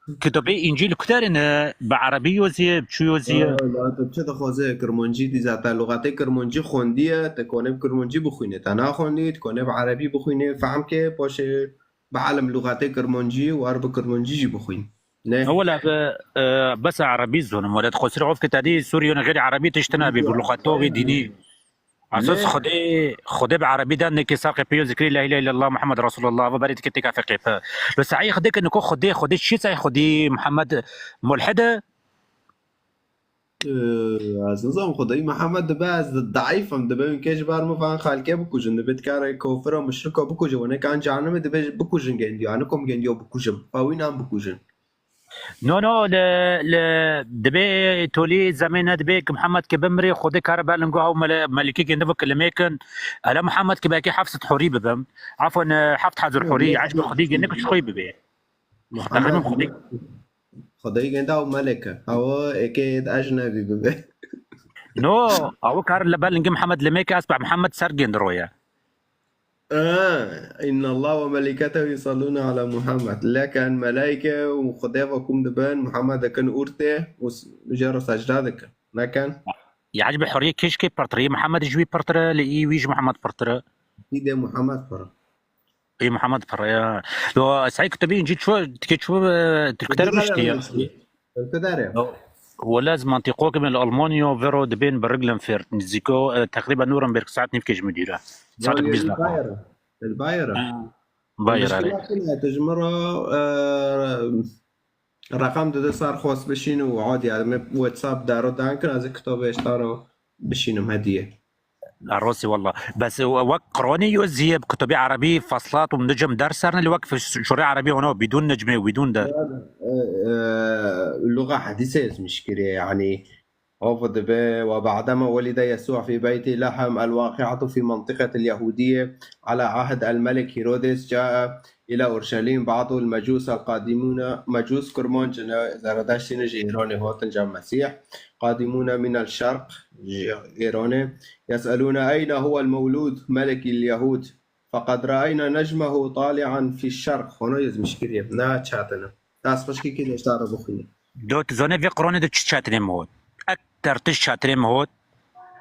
Kitobê Încîl kuterê ne, bi erebî yoziye, bi çi yoziye? La, tu çi dixwaze kirmancî dî zaten lûxatê kirmancî xwendiye, te kone bi kirmancî bixwîne, te naxwendî, te kone bi erebî bixwîne, fehm ke, paşê bi elim lûxatê kirmancî û ar bi kirmancî jî bixwîn. Ne? Wela bi, e, bes erebî zonim, wela xosir of ke tedî Sûriyê ne xêrî erebî tişt nabî, bi lûxato wê dînî. Esas Xwedê, Xwedê bi erebî de neke serqê pê yo zikirê la îlahe illallah Muhammed Resulullah ve berê dike têka feqê pe. Lo sahî Xwedê ke niko Xwedê, Xwedê çi sahî Xwedê Muhammed mulhid e? Ee, ez nizanim Xwedê Muhammed dibe ez daîf im, dibe hûn kê ji ber min van xelkê bikujin, dibe dikare kofira muşrika bikujin, wene kan cehennemê dibe bikujin gendiyo, yani kom gendiyo bikujin, fa wî nan bikujin. No, no, li, li, dibê tolî zemê ne dibê ki Muhammed ki bimrê, Xwedê kare ber lingo hew mele-, melîkê gêndi bi kilimê kin. Ele Muhammed ki belkî heft sed hurî bibim. Afon, e, heft hezar hurî, ecbê Xwedê gêndi ki çi xwî bibê. Muhteremin Xwedê. Xwedê gêndi ew meleke. Ew êkê ecnebî bibê. No, ew kar li ber lingê Muhammed limê ki ez bi Muhammed ser gêndi roye. Ee, inna Allah ve melîketehu yusallûne ala Muhammed. Lekin melaîke û Xwedê ve kum dibin, Muhammed dikin ûrtê û s-, jê re secde dikin. Nekin? Ya ecbê huriyê kêşkê pirtir e, Muhammed ji wî pirtir e, li î wî ji Muhammed pirtir e. Îdê Muhammed pir. Ê Muhammed pir e, ya. Lo, sahî kitobî Încîl ço, dike ço, e, tirkî te re nuştiye. Tirkî te re. Wele ez mantiqo kim li Almanya vero dibên bi Regeln fêr. Nizîko, e, teqrîben Nuremberg saet nîvkê ji min dûr e. Saet bîst deqa. Li Bayern. Li Bayern. Ha. Bayern, erê. Muşkila kine, tu ji min re, e, reqam dide sar xwest bişîn û adiye. Me WhatsApp daro dan kir, ez ê kitobê ji te re bişînim hediye. Rosî wela. Bes wek Quranê yo zî bi kitobê erebî faslat û nicim ders serne li wek şorê erebî hona bidûn nicmê û bidûn de. E, e, luga hedîsê ez mişkirê, yani, o dibe, وبعدما ولد يسوع في بيت لحم الواقعة في منطقة اليهودية على عهد الملك هيرودس جاء إلى أورشليم بعض المجوس القادمون، مجوس kirmanc ne, Zerdeştî ne ji Îranê hatin cem Mesîh. قادمون من الشرق، ji Îranê، يسألون أين هو المولود ملك اليهود، فقد رأينا نجمه طالعا في الشرق. Xweno yê zmişkirî, ne çatine. Dest xweşkî kî deşta re bixwîne. Do tu zane vê Quranê de çi çatirê min hot? Ekter tişt çatirê min hot.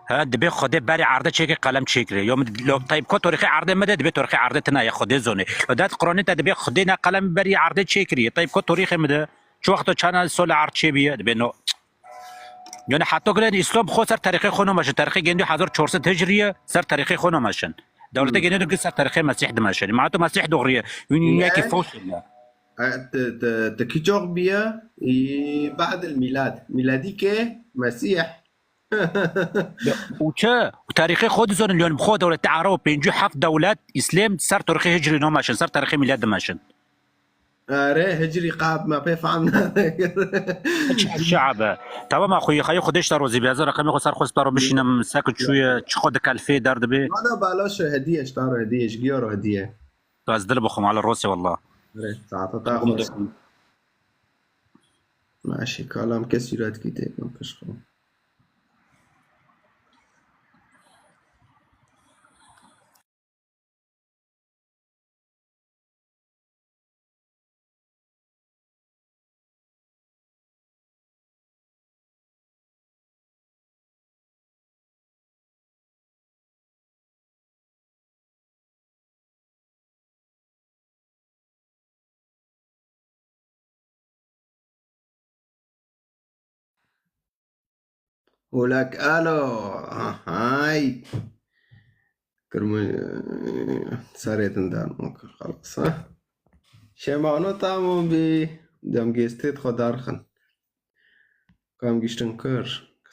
Ha, dibê Xwedê berî erdê çêkê qelem çêkirê. Yo min lo tayb ko torîxê erdê min de, dibê torîxê erdê tine ye Xwedê zonê. Lo dat Quranê te dibê Xwedê ne qelem berî erdê çêkirî. Tayb ko torîxê min de. Çi wexto çana sol erd çêbîye, dibê no. Yani heta gelen Îslam xwe ser tarîxê xwe nameşin. Tarîxê gêndî hezar çar sed hicriye ser tarîxê xwe nameşin. Dewletê Hmm. gêndî ser tarîxê Mesîh dimeşin. Ma tu Mesîh doğruye. Wî Yani- yekî foş ne. E, te, te, te kî çok biye? Î, بعد الميلاد. Mîladî ke Mesîh. Ya, û çi? Û tarîxê xwe dizanin, yani bi xwe dewletê Ereb pêncî û heft dewlet Îslam ser tarîxê hicriye nameşin, ser tarîxê mîlad dimeşin. Erê, hicriye qab me pê fehm nade. Şe'be. Tamam, axuy, xeyê Xwedê ji te rozî be. Ez reqemê xwe ser xwe spero bişînim, sek çûye, çi xwe dikelfê, derdibê. Valla bala şe hediye, ji te re hediye, ji giya re hediye. Tu ez dil bixwim, ala rosê wela. Erê, saeta te xweş. Maşî, kalam kes sûret kî tê, min pişt xwe. ولك الو. هاي. Kirmin serê din der. Okey, xelas, ha. Şemano tamam bî. Dem gêstê xwe derxin. Kam giştin kir.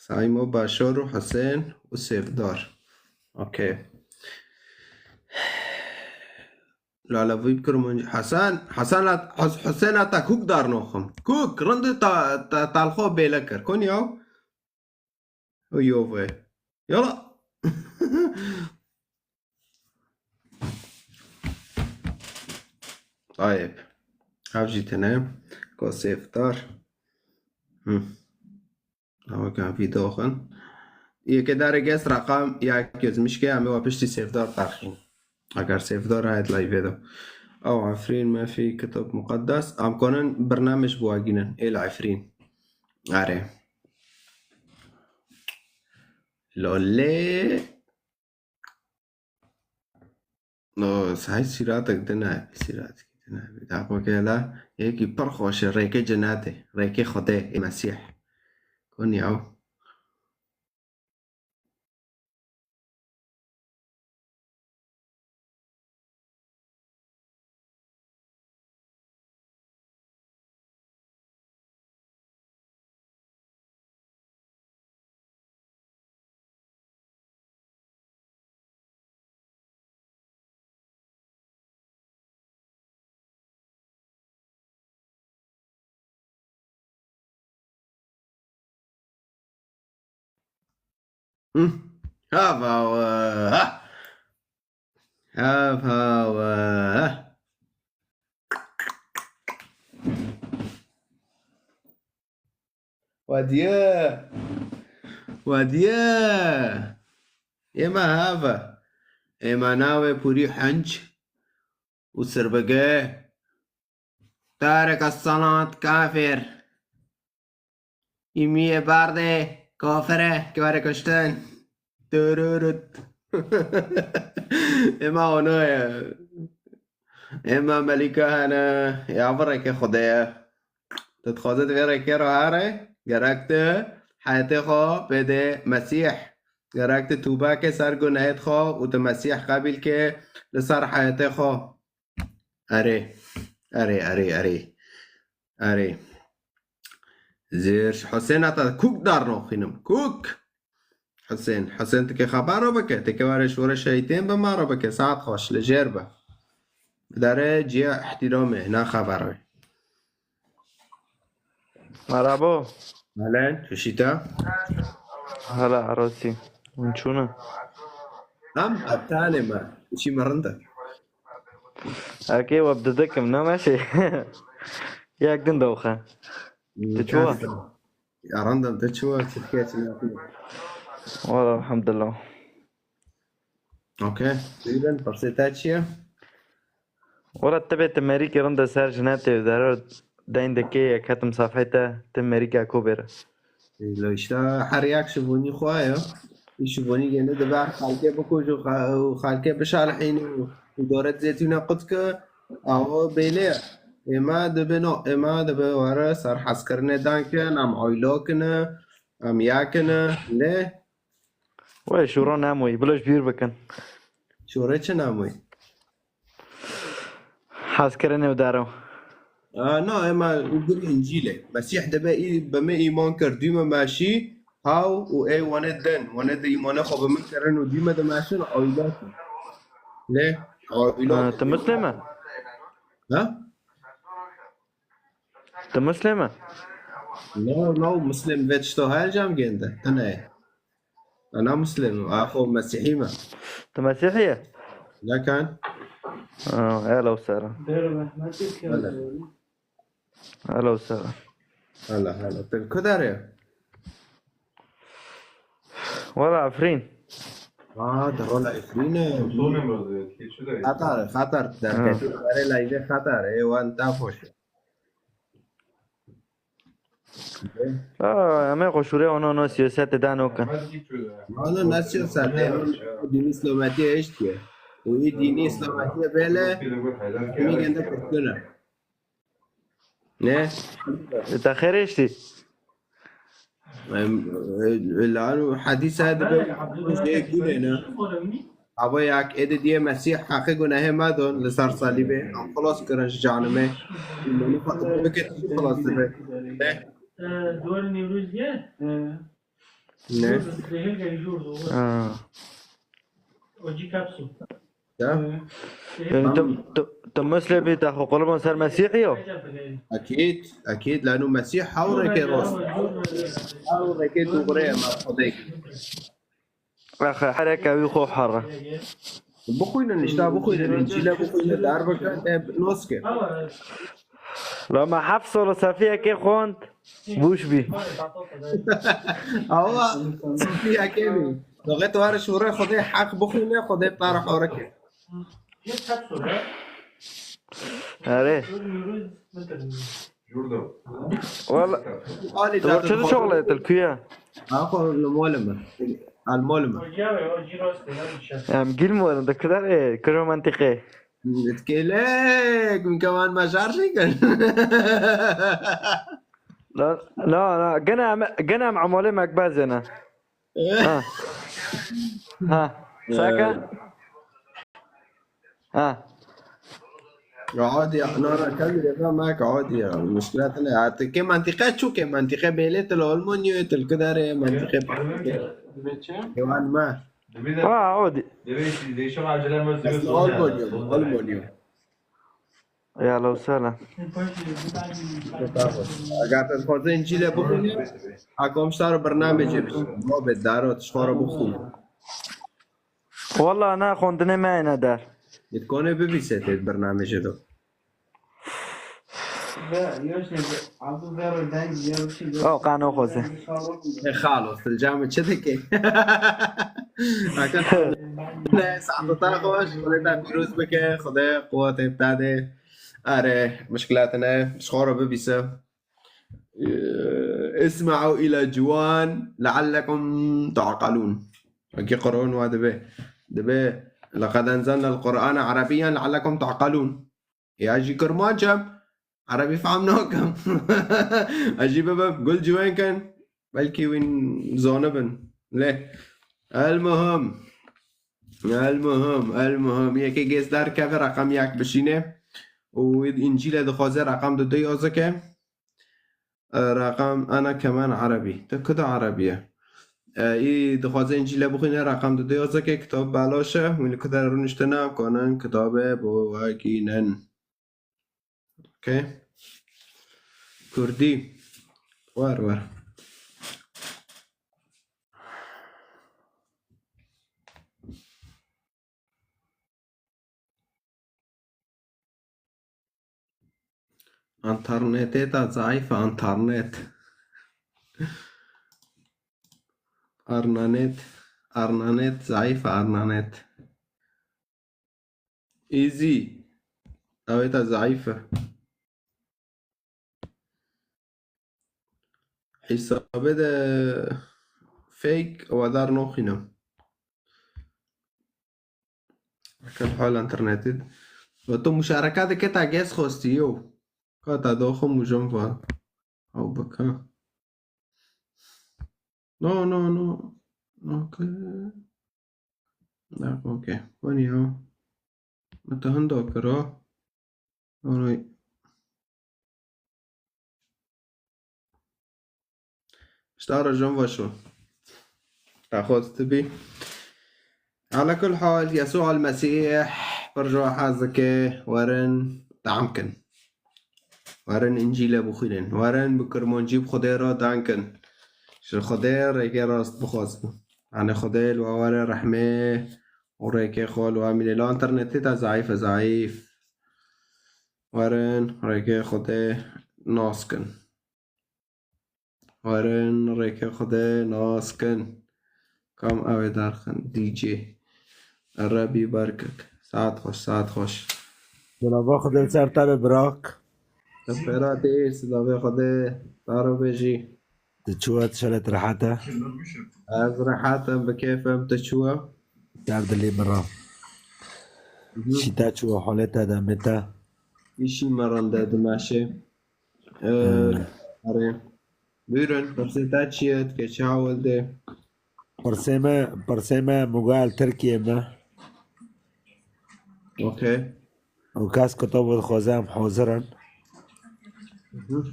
Saîmo Başar û Husên û Sêvdar. Okey. Lale vî bikirim hûn. Hesen, Hesen at, Hus-, Husên ata kûk dar noxim. Kûk, rindi ta, ta, talxo bêle kir. Kon yaw? O yo ve. Yala. Tayeb. Ev jî tune. Ko sêvdar. Hı. Ew ka vî doxin. Yeke dare ges raqam ya gözmüşke em ê wa piştî sêvdar terxîn. Eger sêvdar heye di live de. Ew Efrîn mefî kitab muqeddes. Em konin birnamej biwagînin. Ê li Efrîn. Are. Lolê. No, say sîratek din e, sîratek din e. Daxweke la yekî pir xweş e, rêkê cenetê, rêkê Xwedê, ê Mesîh. Kon yaw. Hı. Hava, ha. Hava, ha. Wadiye. Wadiye. Êma hava. Êma navê pûrî henc û sirbige. Tarek as-salat kafir. Îmiyê bardê kafir e, ki were kuştin. Dururut. Êma ono ye. Êma Melîka hene. Ya vê rêkê Xwedê ye. Tu dixwaze di vê rêkê re here, gerek tu heyetê xwe bêdê Mesîh. Gerek tu tûbe ke ser gunehêt xwe û tu Mesîh qebîl ke li ser heyetê xwe. Erê. Erê, erê, erê. Erê. Zêr Husên heta kûk dar noxînim. Kûk. Husên. Husên, tu kê xebero bike. Tu kê were şoreşa îtên bi me re bike. Saet xweş. Li jêr be. Dere ciya ihtiramê. Na xebero. Merhaba. Helen, tu şîta? Hala arosî. Hûn çûne? Em heptanê me. Çî me rind e. Erkê we bi didikim, ne meşê. Yek din doxe. Hmm, tu çû? Ya rind e, tu çû? Tirkiye çi yapıyor? Wala, elhamdulillah. Okey. Buyurun, pirsê te çi ye? Wala tibê tu merîkî rind e ser jinetê û dero deyn dikê yek hetim safhê te, tu merîka ku bêre. Lo işte her yak ji bonî xwe ye. Ji bonî gene dibe xelkê bikuje û xe-, û xelkê bişalihîne û, û doret zêtûne qut ke, awo bêlê ye. Êma dibe no, êma dibe were ser hezkirinê dan kin, em oylo kine, em ya kine, lê We şûro nemoyî, bilo ji bîr bikin. Şûrê çi nemoyî? Hezkirinê û dero. A, na, ema û gurî Încîlê. Mesîh dibe î-, bi me îman kir, dû me meşî, haw û ê wane din, wane di îmanê xwe bi min kirin û dû me dimeşin, oyla kir. Lê, oyla Ha, kir. Tu Muslim e? Ha? Tu Muslim e? No, no, Muslim ve tişto her cam gende. Tane. Ana Muslim, axo Mesîhî me. Tu Mesîhî ye? Lekan. Ha, hele û sera. Hele. Hele û sera. Hele, hele. Tu li ku derê? Wala Efrîn. Aa, tu rola Efrîn e. Xatar, xatar, derketî. Ha. Berê layvê xatar, ê wan ta xweş e. Ha, em ê xwe şûrê ono no siyasetê de nokin. Wala ne siyasetê, dînî îslametiyê hiştiye. Û î dînî îslametiyê bêle, hûnî gende kuştine. Ne? Te xêr hiştî. Em, e, lano hedîsa dibe jê gulê ne. Ava yak êdî diye Mesîh heqê gunehê me don li ser salîbê. Em xilas kirin ji canimê. Manu xwe bike tu xilas dibe. Ne? Dor Newroz ye? Ne? Zehir gel jor do. Ha. O cî kapsûl. Ya. Yani tu, tu, tu Muslimî, te xwe qulibon ser Mesîhî yo? Ekîd, ekîd, lano Mesîh hewrekê rost. Hewrekê dûgre ye me Xwedê. Axe hereke wî xwe here. Bixwînin, îşte bixwînin, Încîle bixwînin, derbikin, e, nas ke. La me heft sal Sefiyekê xwend, bûş bî. Awa, Sefiyekê bî. Doxê tu her şûrê Xwedê heq bixwîne, Xwedê bi te re hore ke. Erê. Wala. Alî tu çi şoxlê tu li ku ye? Ako li molê me. Al molê me. Em gil molê de kidar e, kiro mentiqe. Gelek, min kewan me şarjî kir. Na, na, na, gene em, gene em emalê mekbezê ne. Ha. Ha. Saka? Ha. Ya, adî ya, na, na, kevî rêva me ke adî ya. Muşkilat ne. Artık ke mentiqe çu ke mentiqe bêlê til Almanya, til kidare mentiqe. Kewan me. Ha, o di. Aslında Almanya, Almanya. Ya, lo sala. Eger tu dixwazî Încîlê bixwînî, hekom sar bernamecê bişî. Babê daro tu ji xwe re bixwînî. Wala ne xwendinê me yene der. Yê dikonê bibîse tê bernamecê de. Ew qano xwezê. E, xalos, tu li cem çi dikê? Aka, ne, saeta te xweş, Xwedê te pîroz bike, Xwedê quwetê bi te dê. Are, muşkilat ne, ji xwe re bibîse. Ee, اسمعوا إلى جوان لعلكم تعقلون. Wekî Qur'an wa dibe. Dibe, لقد أنزلنا القرآن عربيا لعلكم تعقلون. Ya jî Kurmanc em, Erebî fehm nakim. Ez jî bibim, gul ciwên kin, belkî wîn zanibin. Lê, el muhim. El muhim, el muhim. Yekê gêz derkeve, reqem yek bişîne. Û Încîlê dixwaze reqem du du yazike. E, reqem, ana keman Erebî. Tu kuda Erebî ye? E, î dixwaze Încîlê bixwîne, reqem du du yazike, kitab belaş e. Wî li kuda rûniştine, em kanin kitabê bo wekînin. Okey. Kurdî. Wer wer. Înternetê te zayîf e, înternet. Arnanet, arnanet, zayîf e, arnanet. Easy. Ew ê te zayîf e. Hesabê de fake û dar noxînim. Kel hal internetê. Ve tu muşareka dike ta gez xwestiyo. Ka ta doxo mujom va. Ew bika. No, no, no. Okay. Na, okay. Konî ya. Me te hinda kira. Alright. Ji te re jin veşo. Te xwest bî. Ala kul hal, Yesû el Mesîh pir ji we hez dike, werin tam kin. Werin Încîlê bixwînin. Werin bi Kirmancî bi Xwedê re dan kin. Ji Xwedê rêkê rast bixwazin. Yanî Xwedê li we were rehmê û rêkê xwe li we mîne. Li internetê te zayîf e, zayîf. Werin rêkê Xwedê nas kin. Werin rêkê Xwedê nas kin. Kam ew ê derxin? D J. Erebî Berkik. Saet xweş, saet xweş. Silava Xwedê li ser te be, birak. Te pêra tê, silavê Xwedê te re bêjî. Tu çû ye, tu şerê, tu rehet e? Ez rehet im, bi kêf im, tu çû ye? Ser dilê min re. Mhm. Şî te çû ye, holê te, demê te? Îşî me rinde dimeşe. Ee, Hmm. Erê. Buyurun, pirsê te çi ye? Dike çi hawil de? Pirsê me, pirsê me mugal Tirkiye me. Okey. Û kes kitabo dixwaze em hazir in. Mhm.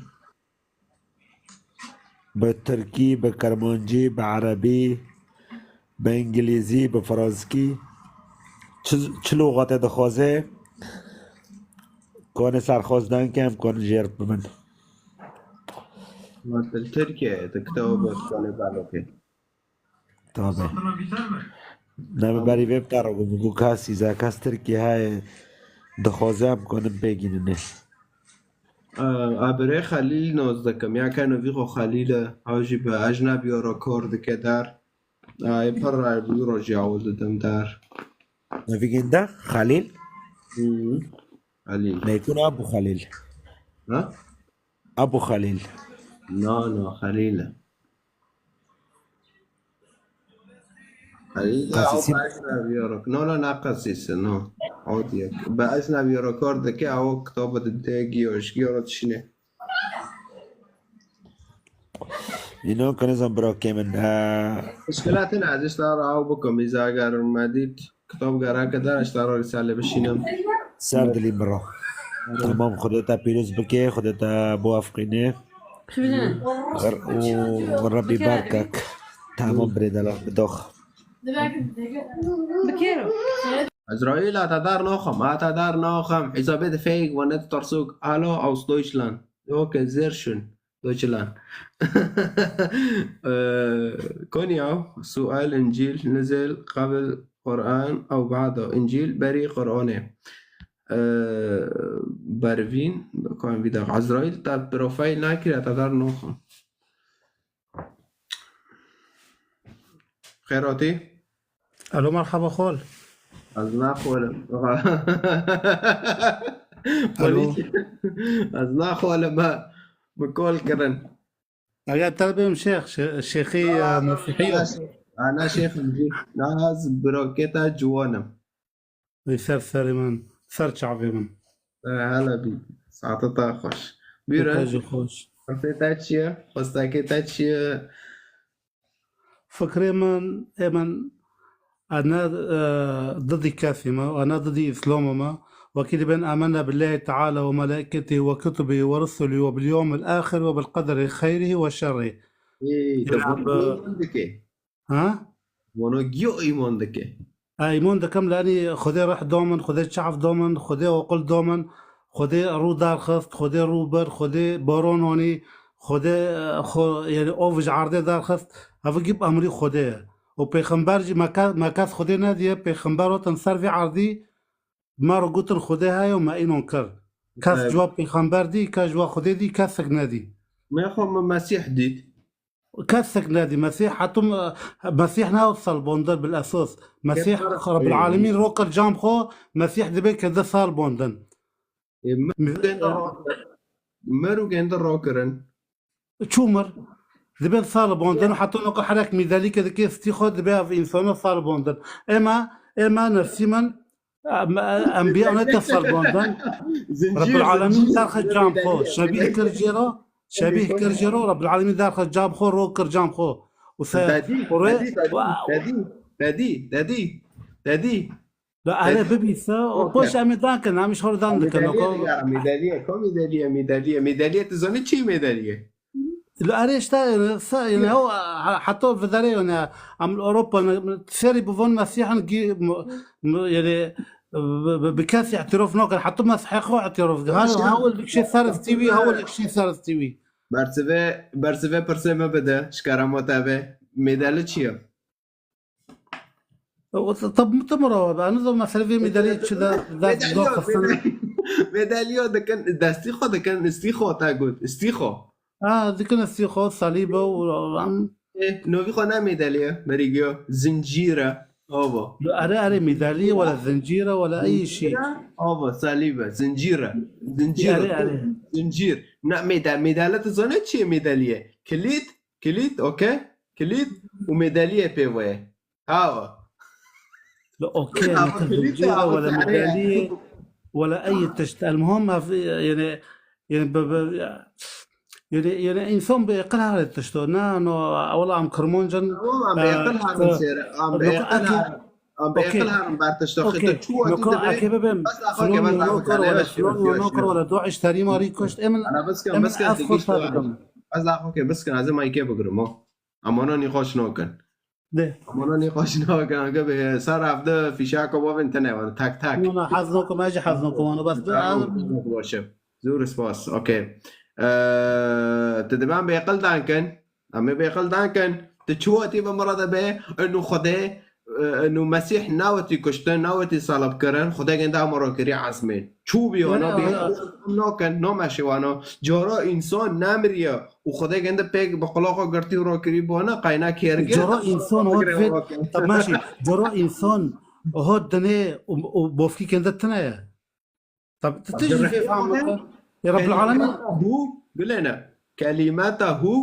Bi tirkî, bi kirmancî, bi erebî, bi îngilîzî, bi franskî. Çi, çi lûxatê dixwaze, kanê serxwaz dan ke em kanin jêr bibin. Li Tirkiyeyê tu kitaba bi kanê belokê. Tabii. Ne bi berî vê bi te re got, got ka sîze kes Tirkî heye, dixwaze em kanin bêgînin. Ee, Abirê Xelîl nas dikim. Ya ke navî xwe Xelîl e, ew jî bi ecnebiya re kar dike der. Ay, pir rayê bi wî rojî ewil didim der. Navî ginde Xelîl? Hı. Xelîl. Neytun Abu Xelîl. Ha? Abu Xelîl. Na, na, Xelîl e. Xelîl e, ew Qasîsî? Bi ecnebiya re. No, no, ne qasîs e, no. Ew diye. Bi ecnebiya re kar dike, ew kitaba dide, giya ji giya re dişîne. Înan ki nizam bira kê min. Ee, Muşkila tune ez ji te re ew bikim, îza eger me dît kitab gerek e der, ez ji te re Rîsale bişînim. Ser dilî min re. Tamam, Xwedê te pîroz bike, Xwedê te biafqîne. Û Rebbî berkek. Tamam, birê delal bidox. Ezraîl, a te der naxim, a te der naxim. Îza bê de fake, wane de tersuk. Hallo aus Deutschland. Okay, sehr schön. Deutschland. Ee, Konya, sual, Încîl, nizel, qabl Quran, ew bada. Încîl, berî Quranê. Ee, Bervîn, kan vî dax. Ezraîl, te profayl nakiriye, te der naxim. Xêr hatî. Alo, merhaba xol. Ez naxolim. Alo. Polîs. Ez naxolim, ha. Bi kol kirin. Eger te bêm şêx, şê-, şêxî, e, mesîhî yo. Ana şêx, ana şêx, na ez birokê te ciwan im. Ey ser serê min, ser çavê min. E, hele bî. Saeta te xweş. Bîre. Te jî xweş. Pirsê te çi ye? Xwestekê te çi ye? Fikrê min, ê min, ez ne, e, didî kesî me, ez ne didî Îslamê me. Wekî dibên amenne billehî teala we melaîketihî we kutubihî we rusulihî we bil yewmil axir we bil qederî xeyrihî we şerrî. Ê, te Yani, vano bi- giyo îman dike. Ha? Vano giyo îman dike. Ha, îman dikim, lanî Xwedê rih da min, Xwedê çav da min, Xwedê aqil da min, Xwedê rû derxist, Xwedê rû bir, Xwedê baran anî, Xwedê, e, xwe, yani, av ji erdê derxist. Ev gî bi emrî Xwedê ye. Û pêxember jî me ke-, me kes Xwedê nediye, pêxember hatin ser vî erdî, me re gotin Xwedê heye û me înan kir. Kes Evet. Ji we pêxember dî, kes ji we Xwedê dî, kesek nedî. Me xwe me Mesîh dît. Kesek nedî. Mesîh hetum, Mesîh ne salbonder bil esos. Mesîh Kefara Rabbil Xwedê. Alemîn ro kir cam xwe, Mesîh dibê ke di salbondin. Ê, me Mî-, gende e, ro-, me ro gende ro kirin. Çûmir. Dibê salbondin, heta noka herek mîdelîke dike stî xwe, dibê ev însana salbondin. Ema, ema nefsî min, em, em biya ne te salbondin. Zincîr, Rabbil Alemîn zincîr, derxe cam xwe. Şebîh kir jê re, şebîh kir jê re, Rabbil Alemîn derxe cam xwe, ro kir cam xwe. Û se, Dedî, û re, dedî, dedî, wa- dedî, dedî, dedî, dedî. Da ere Dedî. Bibîse, û Okey. Poş em ê dan kin, em ji xwe re dan dikin, Mîdalye ko- digara, mîdalye, ko mîdalye, mîdalye, mîdalye, tu zanî çi mîdalye? Li erê işte, yani, sa-, yani, o, ha-, heta videre, yani, em li Ewropa, ne, serî bi van Mesîhan gî, m-, m-, yani, bi, bi, bi kesî îtirof nakin, heta Mesîhê xwe îtirof dikin. Ha, Mesîhan. Ha, hawil dikişê ser stî wî, hawil dikişê ser stî wî. Bersive, bersive pirsê me bide, ji kerema te ve. Mêdali çi ye? O, tab-, tam murawa be. Anu da mesele vê medalya çi da, da, Medalya, da xastan. Medalya dikin, destî xwe dikin, istî xwe te got, istî xwe. Ha, dikin istî xwe, salîbe û, am. E, novî xwe ne medalya, berî giyo, zincîre, ava. Are, are, medalya wala zincîre wala ey şey. Zincîre, ava, salîbe, zincîre, zincîre. Are, are. Zincîr. Ne, meda-, medalya tu zane çi ye medalya? Kilît, kilît, okey? Kilît û medalya pê ve ye. Hawa. La okey, Ama ama kilît zincîre de wala ama medalya wala ey tişt. El muhim ev, yani, yani, be, be, yani, yani, insan bi aqil hale tişt. Na, no, wala am Kirmancin, Tamam, am bi e, aqil hale e, sêre, am bi loka aqil aqil hale, am bi Okey. Aqil hale ber tişt. Okey. Xita çuwa Noko, tu de ake bibim. Bas la xo ke, Flonyo bas la xo nokar ke, wala, evet, Flonyo evet, nokar evet. Wala dua iş terîma rî kuşt. Emin, Ana bas ke, emin bas ke, ez xwe digiş tu. Bas la xo ke, bas ke, ez mayke bigrim, o. Amana nîqaş nakin. De. Amana nîqaş nakin, anke be, ser hevde fîşaka bavên tene, wan, tak, tak. Nuna, hez nakim, ez jî hez nakim, wana bas be, Tamam, ez tamam, baş e. Zor spas, okey. Ee, te dibe em bêqil dankin. Em ê bêqil dankin. Tu çi wetî bi min re de be, inu Xwedê, e, inu Mesîh nawetî kuştin, nawetî salib kirin, Xwedê gende amaro kirî ezmên. Çû bî wana bî, nakin, nameşê wana. Cara însan nemiriye û Xwedê gende pêk bi qulaxa girtî û rakirî bona, qayna kêrgir. Cara însan hot vê, temaşî, cara însan hot dinê û, û bofkî gende tine ye. Tab-, tu, tu jî fê fam bike. Ya Rabbil Alemin. Kelimetahu, gilene. Kelimetahu,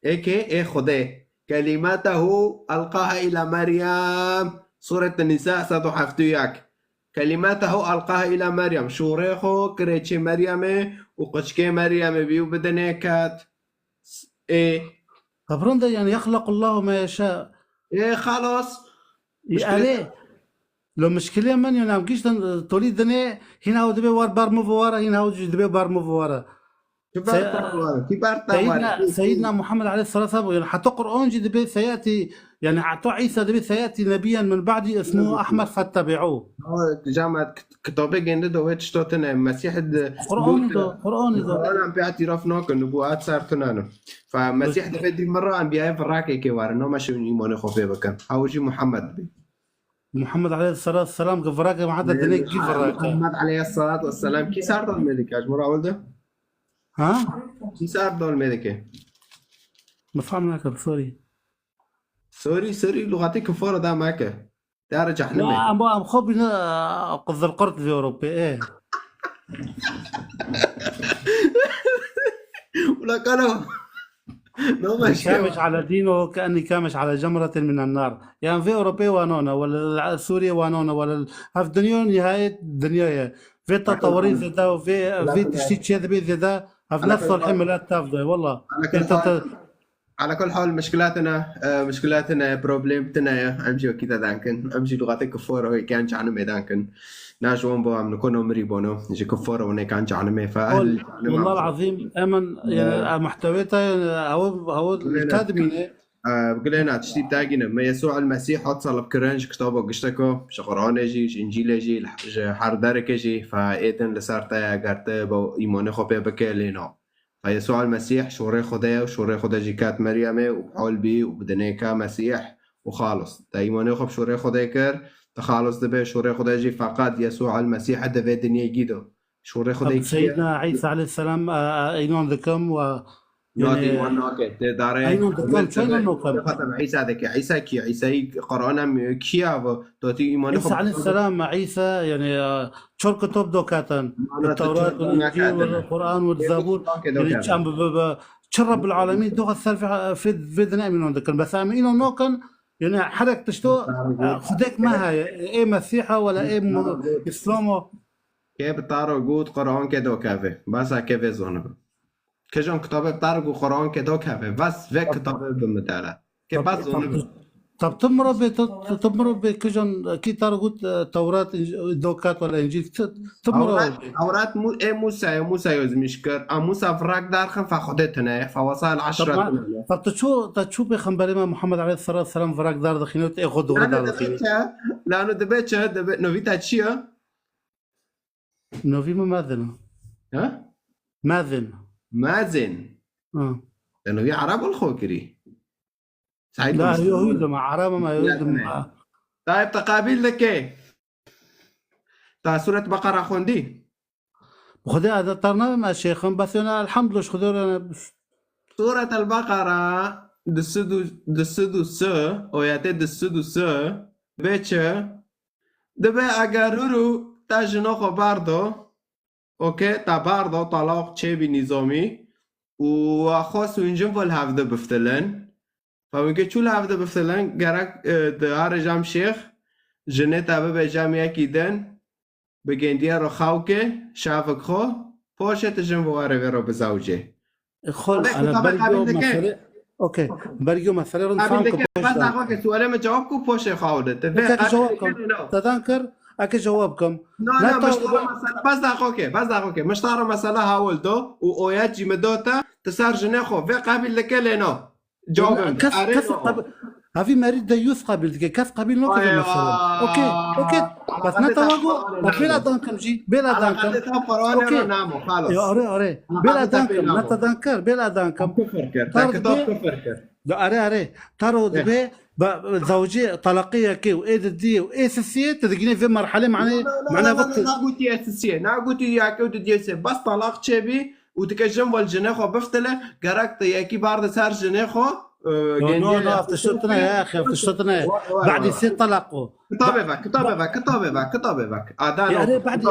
ê kê, ê Xwedê. Kelimetahu elqaha ila Meryem. Suret Nisa sed û heft û yek. Kelimetahu elqaha ila Meryem. Şûrê xwe kirê çê Meryemê û qiçkê Meryemê bî û bi dinê ket. Ê. Qebrinde, yani, yexlequllahu ma yeşa. Ê, xalas. Erê. Lo mişkilê min, yani, em giştin, e, tolî dinê, hîn ew dibe war ber min vwara, hîn ew jî dibe ber min vwara. Ki ber te ware, ki ber te ware. Seyyidna, Seyyidna Muhammed aleyhisselam, yani, heta Qur'an jî dibe seyati, yani, heta Îsa dibe seyati nebiyyen min ba'di ismuhu Ahmed fettebi'û. Ha, cemaat, kit-, kitabê gende de wê tişta tine. Mesîh de Qur'anî de, Qur'anî de. Qur'an em pê îtiraf nakin, nubûwet ser tine ne. Fe Mesîh dibe dî min re em biyayê virakekê were, name şewin îmanê xwe pê bikin. Ew jî Muhammed dibe. Muhammed aleyhisselatu vesselam ki virakê, ma heta dinê kî virakê? Muhammed aleyhisselatu vesselam kî ser dal me dike? Ji min re ewil de? Ha? Kî ser dal me dike? Min fehm nakim, sorry. Sorry, sorry, lughatê kifara da meke. Dara cehnimê. Ya, em, em xwe bîne, e, qizilqurt vê Ewropê, ê. Ula kalo. Nama şey. Kamiş ala dîno, ke enî kamiş ala cemretin minen nar. Yan vê Ewropê wanona, wala Sûriye wanona, wala hev dinya nihayet dinya ye. Vê tatawirî zêde, vê, vê tiştî çê dibê zêde, hev nefs alhê milet tev de, wala. Ala kul hal, mişkilatine, e, mişkilatine, problem tine ye. Em jî wekî te dan kin. Em jî lughatê kifar o, yê kan cehnimê dan kin. Na ji wan bo em niko no mirî bono. Ji kifar o, ne kan cehnimê fe. Wal-, ehl cehnimê. Wallahul azîm, emin, e, e, muhtewê te, e, ew, ew te dimîne. E, gilê na tiştî te gîne. Me Yesû el Mesîh hat salib kirin ji kitaba gişteko, ji Qur'anê jî, ji Încîlê jî, ji her dereke jî. Fe êdin li ser te ye, ger te bo îmanê xwe pê bike, lê na. Fe Yesû el Mesîh şorê Xwedê ye û şorê Xwedê jî ket Meryemê û hol bî û bi dinê ke Mesîh û xalis. Te îmanê xwe bi şorê Xwedê kir, te xalis dibe, şorê Xwedê jî feqet Yesû el Mesîh e di vê dinyê gî de. Şorê Xwedê kî ye? Seyyidna Îsa aleyhisselam, e, e, înan dikim we, yanî, yanî, îman nake. Te dare, înan dikim, çawa înan nakim? Xatem Îsa dike. Îsa kî ye? Îsayî Qur'an em kî ye? Totî îmanê xwe. Îsa aleyhisselam, Îsa, yanî, e, çar kitap doketin. Mana tu Tewrat, çar Încîl, doketin. Quran û Zebûr. Yanî, çend bi, bi, bi, çi Rabbil Alemîn doxa ser vê, vê, vê dinê em înan dikin. Bes em înan nakin, yanî, herek tişto, e, Xwedek me heye. Ê Mesîha, wala ê mu-, Îslamo. Kê bi te re got Quran ke dokeve. Basa ke vê zonibe. Kijan kitabe bi te re got Quran ke dokeve. Bas vê kitabe bi min de re. Ke bas zonibe. Tab tu mirov bê, tu, tu, tu mirov bê kijan, kî te re got, e, Tewrat, Înc-, dokat wala Încîl. Tu, tu mirov. Tewrat, Tewrat Mu-, ê Musa, ê Musa yozmîş kir. A Musa virak derxin fe Xwedê tine, fe wasa el eşre tine. Tab tu ço, te ço pêxemberê me Muhammed aleyhisselatu vesselam virak derdixîne û tu ê xwe dore derdixîne. Lano dibe çi? Lano dibe çi? Dibe, novî te çi ye? Novî min Mezin. Ha? Mezin. Mezin. Ha. Te novî Ereb li xwe kirî. Saîd bin Musayyib. La, Yahûdî me, Ereb me, Yahûdî me. Tayyib, te qebîl dike? Te Sûret Beqera xwendî? Xwedê ez te nabim, ez şêxim, bes yone elhamdulillah, ji Xwedê re ne. Sûret el-Beqera, du sed û, du sed û sê, oyetê du sed û sê, bê çi? Dibe eger rû rû te jina xwe berdo, okê, te berdo, talaq çêbî nîzamî û we xwest hûn jin ve li hevdi biftilin. Fe hûn ke çû li hevdi biftilin, gerek, e, di arê cem şêx, jinê te bibe cem yekî din, bi gêndiye re xew ke, şevik xwe, paşê tu jin ve were vê re bizewcê. E, xol, ana bergî o mesele, okey, bergî o mesele rin fam ke. Bes daxo ke, sualê min cewab ku paşê xew de. Te vê qebîl dike ne? Te dan kir, eke cewab kim. Na, na, miştara mesela, bes daxo ke, bes daxo ke. Miştara mesela hawil do û oyet jî mi do te, tu ser jinê xwe vê qebîl dike lê na. Cawabim. Kes, kes qab-, hevî merî deyûs qebîl dike. Kes qebîl nake vê mesela. Okey, okey. Bes ne tawa go, bêla dankim jî, bêla dankim. Okey. Ya, are, are. Bêla dankim, ne te dan kir, bêla dankim. Kufir kir. Te kitab kufir kir. Da erê erê. Taro dibe ba zewcê talaqê yekê û ê didiyê û ê sisiyê tu digînê vê merhelê mane mane vekt. Nagotî ê sisiyê, nagotî yekê û didiyê sê. Bas talaq çêbî û dike jin wal jinê xwe biftile, gerek te yekî bar de ser jinê xwe. No no no, ev tişt tune ya, ev tişt tune. Badî sê talaq o. Kitabê vek, kitabê vek, kitabê vek, kitabê vek. Ada no. Erê badî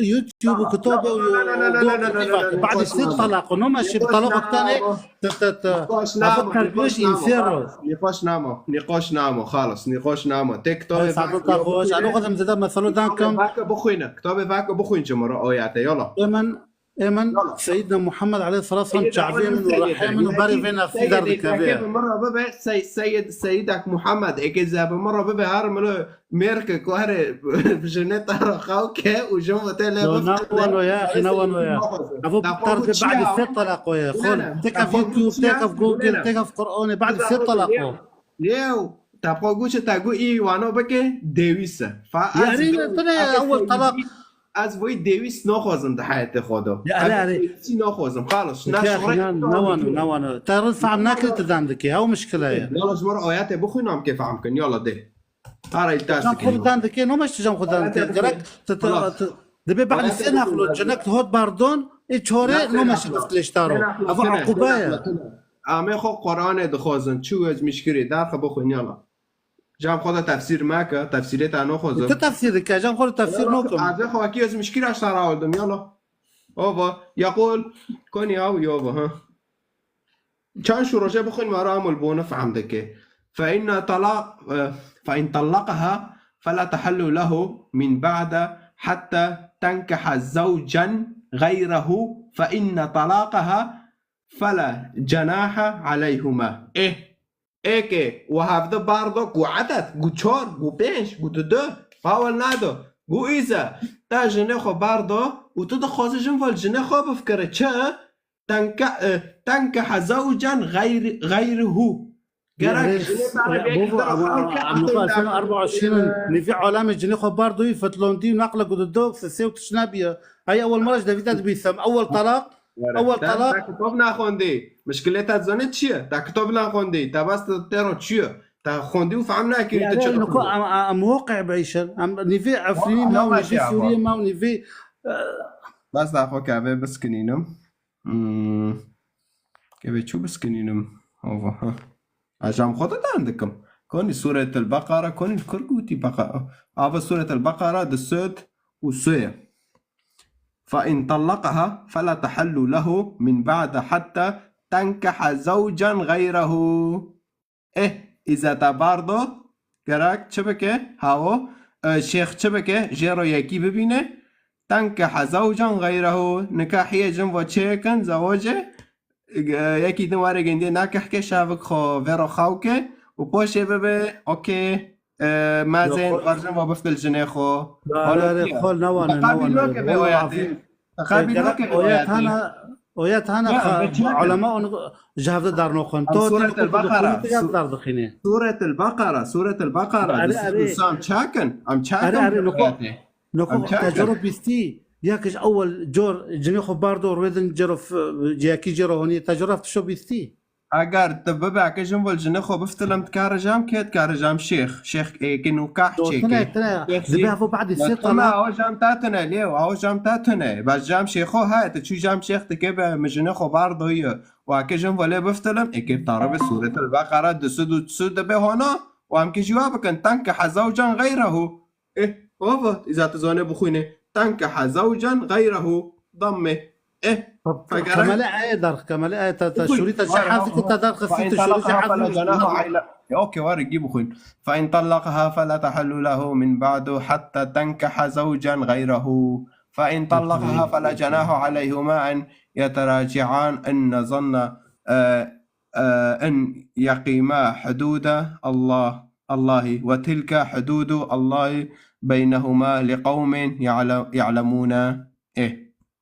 YouTube û kitabê û badî sê talaq o. No meşî bi talaq tanê. Nîqaş namo, nîqaş namo, nîqaş namo, xalis, nîqaş namo. Tê kitabê vek. Sağ ol, xweş. Ano xwedem zêde meselo dan kim. Kitabê vek bixwîne, kitabê vek bixwîn ji min re oyate, yala. Ê min Ê min Seyidna Muhammed aleyhisselam çavê min û rehê min û berê vê nefsî derdikeve. Eke bi min re bibe Sey-, Seyid, Seyidek Muhammed, eke ze bi min re bibe her milo mêrke ku herê jinê te re xew ke û jin ve te lê bifte. Na wano ya, axî na wano ya. Evo tar de badî sê talaq o ya. Xol, têkev YouTube, têkev Google, têkev Qur'anê, badî sê talaq o. Lêw, te xwe gu çi te gu î wano bike, dêwî se. Fa ez... Yanî tune ewil talaq. Ez vî dêwîst naxwazim di heyetê xwe de. Ya, erê, erê. Dêwîstî naxwazim. Xalis. Ne şoreş. Newano, newano. Te rê fehm nakirî tu dan dikî. Ew mişkile ye. Yala ji me re ayetê bixwîn, em kê fehm kin. Yala dê. Ara îtas dikî. Xwe dan dikî, no meş tu cem xwe dan dikî. Gerek tu, tu, tu, dibê badî sê nexlo, cinek hot bardon, ê çorê no meş tu lêştaro. Ev uquba ye. Amê xwe Qur'anê dixwazin. Çi ez mişkirî. Derxe bixwîn, yala. Cem xwe de tefsîr meke, tefsîrê te noxwazim. Tu tefsîr dike, cem xwe de tefsîr nokim. Azê xwe ki ez mişkîra sara aldim, yala. Ova, yaqul, konî ew yova, ha. Çend şu roje bixwîn, mara amul bone fehm dike. Fe inne talaq, e, fe in tallaqaha fela tahillu lehu min ba'de hatta tenkiha zewcen gayrehu fe inne talaqaha fela cenaha aleyhuma. Eh, Êkê û hevde bar do, gu edet, gu çar, gu pênc, gu didu, bawel nado, gu îze, te jinê xwe bar do û tu dixwazî jin vel jinê xwe bifikire. Çi? Tenke-, e, tenkiha zewcen gayri-, gayrihu. Gerek jinê te re bêkî te re xew ke. Em nixwe sena arba û îşîn in, nîvî alemê jinê xwe bar doyî, fitlondî û neqle gu didu, sisê û tişt nebiye. Hey ewel mara ji devî te dibîsim. Ewel talaq, Were. Ewel Te, talaq. Te kitap naxwendî. Mişkilê te zanî çi ye? Te kitap naxwendî. Te bes te têro çi ye? Te xwendî û fehm nakirî, te çi dixwendî? Em, em, em waqi beyşin. Em nîvê Efrînî me û nîvê Sûriyê me û nîvê, e, Bes da xwe ke vê biskinînim. Hmm. Ke vê çû biskinînim. Ova, ha. Ez jam xwe de dan dikim. Konî Sûretul Beqara, konî li kur gotî Beqara. Ava Sûretul Beqara di sud û suyê. فإن طلقها فلا تحل له من بعد حتى تنكح زوجا غيره. Eh, îzeta bardo, gerek çi bike? Hawo, e, şêx çi bike? Jê ro yekî bibîne. تنكح زوجا غيره. Nikahiyê jin vo çêkin, zewocê. E, yekî din were gindê nakeh ke şavik xo vêro xaw ke û poşê bibe, okey. E, mezên Yok. Verjin ve biftil jinê xo. Darê xol newane, newane. Teqabil noke be oyatê. Teqabil noke be oyatê. Oyat hana, oyat hana. Ulema onu jahvde dar noxon. To Suret el Bakara. Suret el Bakara. Suret el Bakara. Arê, arê. Sam çakin. Am çakin. Arê, arê, noxo. Noxo tecrüb bisti. Ya kiş awal cor jinê xo bardo rwedin cero f-, ciyaki cero honi tecrüb tişo bisti. Eger tu bibeke jin wil jinê xwe biftilim, dikare jam kê, dikare jam şêx. Şêx êkê nûkah çêkê. Tine, tine. Şêx dibe jî. Evo badî sê talaq. Awa jam te tune, lê awa jam te tune. Bes jam şêxo he, tu çû jam şêx dike be, min jinê xwe bar doye. Û eke jin wile biftilim, êkê bi tarifê Sûretil Beqara du sed û çil dibe hona, û em kê jî wa bikin, tenkiha zewcan gayrehu. Eh, ava, îza tu zanê bixwîne. Tenkiha zewcan gayrehu. Damme. Eh, Kemale aye darx, kemale aye ta, ta şûrî ta şehazî ku ta darx xisî tu şûrî şehazî. Ya, okey, were gî bixwîn. فإن طلقها فلا تحل له من بعد حتى تنكح زوجا غيره. فإن طلقها فلا جناح عليهما أن يتراجعا إن ظن، آه، آه، أن يقيما حدود الله، الله، وتلك حدود الله بينهما لقوم يعل-، يعلمون. Eh,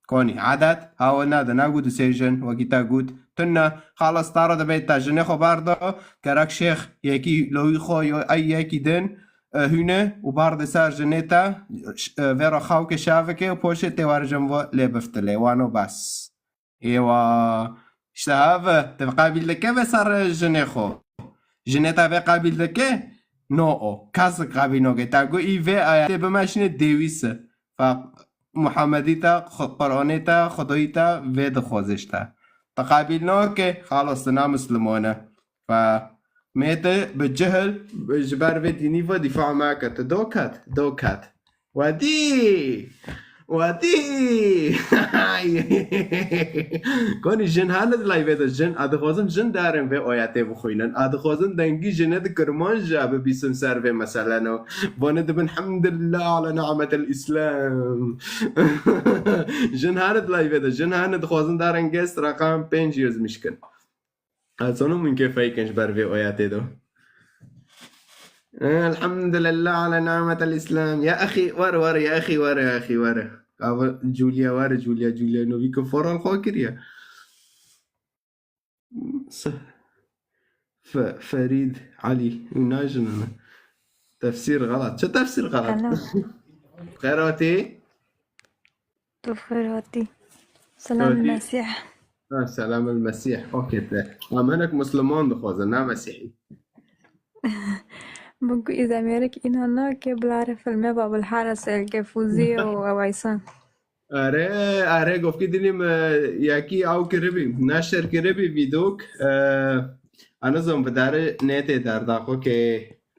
konî, edet, hawa nade, nagot di sê jin, wekî te got. Tune, xalas tara dibe te jinê xwe barda, gerek şêx, yekî lawî xwe, yo, ey yekî din, e, hûne û barde ser jinê te, ş-, e, vê re xawke şevike û poşê tê were jin vo lê biftilê, wano bes. Êwa, İşte ha ve, te qabîl dike ve ser jinê xwe. Jinê te vê qabîl dike? No o. Kes qabîl nake. Te got î vê ayetê bimeşîne dêwîs e. Fa Muhammedî te, Xu-, Qur'anê te, Xwedayî te vê dixwaze işte. Te qabîl nake, xalas, tu ne Muslimane. Fa mê te bi cihil, bi, ji ber vê dînî ve dîfa meke. Tu doket, doket. Wedî! Wedî! Konî jin hene di layvê de jin, a dixwazin jin derin vê oyetê bixwînin. A dixwazin dengî jinê di kirmanc jî bibîsin ser vê meseleno. Vanê dibin hemdulillah ala ni'metil Îslam. Jin hene di layvê de, jin hene dixwazin derin gest reqam pênc yüz mişkin. Ez zanim hûn kêfeyî kin ji ber vê oyetê de. Elhamdülillah ala nimetel Îslam. Ya exî, were, were, ya exî, were, ya exî, were. Ava Julia, were, Julia, Julia, novî ku foral xwe kiriye. Se-, Fe-, Ferîd Elî, najinine. Tefsîr xelat. Çi tefsîr xelat? Hello. Xêr hatî? Tu xêr hatî. Selam Hatî. Mesîh. Ha, selam el Mesîh. Okey, te. Em hinek Musliman dixwazin, ne Mesîhî. Min ku îzemêrik înan nake, bilarê filmê Babul Hara Selke Fûzî û Eweysan. Are, are, govkî dinî me yekî ew kiribî, neşir kiribî vîdok. E, anizom bi dare nêtê derda xwe ke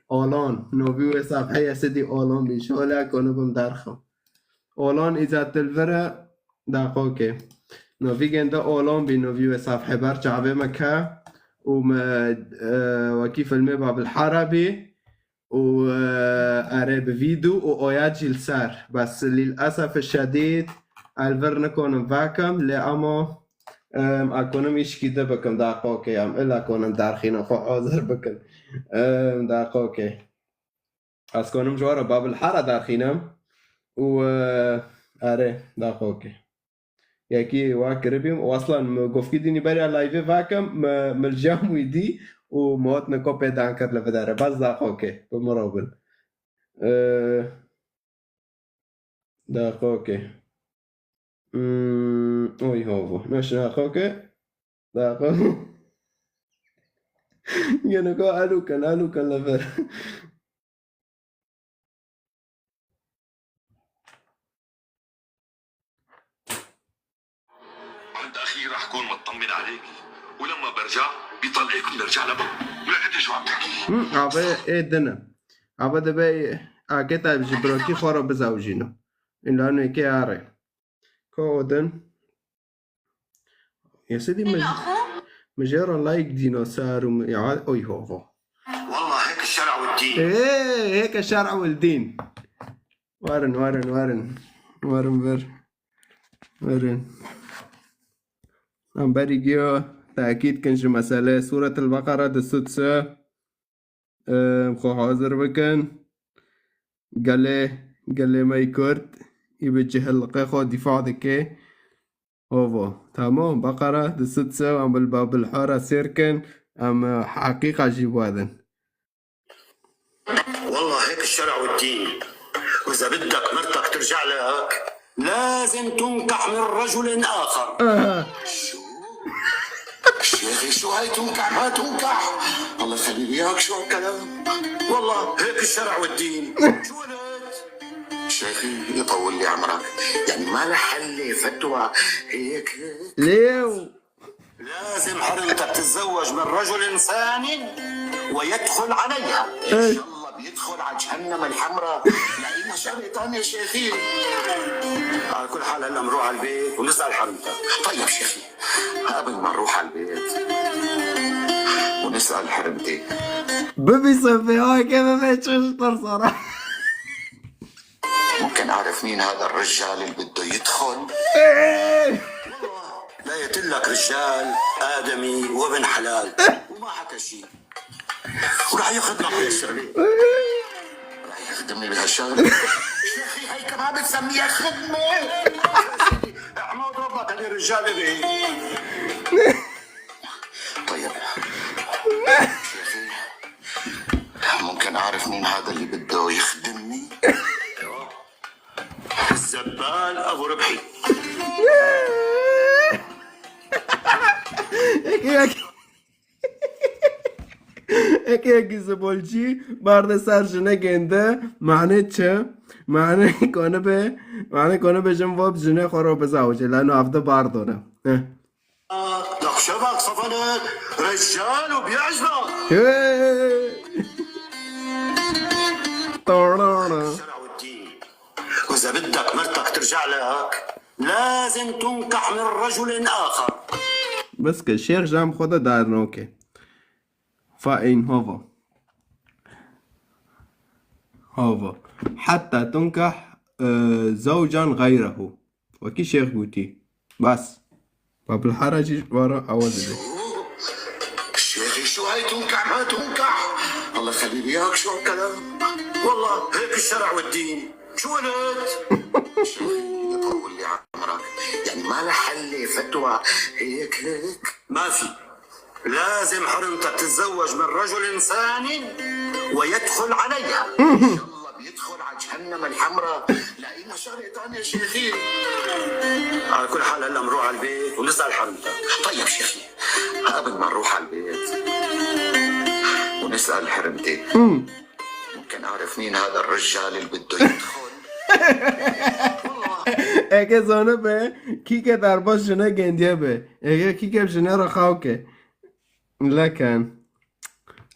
Olan, novî wê safheye sidî Olan bî. Şole konibim derxim. Olan îza tilvire daxoke. No vî gende Olan bî, no vî wê safhe ber çavê me ke û me, e, wekî filmê Babil Hara bî û, e, erê bi vî dû û oyat jî li ser. Bes lîl esef şedîd elvir nikonim vekim lê ama, em, ekonim îşkî di bikim daxoke em ila konin derxînin xwe hazir bikin. Em, daxoke. Ez konim ji we re Babil Hara derxînim û, e, erê, daxoke. Yekî wa kiribîm û aslan mi govkî dînî beriya live vekim, mi, mi li jam wî dî û mi hot niko pê dan kir li videre. Bes daxoke, bi min re bin. E, daxoke. Hmm, oy havo. Naş daxoke. Daxoke. Gene ko alo kan, alo kan li vir. عند أخي راح أكون مطمن عليك، ولما برجع بيطلعك بنرجع لبعض. ما قلت شو عم تحكي؟ Hı, abi, e, dene. Abi de bey, aketa ji brokî xwe re bizewjîne. Îla nêkê are. Ko odin. Ya Sedî, min, min jê re like dîna ser û min, ya, oy hova. والله هيك الشرع والدين. Ê, hêke şer'a û dîn. Werin, werin, werin. Werin vir. Werin. Em berî giya tekîd kin ji meselê Sûretil Beqere di sud se. Em xwe hazir bikin. Gelê, gelê me yê Kurd, î bi cihilqê xwe dîfa dike. Ovo, tamam, Beqere di sud se, em bil Babil Hara sêr kin, em, e, heqîqa jî badin. والله هيك الشرع والدين. وإذا بدك مرتك ترجع لك، لازم تنكح من رجل آخر. Aha. شو؟ شيخي، شو هاي تنكح ما تنكح؟ الله يخلي لي إياك، شو هالكلام؟ والله هيك الشرع والدين. شو قلت؟ شيخي، يطول لي عمرك. يعني ما لحل فتوى هيك. Leo. لازم حرمتك تتزوج من رجل ثاني ويدخل عليها. إن شاء الله بيدخل على جهنم الحمراء. يعني ما شغلة تانية شيخي. على كل حال هلا بنروح على البيت ونسأل حرمتك. طيب شيخي، قبل ما نروح على البيت ونسأل حرمتي. Bibîse vê hake bibe çi ji tirsana. ممكن أعرف مين هذا الرجال اللي بده يدخل؟ Ê! لا يتلك رجال آدمي وابن حلال وما حكى شيء. وراح يخدمك بهالشغلة. راح يخدمني بهالشغلة؟ شيخي، هي كمان بتسميها خدمة؟ احمد ربك، هذه الرجالة بي. طيب. شيخي، ممكن أعرف مين هذا اللي بده يخدمني؟ الزبال أبو ربحي. Yek. Eke yekî zibolcî barde ser jinekên de, mane çi? Mane konibe, mane konibe jin vop jine xwe ro bizawije, lano evde bardone. Heh. نقشبك صفنت رجال وبيعجبك. Hey! Torana. الشرع والدين. وإذا بدك مرتك ترجع لك، لازم تنكح من رجل آخر. Bes ke şêx jam xwe de dar noke. Fa in hova. Hova. Hatta tunkah, e, zewcan gayrehu. Wekî şêx gotî. Bas. Babul Hara jî wara awa dide. شو؟ شيخي، شو هاي تنكح ما تنكح؟ الله يخلي لي اياك، شو هالكلام؟ والله هيك الشرع والدين. شو قلت؟ شيخي، طول لي عمرك. يعني ما لها حل فتوى هيك هيك؟ ما في. لازم حرمتك تتزوج من رجل ثاني ويدخل عليها. إن شاء الله بيدخل على جهنم الحمراء. لاقينا شغلة تانية شيخي. على كل حال، هلا بنروح على البيت ونسأل حرمتك. طيب شيخي، قبل ما نروح على البيت ونسأل حرمتي، ممكن أعرف مين هذا الرجال اللي بده يدخل؟ Eke zane be, kîke derbas jine gendiye be. Eke kîke jine re xaw ke. Leken.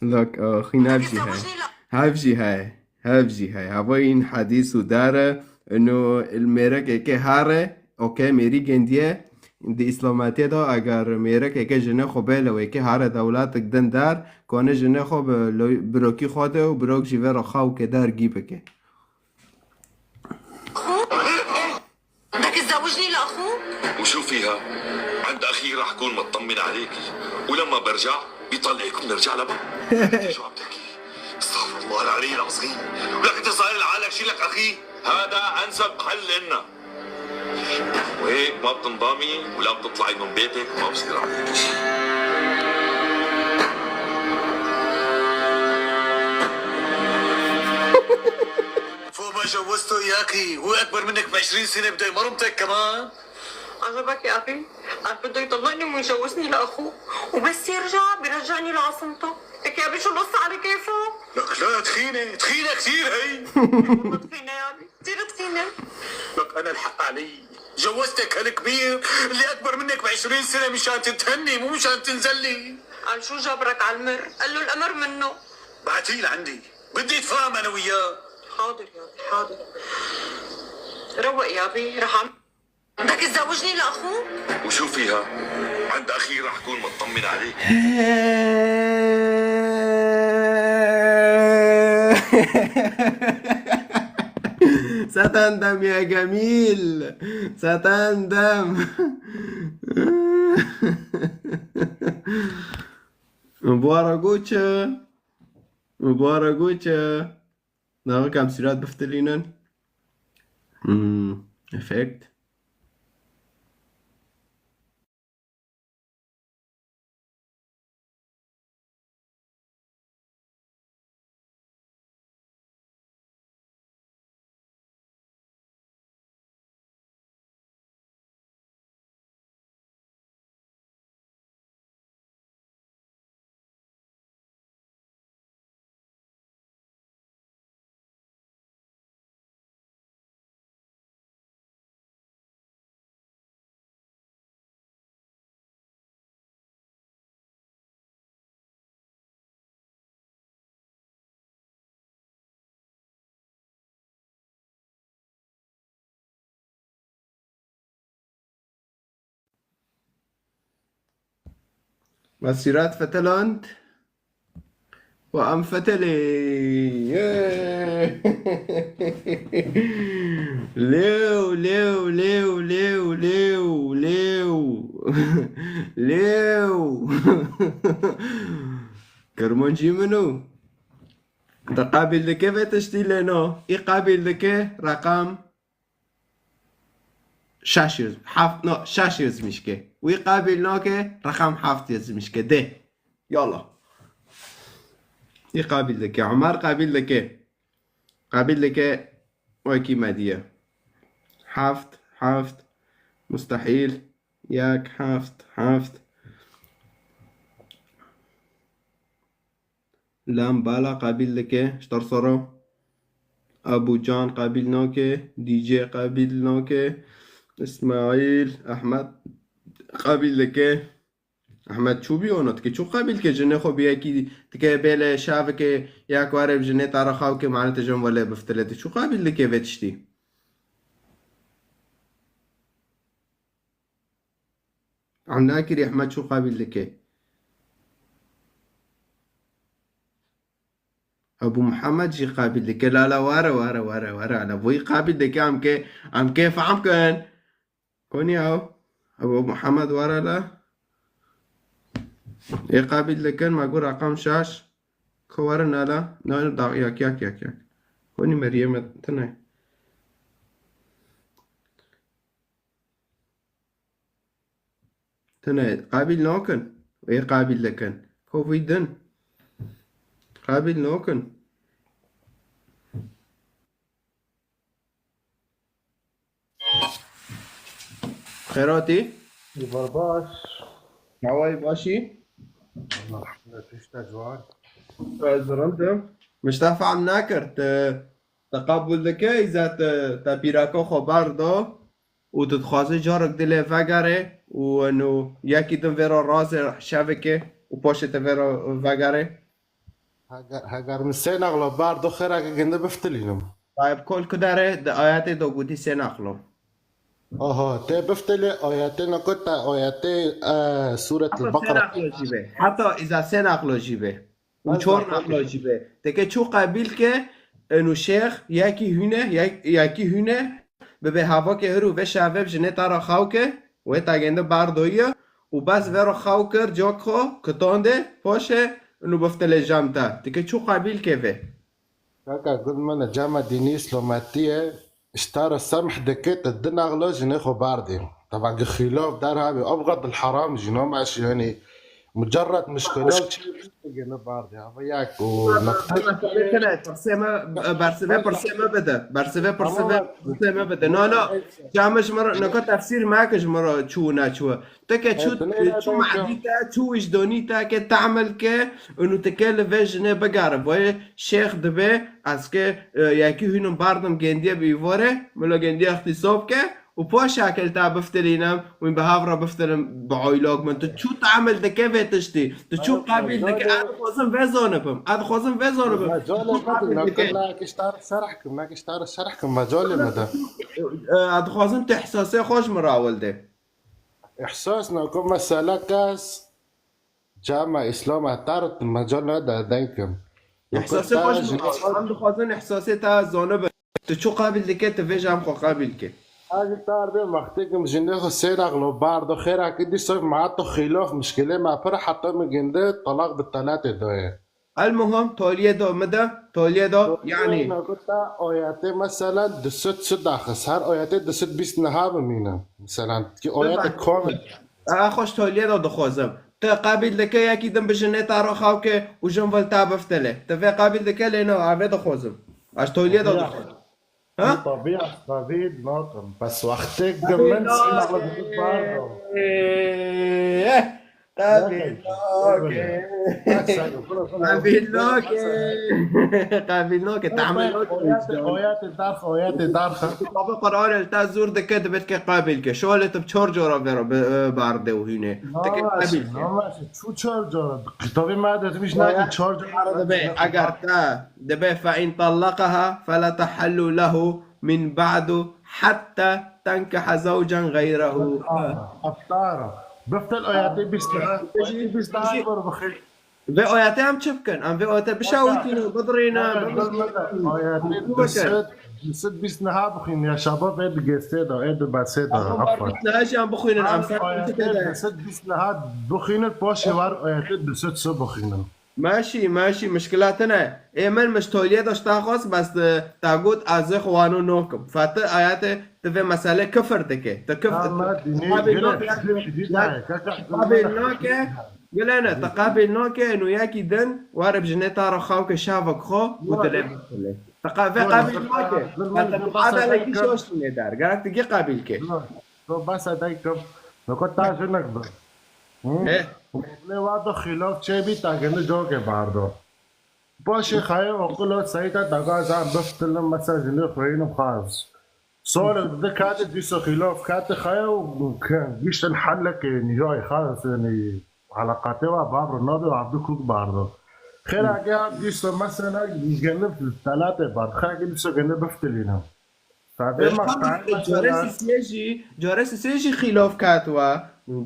Lek, ah, xîn hev jî heye. Hev jî heye. Hev jî heye. Hava în hedîs û dare, ino mêrekeke hare, oke, mêrî gendiye. Di îslametiyê de eger mêrekeke jine xwe bêle wê ke hare dewletik din der, kone jine xwe bi lo-, birokî xwe de û birok jî vê re xaw ke dergî bike. بدك تزوجني لأخوه؟ وشو فيها؟ عند أخي راح كون مطمن عليكي، ولما برجع بيطلقك وبنرجع لبعض. شو عم تحكي؟ استغفر الله العلي العظيم. ولك أنت صاير لحالك شي لك أخي؟ هذا أنسب حل إلنا. وهيك ما بتنضامي ولا بتطلعي من بيتك وما بصير عليك شي. فوق ما جوزته إياكي، هو أكبر منك بعشرين سنة، بده يمرمطك كمان. عجبك يا أخي؟ قال بده يطلقني ويجوزني لأخوه، وبس يرجع بيرجعني لعاصمته. لك يا أبي، شو القصة على كيفه؟ لك لا، تخينة، تخينة كتير هي. والله تخينة يا أبي، كتير تخينة. لك أنا الحق علي، جوزتك هالكبير اللي أكبر منك بعشرين سنة مشان تتهني، مو مشان تنزلي. قال شو جابرك على المر؟ قال له الأمر منه. بعتيه لعندي، بدي أتفاهم أنا وياه. حاضر يا أبي، حاضر. روق يا أبي، رح أعمل بدك تزوجني لأخوه؟ وشو فيها؟ عند أخي راح كون مطمن عليك. ستندم يا جميل، ستندم. مبارك وجهه، مبارك وجهه. Navê em sîrat biftilînin. Hmm, effect. Mesîrat feteland. Wa em fetelê. Yê! Lêw, lêw, lêw, lêw, lêw, lêw. Lêw. Kirmancî min o. Te qabîl dike vê tiştî lê no. Î qabîl dike reqam şeş yüz, heft, no, şeş yüz mişke. Wî qabîl nake, reqam heft yüz mişke. De. Yallah. Î qabîl dike. Umar qabîl dike. Qabîl dike. Wekî me diye. Heft, heft. Mustehîl. Yek, heft, heft. Lambala qebîl dike, ji te re sor e. Abu Can qebîl nake, D J qebîl nake, Îsmaîl, Ehmed qebîl dike. Ehmed çû bî ona, dike çû qebîl ke jinê xwe bi yekî dike bêle şavike ya ku were bi jinê te re xew ke mane te jin welê biftile, tu çû qebîl dike vê tiştî? Em nakirî Ehmed çû qebîl dike. Ebu Muhammed jî qebîl dike. Lala were, were, were, were. Ala boyî qebîl dike, em ke, em ke fehm kin. Konî ew? Ebu Muhammed were la. Ê qebîl dikin, me got reqem şeş. Ku werin ala. Na, da, yak, yak, yak, yak. Konî Meryem tine. Tine qebîl nakin. Ê qebîl dikin. Kovî din. Qebîl nakin. Xêratî? Îbar baş. Hewayî başî? Allah, tu işte ciwan. Ez rind im. Min ji te fehm nekir. Tu, tu qebûl dike, îza tu, te pîraka xwe berda û tu dixwazî carek dilê vegerê û eno yekî din vê re razê şevike û paşê te vê re vegerê? Heger, heger min sê nexlo berdo xêreke ginde biftilînim. Tayeb kol ku dere di ayetê de gotî sê nexlo. Aha, tê biftilê ayetê nako te ayetê, e, Sûretil Heta sê Beqera. Nexlo jî be. Heta îza sê nexlo jî be. Û çor nexlo jî be. Teke çû qebîl ke, eno şêx, yekî hûne, yek-, yekî hûne, bibe hevokê hir û vê şevê bi jinê te re xew ke, wê te gende berdoyiye û bes vê re xew kir, cok xwe, kitandê, paşê, eno biftilê cem te. Teke çû qebîl ke vê. Kaka, gul min e, cema dînî îslometî ye. Ji te re semh dike, te di nexlo jinê xwe berdê. Te vegî xîlof derhabê, ebxedil heram jî, nameşî, yanî, mucerred mişkilo çi digine berdê. Ava yek û nokta. Tine, pirsê me, bersivê pirsê me bide. Bersivê pirsê me, pirsê me bide. Na, na, came ji min re, neka tefsîr me ke ji min re çû û neçû. Teke çû, çû mehdî te, çû wijdanî te ke te'mil ke, û nû tike li vê jinê bigere. Vayê şêx dibe, ez ke, e, yekî hûnim berdim gendiye bi îvarê, mila gendiye îxtîsab ke, û paşê ke li te biftilînim, wî bi hev re biftilim bi aylak min. Tu çû te'mil dike vê tiştî? Tu çû qebîl dike? Ez dixwazim vê zanibim. Ez dixwazim vê zanibim. Mecalê me de, nakin, nakiş tar şerh kim, nakiş tar şerh kim, mecalê me de. E, ez dixwazim tu ihsasê xwe ji min re ewil de. Îhsas nako mesele kes cama Îslam e, tar mecal nede denkim. Îhsasê xwe ji min re, em dixwazin îhsasê te zane be. Tu çû qebîl dike, tu vê ji em xwe qebîl ke. Ez tar bê wextê kim jinê xwe sê nexlo berdo xêra ki dî sof me hato xîlof mişkilê me pir heta min ginde talaq bi telatê daye. El muhim, toliyê do min de, toliyê do, yanî. Nakuta oyatê, meselen, di sed çi daxist? Her oyatê di sed bîst niha bimîne. Meselen, ki oyatê komil. A, xweş toliyê do dixwazim. Te qebîl dike yekî din bi jinê te re xew ke û jin vil te biftile. Te vê qebîl dike lê na, a vê dixwazim. Ez toliyê do dixwazim. Ha? Tabii, tabii, nakim. Bes wextê min sîna xwe dibit bardo. Qebîl nake. Qebîl nake. Qebîl nake. Te'mil nake. Oyatê darx, oyatê darx. Kitabê Qur'anê li te zor dike, dibêt ke qebîl ke. Şolê tu çar cara vê re bi, e, berdê û hûnê. Dike qebîl ke. Çû çar cara? Kitabê me de tu bîş nake çar cara. Dibê, eger te, dibê fe in tallaqaha fela tahillu lehu min ba'du hatta tenkiha zewcen gayrehu. Eftara. Biftel ayetê bîst niha. Ayetê bîst niha bor bixê. Vê ayetê em çi bikin? Em vê ayetê bişewitînin, bidirînin, bikin. Ayetê du sed, du sed bîst niha bixwînin ya şaba vê di gestê de, ê di bersê de. Ama bîst niha jî em bixwînin, em ser ayetê du sed bîst niha bixwînin, paşê war ayetê du sed sê bixwînin. Meşî, meşî, mişkila tine. Ê min miştoliyê de ji te xwest, bes, e, te got ez ê xwe wano nokim. Fetih ayetê tu vê meselê kifir dike. Tu kif-, Ama dinê qebîl gele, nake, dî, dî, ya, dî, kaka, qebîl nake. Gele ne, tu qebîl nake, eno yekî din, were bi jinê te re xew ke şevek xwe û dilê bixile. Tu qe-, vê qebîl nake. Te, te muqabelekî şaş tîne der. Gerek tu gî qebîl ke. To basa daykim. Noko ta jinik bi. Hı? He. Lê wa do xîlof çê bî ta gindi cokê bardo. Paşê xayê oqilo seyîta daga zan biftilim, mesela jinê xweyînim xaz. Solek di kate dîso xîlof kate xayê û ke-, giştin helekê nîjayê xaz, yanî, helaqatê wa babro nabê wa du kuk bardo. Xêra ge dîso mesela genip telatê bard. Xêra ge dîso genip biftilînim. Tadê Ê, maqtay carê mesela sisiyê jî, carê sisiyê jî xîlof kat we.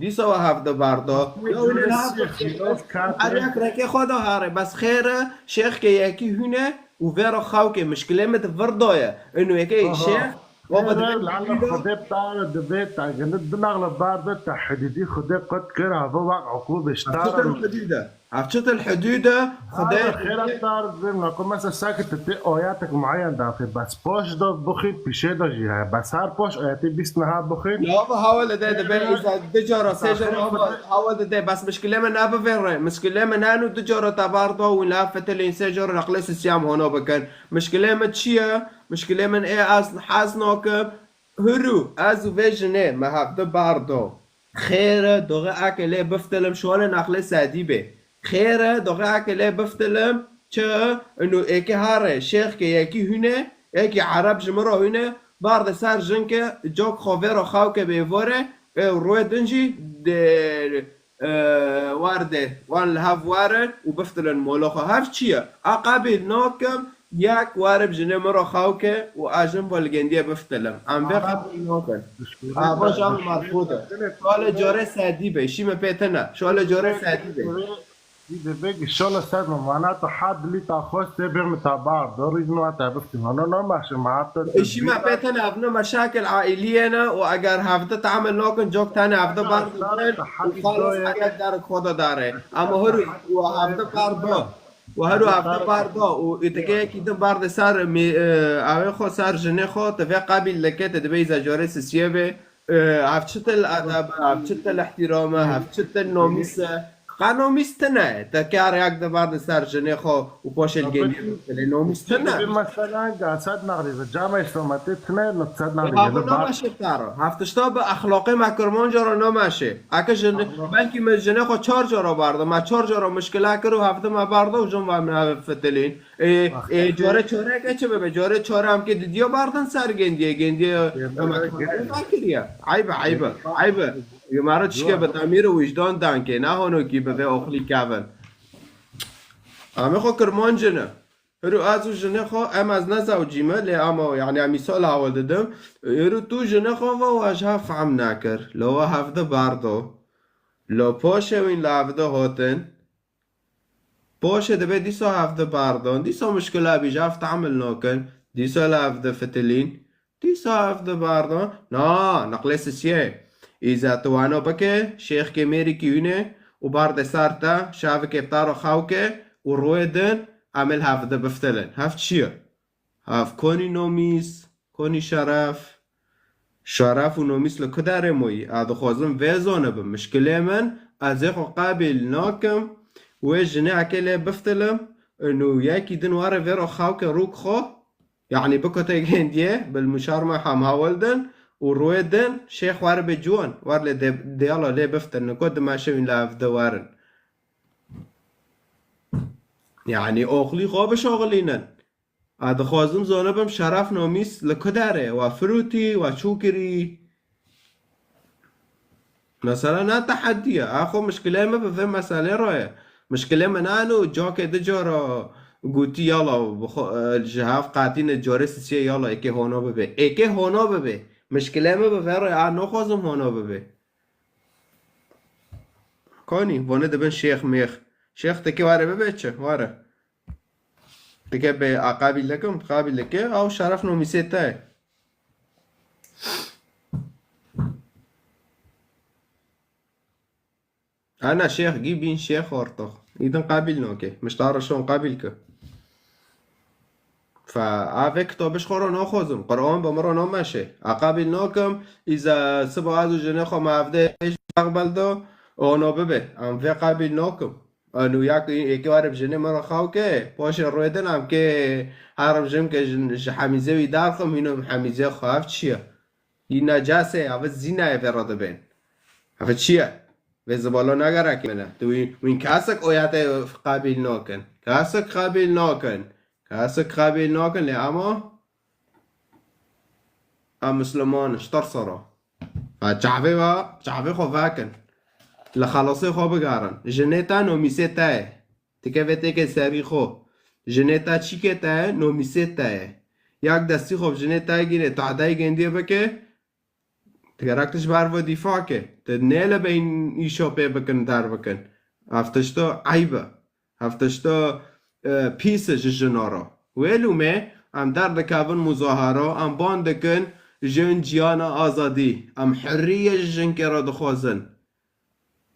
Dîsa we hevde bardo. Ya wî lê niha xîlof kat her we. Yek rekê xwe da hare. Bes xêr e, şêxkê yekî hûn e û vêra xawkê mişkilê min di vir da ye. Ino yekê Aha. şêx, baba Xêr e, dibê lala xwedê bar dibê te, gele di naxle bardo te hidîdî xwedê qut kir, hava waq uqûbê ştar. Hevçitin hidîde. Hevçitin hidûde, Xwedê Xêra dar zim naku mesela sakit te ayatek muayyen daxê bes poş da bixî pişê da jî heye. Bes her poş ayetê bîst niha bixî. Ya bu hawale de de be iza di cara sê cara hawale de de bes mişkile me ne bivêre. Mişkile me ne nu di cara te bar da û la fetelên sê cara naqlê sisiyam hono bikin. Mişkile me çi ye? Mişkile min ê ez hez nakim. Huru, ez û vê jinê me hevdi bar do. Xêr e, doxê eke lê biftilim, şole naqlê sedî bê. Xêr e, doxê eke lê biftilim, çi? Ino êkê hare, şêxkê yekî hûne, yekî ereb ji min re hûne, bardê ser jinke, cok xwe vê re xawke bê vore, ê rûyê din jî dê, e, werdê, wan li hev werin û biftilin molo xwe. Hev çi ye? A qebîl nakim, Yek were bi jinê min re xew ke û a jin bo li gendiye biftilim. Em vê qebûl nakin. Ava jan merfûd e. Şole corê sedî be. Şî me pê tine. Şole corê sedî be. Dî de vê şole ser me mana tu ha dilî ta xwest tê bê min ta bar. Do rîz min te biftim. Hano namaşe ma hafta. Şî me pê tine, ev ne meşakil aîliyê ne û eger hevde tamil nakin, cok tane hevde bar dibin û xalis heyet der xwe de dare. Ama huru û hevde bar do. Û her û hevde bar da û û tike yekî din bar de ser mê-, e, avê xwe ser jinê xwe, tu vê qebîl dike, tu dibê îza corê sisiyê bê. E, ev çi til edeb e, ev çi til ihtirame, ev çi til nomîs e. Qe nomîs tine ye. Te kar yak de bar de ser jinê xwe û poşê li genî bikilê. Nomîs tine. Mesela, ga sed nexrî ve cama îslomatê tine ye, sed nexrî Ê, ve havo bar. Namaşe taro. Hev tişta bi exloqê me Kirmanca re namaşe. Eke jin-, Exloq. Belkî me jinê xwe çar cara barda. Me çar cara mişkila kir û hevdi me barda û jin ve min heve fitilîn. Ê, Bak. Ê, care çoreke çi bibe? Care çore em kê didiya bardin ser gendiye. Gendiye Gendiye em gerek. Kiriye. Aybe, aybe, aybe. Yê me re çike bi demîr û wijdan dankê. Ne honokî bi vê oxlî kevin. Em ê xwe Kirmancine. Hiro ez û jinê xwe, em ez ne zewcî me, lê ama, yani, em mîsal hawil didim. Hiro tu jinê xwe ve we ji hev fehm nekir. Lo we hevdi berdo. Lo poşê wîn li hevdi hotin. Poşê dibe dîsa hevdi berdon. Dîsa mişkila bî ji hev tehamil nakin. Dîsa li hevdi fitilîn. Dîsa ev di barda. Na, neqlê sisiyê. Îza tu wano bike, şêxkê mêrikî hûne û bardê ser te, şavikê bi te re xew ke û rûyê din, em ê li hev de biftilin. Hev çi ye? Hev konî nomîs, konî şeref. Şeref û nomîs li ku derê moyî? Ez dixwazim vê zone bim. Mişkilê min, ez ê xwe qebîl nakim. Wê jinê eke lê biftilim, û yekî din were vê re xew ke rûk xwe. Yanî bikote gêndiyê, bil muşar me hem hawil din û rûyê din şêx wer bê ciwan, wer lê dê-, dêla lê biftin, niko dimeşe wîn li ev de werin. Yanî oxlî xwe bişoxilînin. A dixwazim zone bim şeref nomîs li ku derê, wa firûtî, wa çûkirî. Mesela ne tehedî ye. A xwe mişkilê me bi vê meselê re ye. Mişkilê me nano cakê di cara gotî yala bi xwe, e, ji hev qatîne corê sisiyê yala êkê hono bibe. Êkê hono bibe. Mişkilê me bi vê re a naxwazim hono bibe. Konî, vone dibin şêx mêx. Şêx teke were bibe çi? Were. Dike bê a qabîl dikim, qabîl dike, ew şeref nomîsê te ye. Ana şêx gî bîn şêx ortox. Îdin qabîl noke. Miştara şon qabîl ke. Fa a vê kitabiş xwe ro noxozim. Qur'an bi min ro nomeşe. A qabîl nokim. Îza siba ez û jinê xwe me evde êş bexbel do. Ono bibe. Em vê qabîl nokim. Anu ya ku êkê were bi jinê min re xew ke, poşê rûyê din em kê herim jin ke jin, ji hemîzê wî derxim, hîno hemîzê xwe, ev çi ye? Yî necasê, ev zînayê vê re dibên. Ev çi ye? Vê zibalo ne gerekê min e. Tu wî, wîn kesek oya te qebîl nakin. Kesek qebîl nakin. Kesek qebîl nakin lê ema em Misliman in, ji tirsera. Fe çavê ve, çavê xwe vekin. Li xelasê xwe bigerin. Jinê te nomîsê te ye. Dike vê têkê serî xwe. Jinê te çîkê te ye, nomîsê te ye. Yak destî xwe bi jinê te gînê, tahdeyê gêndiyê bike, gerek tu ji ber ve dîfa ke. Tu nêle beyn îşo pê bikin, derbikin. Ev tişto eyb e. Ev tişto, e, pîs e ji jina re. Wê lûmê em derdikevin muzahara, em ban dikin jin ciyana azadî. Em hurriye ji jinkê re dixwazin.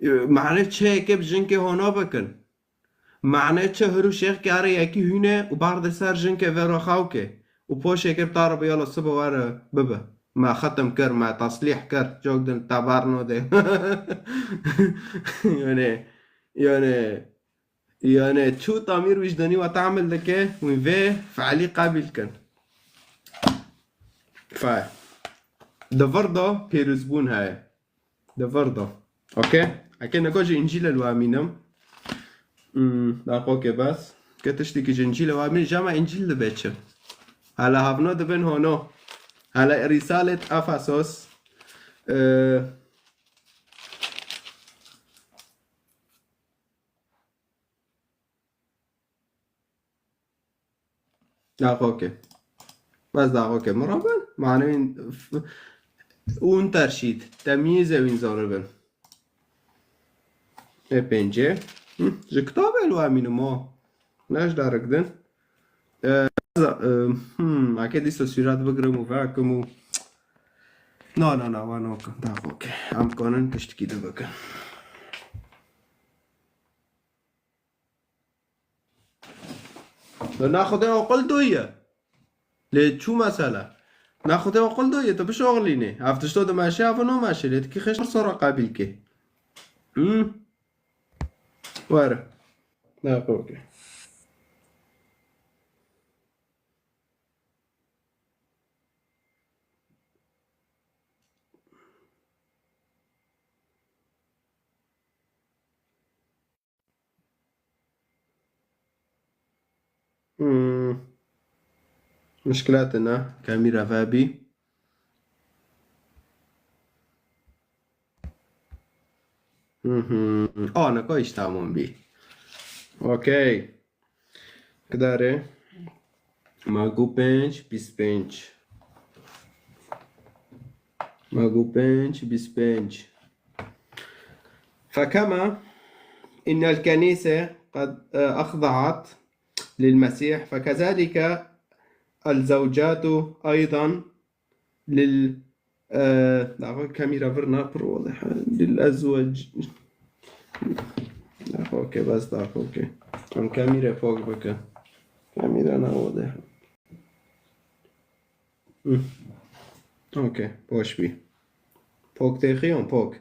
E, mane çi heke bi jinkê hona bikin? Mane çi hir û şêx kare yekî hûne û berdê ser jinkê vê re xew ke û poşê ke bi te re bi yala sibe were bibe. Me xetim kir, me teslîh kir, cok din te ber node. Yani, yani, yani çû tamîr wijdanî we te'mil dike, wî vê fe'lî qebîl kin. Fe. Di vir de pêrozbûn heye. Di vir de. Okey? Eke nika ji Încîlê li we mînim. Hmm, daxokê bes. Ke tiştekî ji Încîlê we mînim, cema Încîl dibe çi? Hala havno dibin hono. Hala Rîsalê Efesos. Ee, Daxokê. Bes daxokê. Min rabin. Mane wîn f-, Unterschied. Temyîzê wîn zanibin. Ê pêncê. Hı? Ji kitabê li we mînim o. Ne ji darik din. E, za-, e, hmm, ake dîsa sûret bigirim û vekim û. Na, na, na, wa nakim. Daxokê. Em kanin tiştekî dibikin. Li nav Xwedê aqil doye. Lê çû mesele? Nav Xwedê aqil doye, tu bişoxilînê. Ev tişto dimeşe, ev nameşe. Lê tu kî xêş sora qebîl kê. Hmm. Were. Ne, okey. Hmm. Mişkila tune, kamîra vebî. Mhm. A, nika îş tamam bî. Okey. Kidarê? Ma got pênc, bîst pênc. Ma got pênc, bîst pênc. فكما إن الكنيسة قد، آه، أخضعت للمسيح، فكذلك الزوجات أيضًا لل، آه، داخل كاميرا فرنا برو واضح. للأزواج. داخل كي بس داخل كي. عن كاميرا فوق بك. كاميرا أنا واضح. مم. أوكي، بوش بي. فوق تيخيون فوق.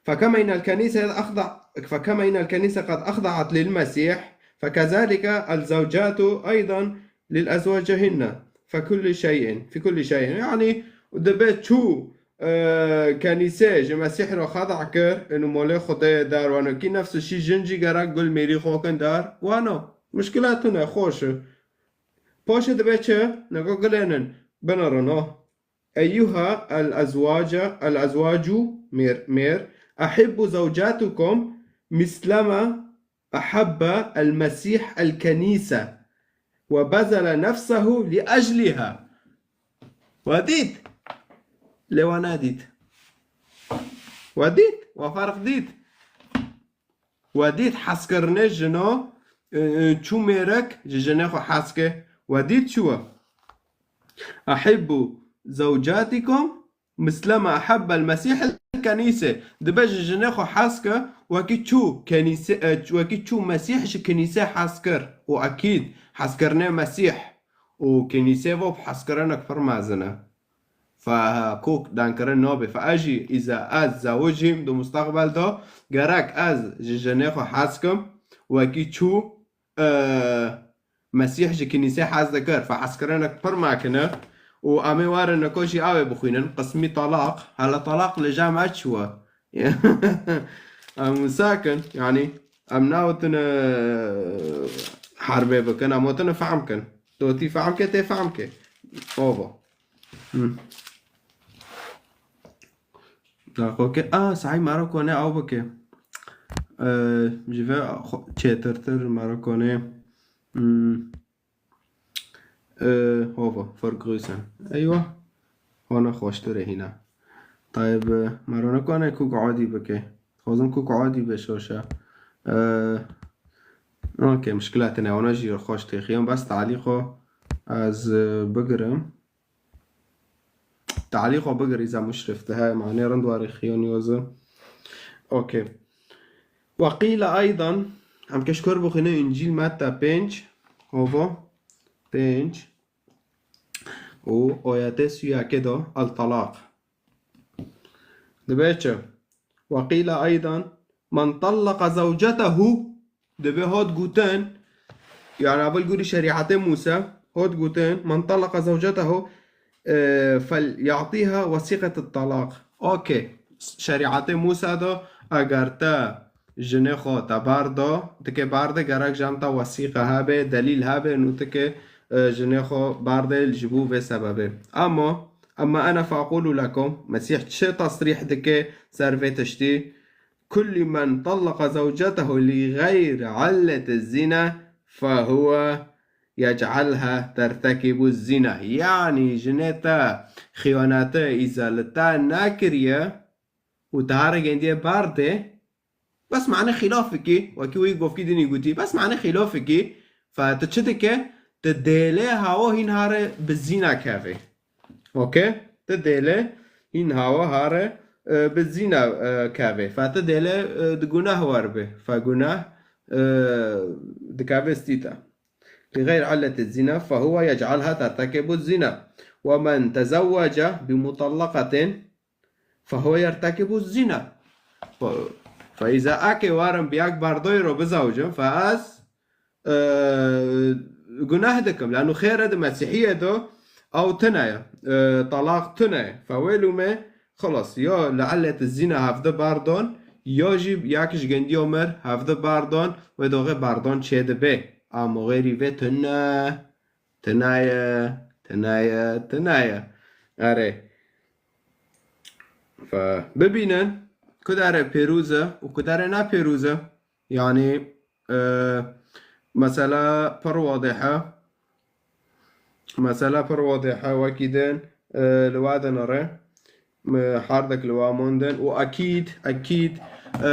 فكما إن الكنيسة أخضع، فكما إن الكنيسة قد أخضعت للمسيح، فكذلك الزوجات أيضًا لأزواجهن في كل شيء، في كل شيء. Yani, dibe çû, e, kenîse ji Mesîh re xeda kir, inu molê Xwedê dar wano ki nefs şî jin jî gerek gul mêrî xwe kin dar wano. Muşkila tune, xweş. Poşê dibe çi? Nego gulênin. Binirino. أيها الأزواج، الأزواج، mêr, mêr, أحبوا زوجاتكم مثلما أحب المسيح الكنيسة وبذل نفسه لأجلها. We dît? Lê we nedît. We dît? We ferq dît? We dît hezkirinê jino, e, e, çû mêrik ji jinê xwe hez ke. We dît çi we? أحبوا زوجاتكم مثلما أحب المسيح الكنيسة. Dibe ji jinê xwe hez ke, wekî çû kenîse, e, wekî çû Mesîh ji kenîse hez kir. Û ekîd, hezkirinê Mesîh û kenîsê ve bi hezkirinek pir mezin e. Fe kok dankirin nabe. Fe ez jî îza ez zewicîm di mustaqbel de gerek ez ji jinê xwe hez kim, wekî çû, e, Mesîh ji kinîsê hez dikir. Fe hezkirinek pir mekine û em ê werin nika jî ew ê bixwînin. Qismî talaq. Hele talaq li cem me çi we? Em wisa kin, yanî em nawetin herbê bikin, em wetin fehm kin. Tu tî fehm ke, tê fehm ke. Ova. Hmm. Daxo ke, a, Saî mara kone ew bike. Ee, ji ve xo-, çêtirtir mara kone. Hmm. Ee, hova, Ferguson. Eywa. Hona xweştir e hîna. Tayeb, e, mara nekane kuk adî bike. Xwazim kuk adî be şoşa. Ee, okey, muşkila tine. Ona jî xweş têxiyan. Bes talîqo ez, e, bigirim. Talîqo bigirî za muşrif dihe, manê rind warê xiyonî weze. Okey. Ve qîle eydan, em keşkor bixwîne Încîl Metta pênc, hova, pênc. Û oyatê suyakê de el talaq. Dibe çi? Ve qîle eydan, men tallaka zewcetehu, dibe hot gotin, yani ev li gorî şerîetê Mûsa, hot gotin, men tallaka zewcetehu, e, fel ya'tîha wesîqet talaq. Okey. Şerîetê Mûsa de eger te jinê xwe te bar da, dike bar de gerek jam te wesîqe hebe, delîl hebe, nû dike, e, jinê xwe bar de ji bo vê sebebê. Ama, ama ene fequlu lekum, Mesîh çi tesrîh dike ser vê tiştî? Kullu men tallaka zewcetehu li gayri illeti zina fehuve yec'alha tertekibu zina. Yanî jinê te xiyanete îza li te nekiriye û te hare gendiye bar de, bes mane xilafikî, wekî wî govkî dinî gotî, bes mane xilafikî, fe tu çi dike? Tu dêlê hawa hîn hare bi zîna kevê. Okey? Tu dêlê hîn hawa hare, e, bi zîna, e, kevê. Fe tu dêlê, e, di gunah wer bi. Fe gunah, e, dikeve stî te. Li gayri illeti zina, fe huve yec'alha tertekibu zina. Ve men tezewwece bi mutallakatin, fehuve yertekibu zina. Fe, fe îza eke warim bi yak bardoyê ro bizawicim, fe ez, e, gunah dikim. Lano xêre di Mesîhiyê de ew tune ye. E, talaq tune ye. Fe wêlû me, xelas, ya li illet zina hevde bardon, ya jî yak ji gendiyo mir hevde bardon, wê doxê bardon çê dibe. Amo xêrî vê tune. Tinaye, tinaye, tinaye. Erê. Fe, bibînin, ku dere pêrûz e û ku dere ne pêrûz e. Yanî, e, mesela pir wadih e. Mesela pir wadih e, wekî din, e, li we din re. Me herdek li wa mondin û ekîd, ekîd, e,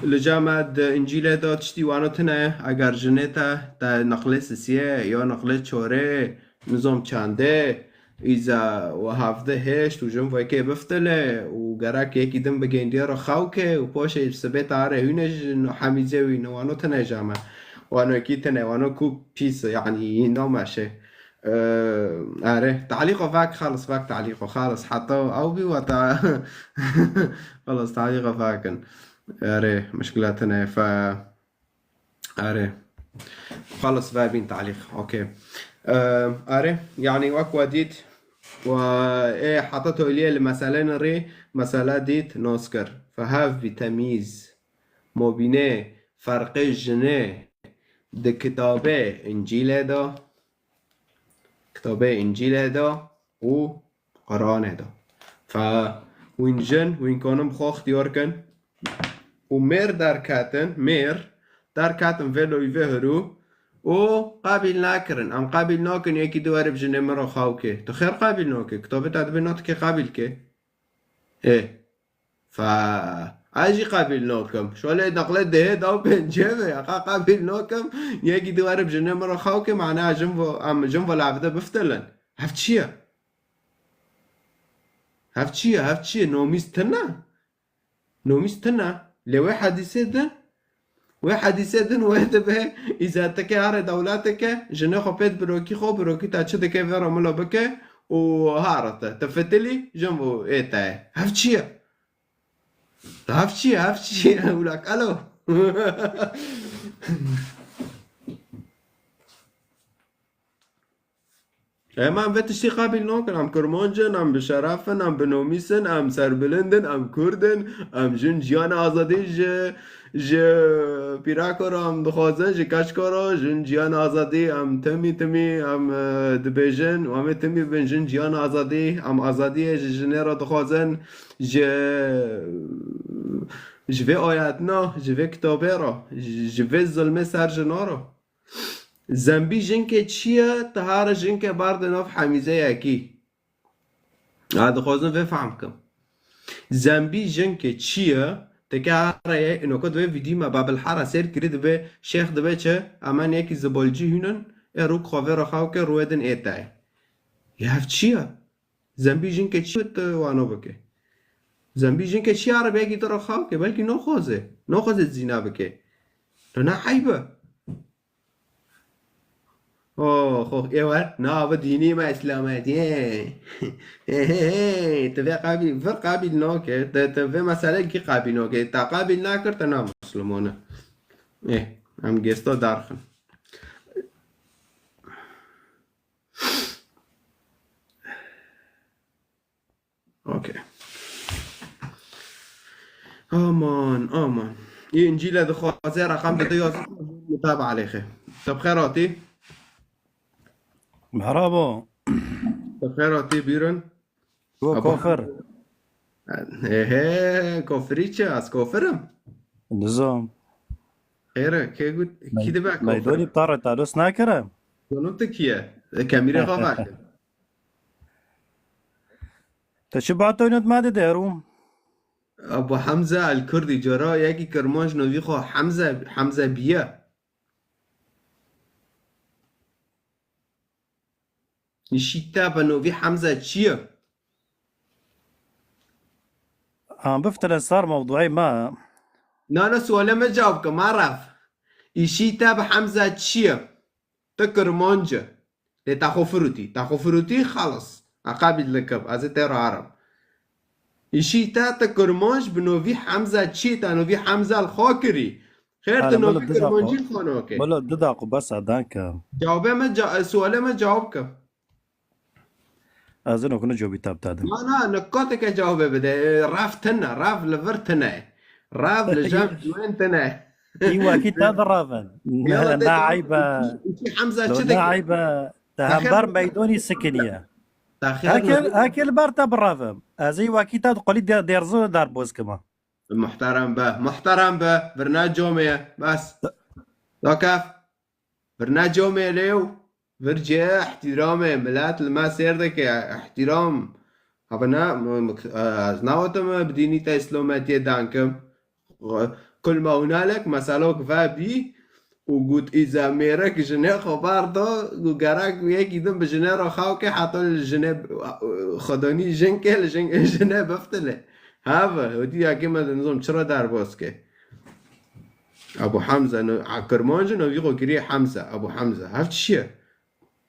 li cem me di Încîlê de tiştî wano tune, eger jinê te, te niqlê sisiye ya niqlê çorê, nizom çandê, îza we hevde hêşt û jin vekê biftile û gerek yekî din bigêndiye re xew ke û poşê sibê tare hûne ji hemîzê wî ne wano tune came. Wano kî tune, wano ku pîs, yanî nameşe. Ee, erê, talîqo vak, xalis vak talîqo, xalis heta ew bî weta. Xalis talîqo vakin. Erê, muşkila tune fe. Erê. Xalis vebîn talîq. Okey. Ee, erê, yanî wek we dît, we ê heta toliyê li meselên rî, mesele dît, nas kir. Fe hev bî temîz. Mobînê, ferqê jinê di kitabê Încîlê de, kitabê Încîlê de û Quranê de. Fe wîn jin, wîn kanin bi xwe ixtiyar kin û mêr derketin, mêr derketin vê loyî vê hirû û qebîl nakirin. Em qebîl nakin yekî di were bi jinê min re xew ke. Tu xêr qebîl nake. Kitabê te dibê na tu kê qebîl ke. Ê. Fe ez jî qebîl nakim. Şolê neqlê dehê da û pêncê ve ya. Qe qebîl nakim. Yekî di were bi jinê min re xew ke, mane jin vo, em jin vo lavde biftilin. Hev çi ye? Hev çi ye? Hev çi ye? Nomîs tune? Nomîs tune? Lê wê hedîsê din, wê hedîsê din wê dibe îza tike here dewleteke, jinê xwe pêt birokî xwe, birokî te çi dike vê re milo bike û here te. Tu fitilî, jin vo ê te ye. Hev çi ye? Hev çi ye? Hev çi ye? Ula kalo. Em, em vê tiştî qebîl nakin. Em Kurmanc in, em bi şeref in, em bi nomîs in, em serbilind in, em Kurd in, em jin ciyana azadî ji, ji pîraka re em dixwazin, ji keçka re, jin ciyana azadî, em timî timî, em, e, dibêjin, em ê timî bin jin ciyana azadî, em azadiyê ji jinê re dixwazin, ji, ji vê ayatina, ji vê kitabê re, ji, ji vê zilmê ser jina re. Zembî jinkê çi ye? Ti here jinkê berde nav hemîzeyekî. Ha, dixwazim vê fehm kim. Zembî jinkê çi ye? Ti ke here ye, înoka di vê vîdî me Babil Hera sêr kirî dibe, şêx dibe çi? Emen yekî zibolcî hûn in, ê rûk xwe vê re xew ke rûyê din ê te ye. Ya ev çi ye? Zembî jinkê çi ye, ti wano bike? Zembî jinkê çi ye, erebe yekî tu re xew ke? Belkî naxwaze. Naxwaze zîna bike. Tu ne eyb e. Oh, oh, ê wer, na, bi dînî me îslametiyê. He, he, he, tu vê qabîl, vir qabîl nake, tu, tu vê meselekî qabîl nake. Ta qabîl nakir, te na Muslimane. Ê, em gêsto darxin. Okey. Aman, aman. Î Încîle dixwaze reqem dide yazin, mutaba aleyxe. Te bi xêr hatî? Merhaba. Te bi xêr hatî, bîrin. Tu Abo kofir. He, he, kofirî çi? Ez kofir im? Nizam. Xêr e, kê got, kî dibe kofir? Meydonî bi te re te dost nakire? Zonim tu kî ye? Kemîrê xwe vake. Te çi batoynat ma de deru? Abu Hemze el Kurdî, cara yekî Kirmanc novî xwe Hemze, Hemze biye. Îşî te bi novî Hemze çi ye? Ha, biftire ser mewduê me. Na, na, sualê me cewab ke, ma ref. Îşî te bi Hemze çi ye? Ti Kirmanc e. Lê te xwe firûtî. Te xwe firûtî, xelas. Eqabî dilekib. Ez ê te re aram. Îşî te, ti Kirmanc bi novî Hemze çi? Te novî Hemze li xwe kirî. Xêr, tu novî Kirmancî li xwe nake. Milo, du daqo bes e, danke. Cewabê me, ca-, sualê me cewab ke. Ez ê nokine cewabî te bidem. Na, na, nikateke cewabê bide. Rav tine, rav li vir tine. Rav li cem ciwên tine. Î wekî te diravin. Yala, ne, te ne eyb e. Îşî Hemze çi dike? Ne eyb e. Te hember meydonî sikiniye. Heke, heke li ber te biravim. Ez ê wekî te di qulî dê-, dêrzû de derboz kima. Muhterem be, muhterem be. Virna comê ye. Bes. Dakef. Virna comê lêw. Vir cihê îhtîramê, milet li me sêr dike, îhtîram. Hava ne, m-, m-, ez nawetim bi dînî te îslometiyê dankim. Kul me hunalek, meselok ve bî û got, îza mêrik jinê xwe bar da, got, gerek yekî din bi jinê re xew ke, heta li jinê, xwedanî jin ke, li jin, jinê biftile. Heve, hûtî yekê me di nizam çira derbas ke. Abu Hemze, no-, a, Kirmanc e, novî xwe kiriye Hemze, Abu Hemze. Hev çi ye?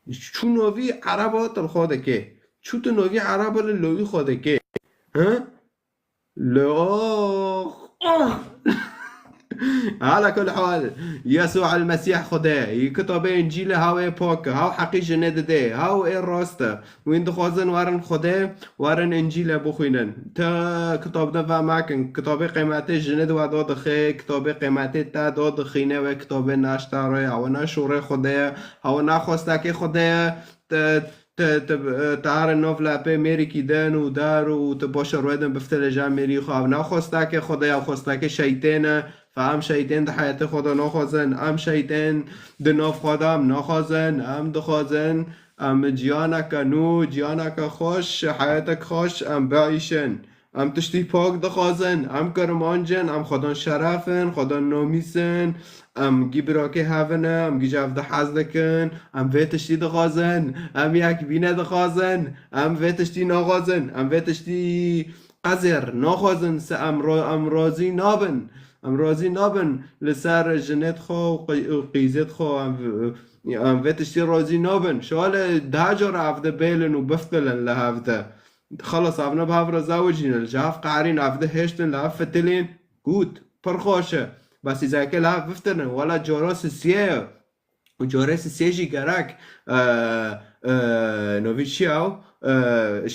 Çû novî Ereba tu li xwe dike. Çû tu novî Ereba li lawî xwe dike. He? Li, oh, oh. Ala kul hal. Yesû el Mesîh Xwedê. Kitabê Încîlê hawê pak, haw heqî jinê dide, haw ê rast e. Wîn dixwazin werin Xwedê, werin Încîlê bixwînin. Te kitab de ve mekin. Kitabê qêmetê jinê di we da dixê, kitabê qêmetê te da dixîne we kitabê naşta re, ew naşûrê Xwedê ye, ew naxwestekê Xwedê ye. Te, te, te, te here nov lepê mêrikî din û der û te başa rûyê din bifte lê ja mêrî xwe. Ew naxwestekê Xwedê ye, xwestekê şeytên e. Fe em şeytên di heyetê xwe de naxwazin. Em şeytên di nav xwe de em naxwazin. Em dixwazin em ciyaneke nû, ciyaneke xweş, heyetek xweş em biîşin. Em tiştî pak dixwazin. Em Kirmanc in, em xwedan şeref in, xwedan nomîs in. Em gî birakê hev in, em gî ji hev de hez dikin. Em vê tiştî dixwazin. Em yekbîne dixwazin. Em vê tiştî naxwazin. Em vê tiştî qezêr naxwazin. Se em ro-, em razî nabin. Em razî nabin li ser jinêt xwe û qî-, û qîzêt xwe. Em, em vê tiştî razî nabin. Şale daha cara ev de bêlin û biftilin li hev de. Xelas, ev ne bi hev re zewicîne. Ji hev qehrîn, ev de hêştin, li hev fitilîn. Gut, pir xweş e. Bes îzeke li hev biftilin. Wela cara sisiyê ye. û corê sisê jî gerek, e, e, novî çi ew, e,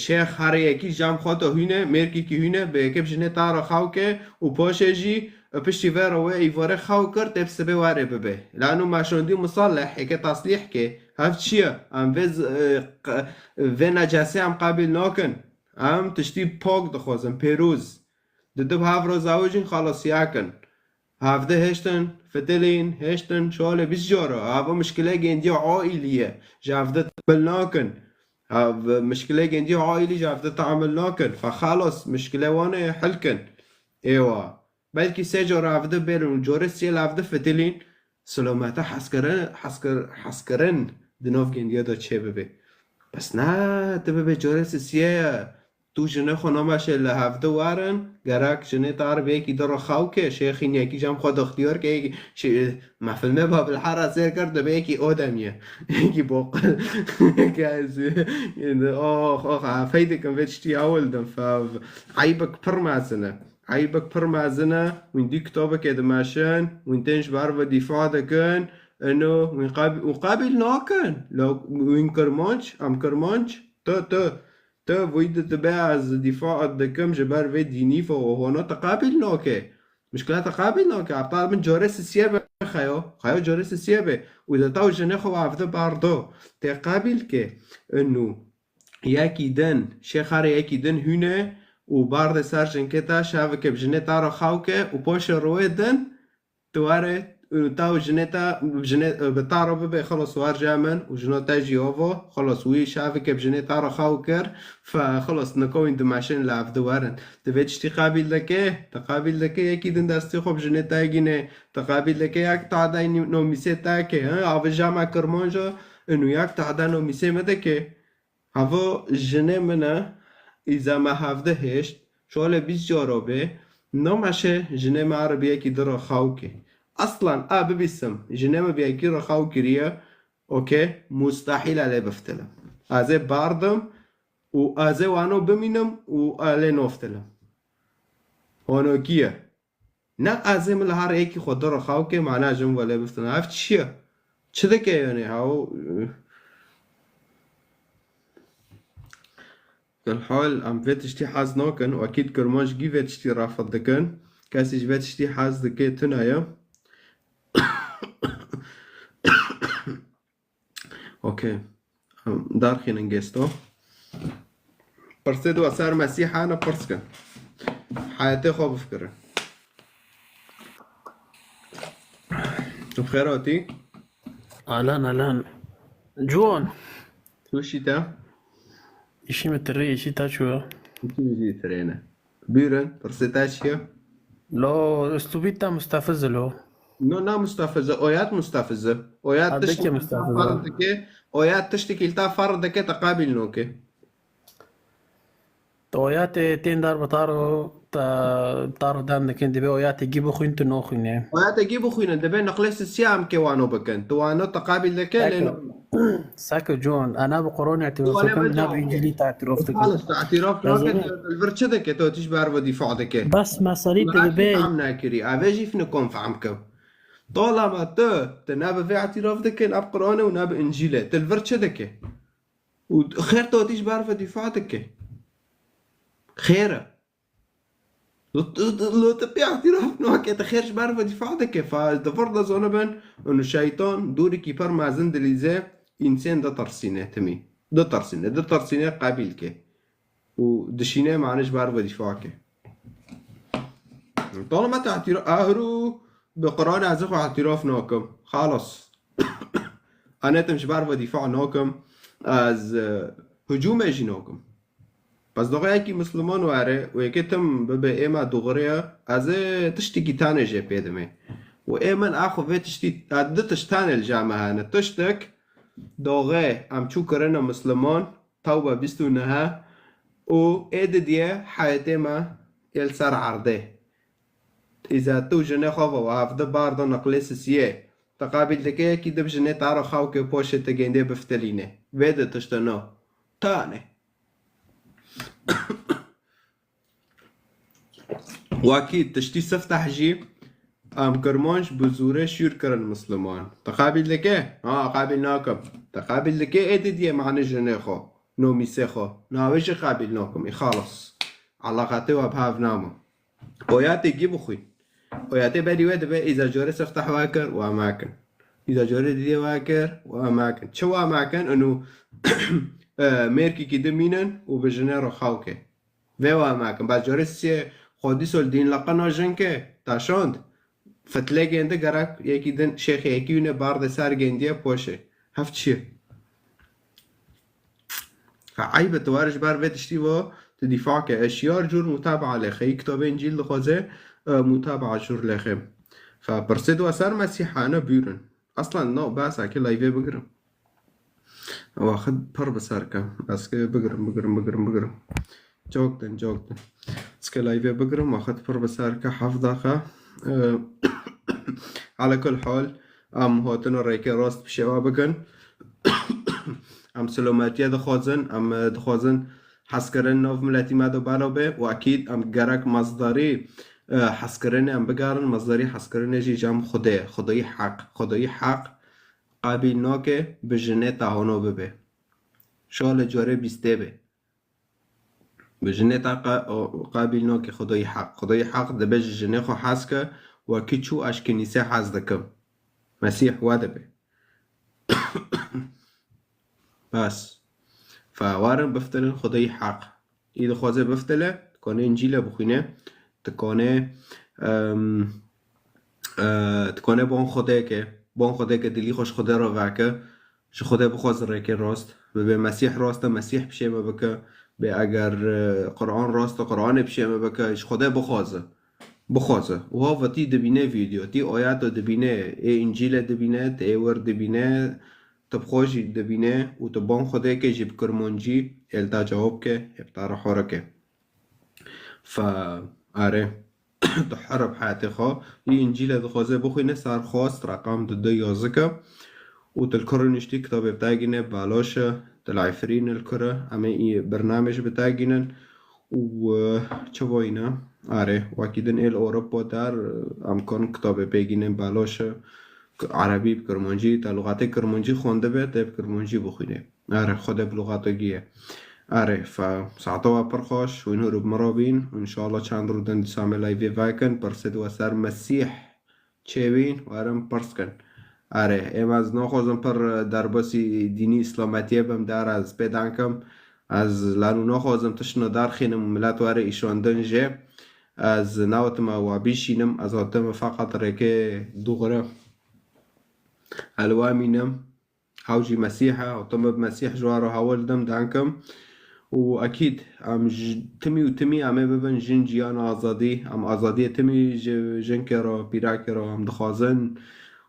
şêx herê yekî jam xwe to hûne, mêrkîkî hûne, bi yekê bi jinê ta re xew ke û paşê jî, e, piştî vê re wê îvarê xew kir, tê bi sibê warê bibe. Lano meşandî musaleh, yekê taslîh ke, hev çi ye? Em vê z-, e, q-, vê necasê em qebîl nakin. Em tiştî pak dixwazin, pêroz. Di du bi hev re zewicîn, xelas yakin. Hevde hêştin, fitilîn, hêştin, şolê bîst cara. Ava mişkile gêndiya aîlî ye. Ji hevde teamil nakin. Ev mişkile gêndiya aîlî ji hevde teamil nakin. Fe xelas, mişkile wan ê hil kin. Êwa. Belkî sê cara hevde bêrin û corê sê li hevde fitilîn. Silamete hezkirin, hezkir-, hezkirin di nav gêndiya de çêbibe. Bes ne, tu bibe corê sisiyê ye. Tu jinê xwe nameşe li hevdi werin, gerek jinê te ere bi yekî di re xew ke, şêxîn yekî cem xwe dixtiyar ke, yekî, şê-, me filmê Babil Hera sêr kir, dibe yekî odem ye. Yekî boqil. Ke ez, ox, ox, ha, feydikim vê tiştî ewil dim, fe, eybek pir mezin e. Eybek pir mezin e, wîn dî kitabekê dimeşin, wîn tên ji ber ve dîfa dikin, ino, wîn qeb-, wîn qebîl nakin. Lo, wîn kirmanc, em kirmanc, tu, tu, tu, vî di dibe ez dîfa dikim ji ber vê dînî fe û hona te qebîl nake. Mişkila te qebîl nake. Heta min corê sisiye be xeyo, xeyo corê sisiye be. Û de taw jinê xwe hevde bardo. Tê qebîl ke, ino. Yekî din, şêxarê yekî din hûne û bardê ser jinkê te şevike bi jinê te re xew ke û paşê rûyê din tu were û te û jinê te, jinê, bi te re bibe, xelas, wer je min û jina te jî ava, xelas, wî şevike bi jinê te re xew kir, fe, xelas, nika wîn dimeşin li hevdi werin. Tu vê tiştî qebîl dike? Te qebîl dike yekî din destê xwe bi jinê te gîne? Te qebîl dike yek tade nomîsê te ke, he? Ava je me kirmanc e, û yek tade nomîsê me dike. Havo jinê min e, îza me hevde hêşt, şolê bîst cara bê, nameşe jinê me ere bi yekî di re xew ke. Aslan, a bibîsim, jinê me bi yekî re xew kiriye, okey, mustahîl e lê biftilim. Ez ê bardim û ez ê wano bimînim û e lê noftilim. Honokî ye. Ne ez ê min li her yekî xwe di re xew ke, mana jin ve lê biftin. Ev çi ye? Çi dike yani? Haw, Gilhal, em vê tiştî hez nakin. Wekî di Kirmanc gî vê tiştî refet dikin. Kesî ji vê tiştî hez dike tune ye. Okey. Em, darxînin gesto. Pirsê dua ser Mesîha ne pirs kin. Heyetê xwe bifikirin. Tu bi xêr hatî? Alan, alan. Ciwan. Tu şî te? Îşî min tirê, îşî ta çû. Îşî min jî tirê ne. Buyurun, pirsê te çi ye? Lo, uslubî te mustafiz e lo. No, na mustafiz e, oyat mustafiz e. Oyat tiştekî li te ferq dike, oyat tiştekî li te ferq dike, te qebîl noke. Tu oyatê tên dar bi taro, te taro dem dikin, divê oyatê gî bixwîn, tu noxwîne. Oyatê gî bixwînin, divê niqlê sisiya em kê wano bikin. Tu wano te qebîl dike, lê Seke, seke John, ana bi Qur'anê îtîrof dikim, na bi Încîlî te îtîrof dikim. Xalis, te îtîrof nake, tu li vir çi dike, tu tîj ber ve dîfa dike. Bes meselî tu dibê. Fehm nekirî, evê jî finikom fehm kim. Talama tu, tu ne bi vê îtîrof dike, ne bi Qur'anê û ne bi Încîlê. Tu li vir çi dike? Û xêr tu tîj ber ve dîfa dike. Xêr e. Lo, lo, lo tu pê îtîraf nake, tu xêr ji ber ve dîfa dike. Fa, di vir de zanibin, û şeytan dûrikî pir mezin dilîze, însên ditirsîne timî. Ditirsîne, ditirsîne qebîl ke. Û dişîne mane ji ber ve dîfa ke. Talama te îtîra-, ahru bi Qur'anê ez xwe îtîraf nakim. Xalas. Anetim ji ber ve dîfa nakim. Ez, e, hicûmê jî nakim. Bes doxê yekî misliman were û yekê tim bibe ê me dûxirê ye, ez ê tiştekî tenê jê pê dimê. Û ê min a xwe vê tiştî, a di tişt tenê li cem me hene. Tiştek, doxê em çû kirine misliman, Tewbe bîst û neh, û ê didiye heyetê me ê li ser erdê. Îza tu jinê xwe ve û hevdi bar de niqlê sisiyê. Te qebîl dike yekî di bi jinê te re xew ke poşê te gêndê biftilîne. Vê di tiştino. Tane. Wekî tiştî sifteh jî Em Kirmanc bi zûrê şûr kirin Misliman. Te qabîl dike? Ha, qabîl nakim. Te qabîl dike ê didiyê mane jinê xwe, nomîsê xwe. Na wê jî qabîl nakim. Î xalas. Alaqatê we bi hev nama. Oyatê gî bixwîn. Oyatê berî we dibe îza corê sifteh we kir, we mekin. Îza corê didiyê we kir, we mekin. Çi we mekin? Inu, e, mêrkîkî dimînin û bi jinê re xew ke. Vê we mekin. Bes corê sê xwedî sol dîn leqena jin ke, taşand. Fitlê gêndi gerek yekî din şêxê yekî wîne bardê ser gêndiye poşê. Hev çi ye? Ka eyb e, tu were ji ber vê tiştî ve tu dîfa ke. Ez şiyar cûr mutabaa lêxe. Yî kitabê Încîl dixwaze, e, mutabaa cûr lêxe. Fa pirsê tu ser Mesîh hane bûrin. Aslan no behsa ke layvê bigirim. Wexit pir bi ser ke. Ez ke bigirim, bigirim, bigirim, bigirim. Cok din, cok din. Ez ke layvê bigirim, wexit pir bi ser ke, heft daqa. E, ala kul hal, em hatin rêkê rast bi şêwa bikin. Em silametiye dixwazin, em, e, dixwazin hezkirin nav miletî me de belav be û ekîd em gerek mezdarî, e, hezkirinê em bigerin, mezdarî hezkirinê jî cem Xwedê, Xwedayî heq, Xwedayî heq qabîl nake bi jinê te hano bibe. Şalê corê bîstê be. Bi jinê te qa-, o, qabîl nake Xwedayî heq. Xwedayî heq dibe ji jinê xwe hez ke, wekî çû ez ji kinîsê hez dikim. Mesîh we dibe. Bes. Fa warin biftilin Xwedayî heq. Î dixwaze biftile, dikane Încîle bixwîne, dikane, em, e, dikane bon Xwedê ke, bon Xwedê ke dilî xwe ji Xwedê re veke, ji Xwedê bixwaze rêkê rast, bibe Mesîh rast e, Mesîh pişê me bike, bê eger, e, Quran rast e, Quranê pişê me bike, ji Xwedê bixwaze. Bixwaze. Û ha vetî dibîne vîdeo, tî ayeta dibîne, ê Încîle dibîne, tê ê wir dibîne, tu bi xwe jî dibîne û tu ban Xwedê ke jî bi kirmancî ê li te cewab ke, ê bi te re hore ke. Fe, erê, tu here bi heyatê xwe. Yî Încîle dixwaze bixwîne, ser xwest reqam di du yazike û tu li kur niştî kitabê bi te gîne, belaş e, tu li Efrîn li kur e, em ê î bernamê jî bi te gînin û, e, çi vayîne? Erê, wekî din ê li Ewropa der, e, em karin kitabê pê gînin, belaş e. Erebî bi kirmancî, te lûxatê kirmancî xwendibe, tê bi kirmancî bixwîne. Erê, Xwedê bi lûxata giye. Erê, fe, saeta we pir xweş, wîn hûr û bi min re bîn. Înşallah çend rû din dîsa me layvê vekin, pirsê di we ser Mesîh çêbîn, werin pirs kin. Erê, êma ez naxwazim pir derbasî dînî îslametiyê bim, der ez pê dankim. Ez lano naxwazim tiştino derxînim û milet were îşandin jê. Ez newtime we bişînim, ez hatime feqet rêkê dûxire. Elwamînim. Ew jî Mesîh e, hatime bi Mesîh ji we re hewl dim, dankim. Û ekîd, em ji timî û timî em ê bibin jin, jiyan, azadî. Em azadiyê timî ji jinkê re, pîrakê re em dixwazin.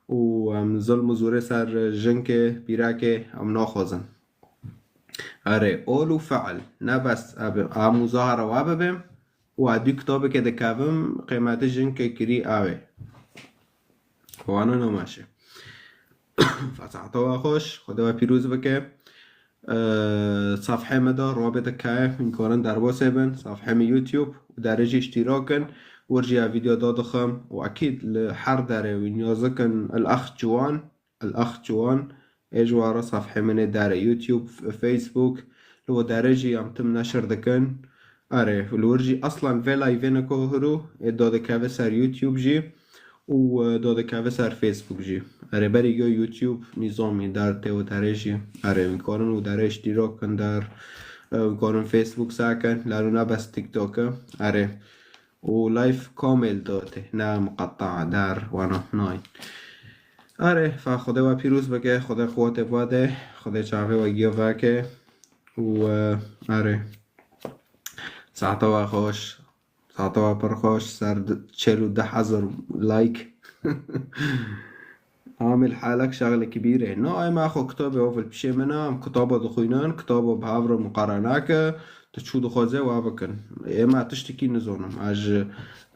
Û em zilm û zûrê ser jinkê, pîrakê em naxwazin. Erê, ol û fe'l. Ne bes, em, em muzahara we bibim. Û ez dû kitabekê dikevim, qîmetê jinkê kirî ew ê. Wana namaşe. Fesahta we xweş, Xwedê we pîroz bike. Ee, safhê me de rabê dike, hûn karin derbasê bin, safhê me YouTube û derê jî îştîrak in, wir jî ya vîdeo dadixim û ekîd li her derê wî niyazikin el-ex Ciwan, El-Ex Ciwan, ê ji wara safhê min ê dare YouTube, f-, Facebook, li we dare jî em tim neşir dikin. Erê, li wir jî aslan vê live-ê neko hiro, ê dadikeve ser YouTube jî û, e, dadikeve ser Facebook jî. Erê, berî yo YouTube nîzamî der tê we dare jî. Erê, wî karin we dare îştîrak kin der, e, wî karin Facebook sakin, lano ne bes TikTok e. Erê. û live kamil dotê, ne miqetaa der wana nayîn. Erê, fa Xwedê we pîroz bike, Xwedê quwetê bade, Xwedê çavê we giya veke û, e, erê. Saeta we xweş, saeta we pir xweş, ser di-, çel û deh hezar like. Amil halek şaxlek kibîr e. Na, em axo kitabê ov li pişê min e, em kitaba dixwînin, kitaba bi hev re muqarene ke, tu çû dixwaze wa bikin. Ê me tiştekî nizonim. Ez ji,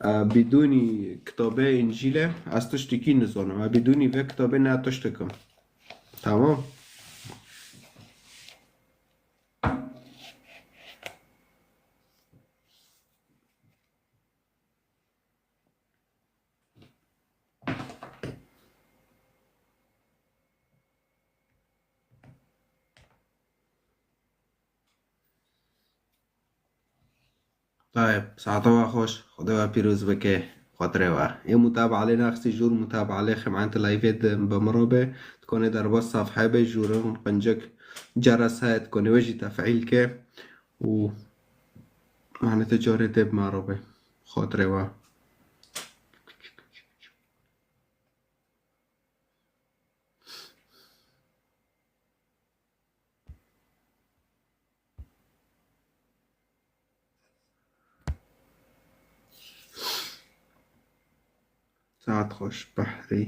e, bidûnî kitabê Încîlê ez tiştekî nizonim. Ez bidûnî vê kitabê ne tiştekim. Tamam. Tayeb, saeta we xweş, Xwedê we pîroz bike, xatirê we. Ê mutabaa lê naxistî jûr mutabaa lê xemanete live de bi min re be, dikonê derbas safhe be, jûr hûn qincik ceres heye, dikonê we jî tefîl ke û manete carê te bi me re be, xatirê we. Saet xweş Behrî.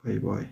Bay bay.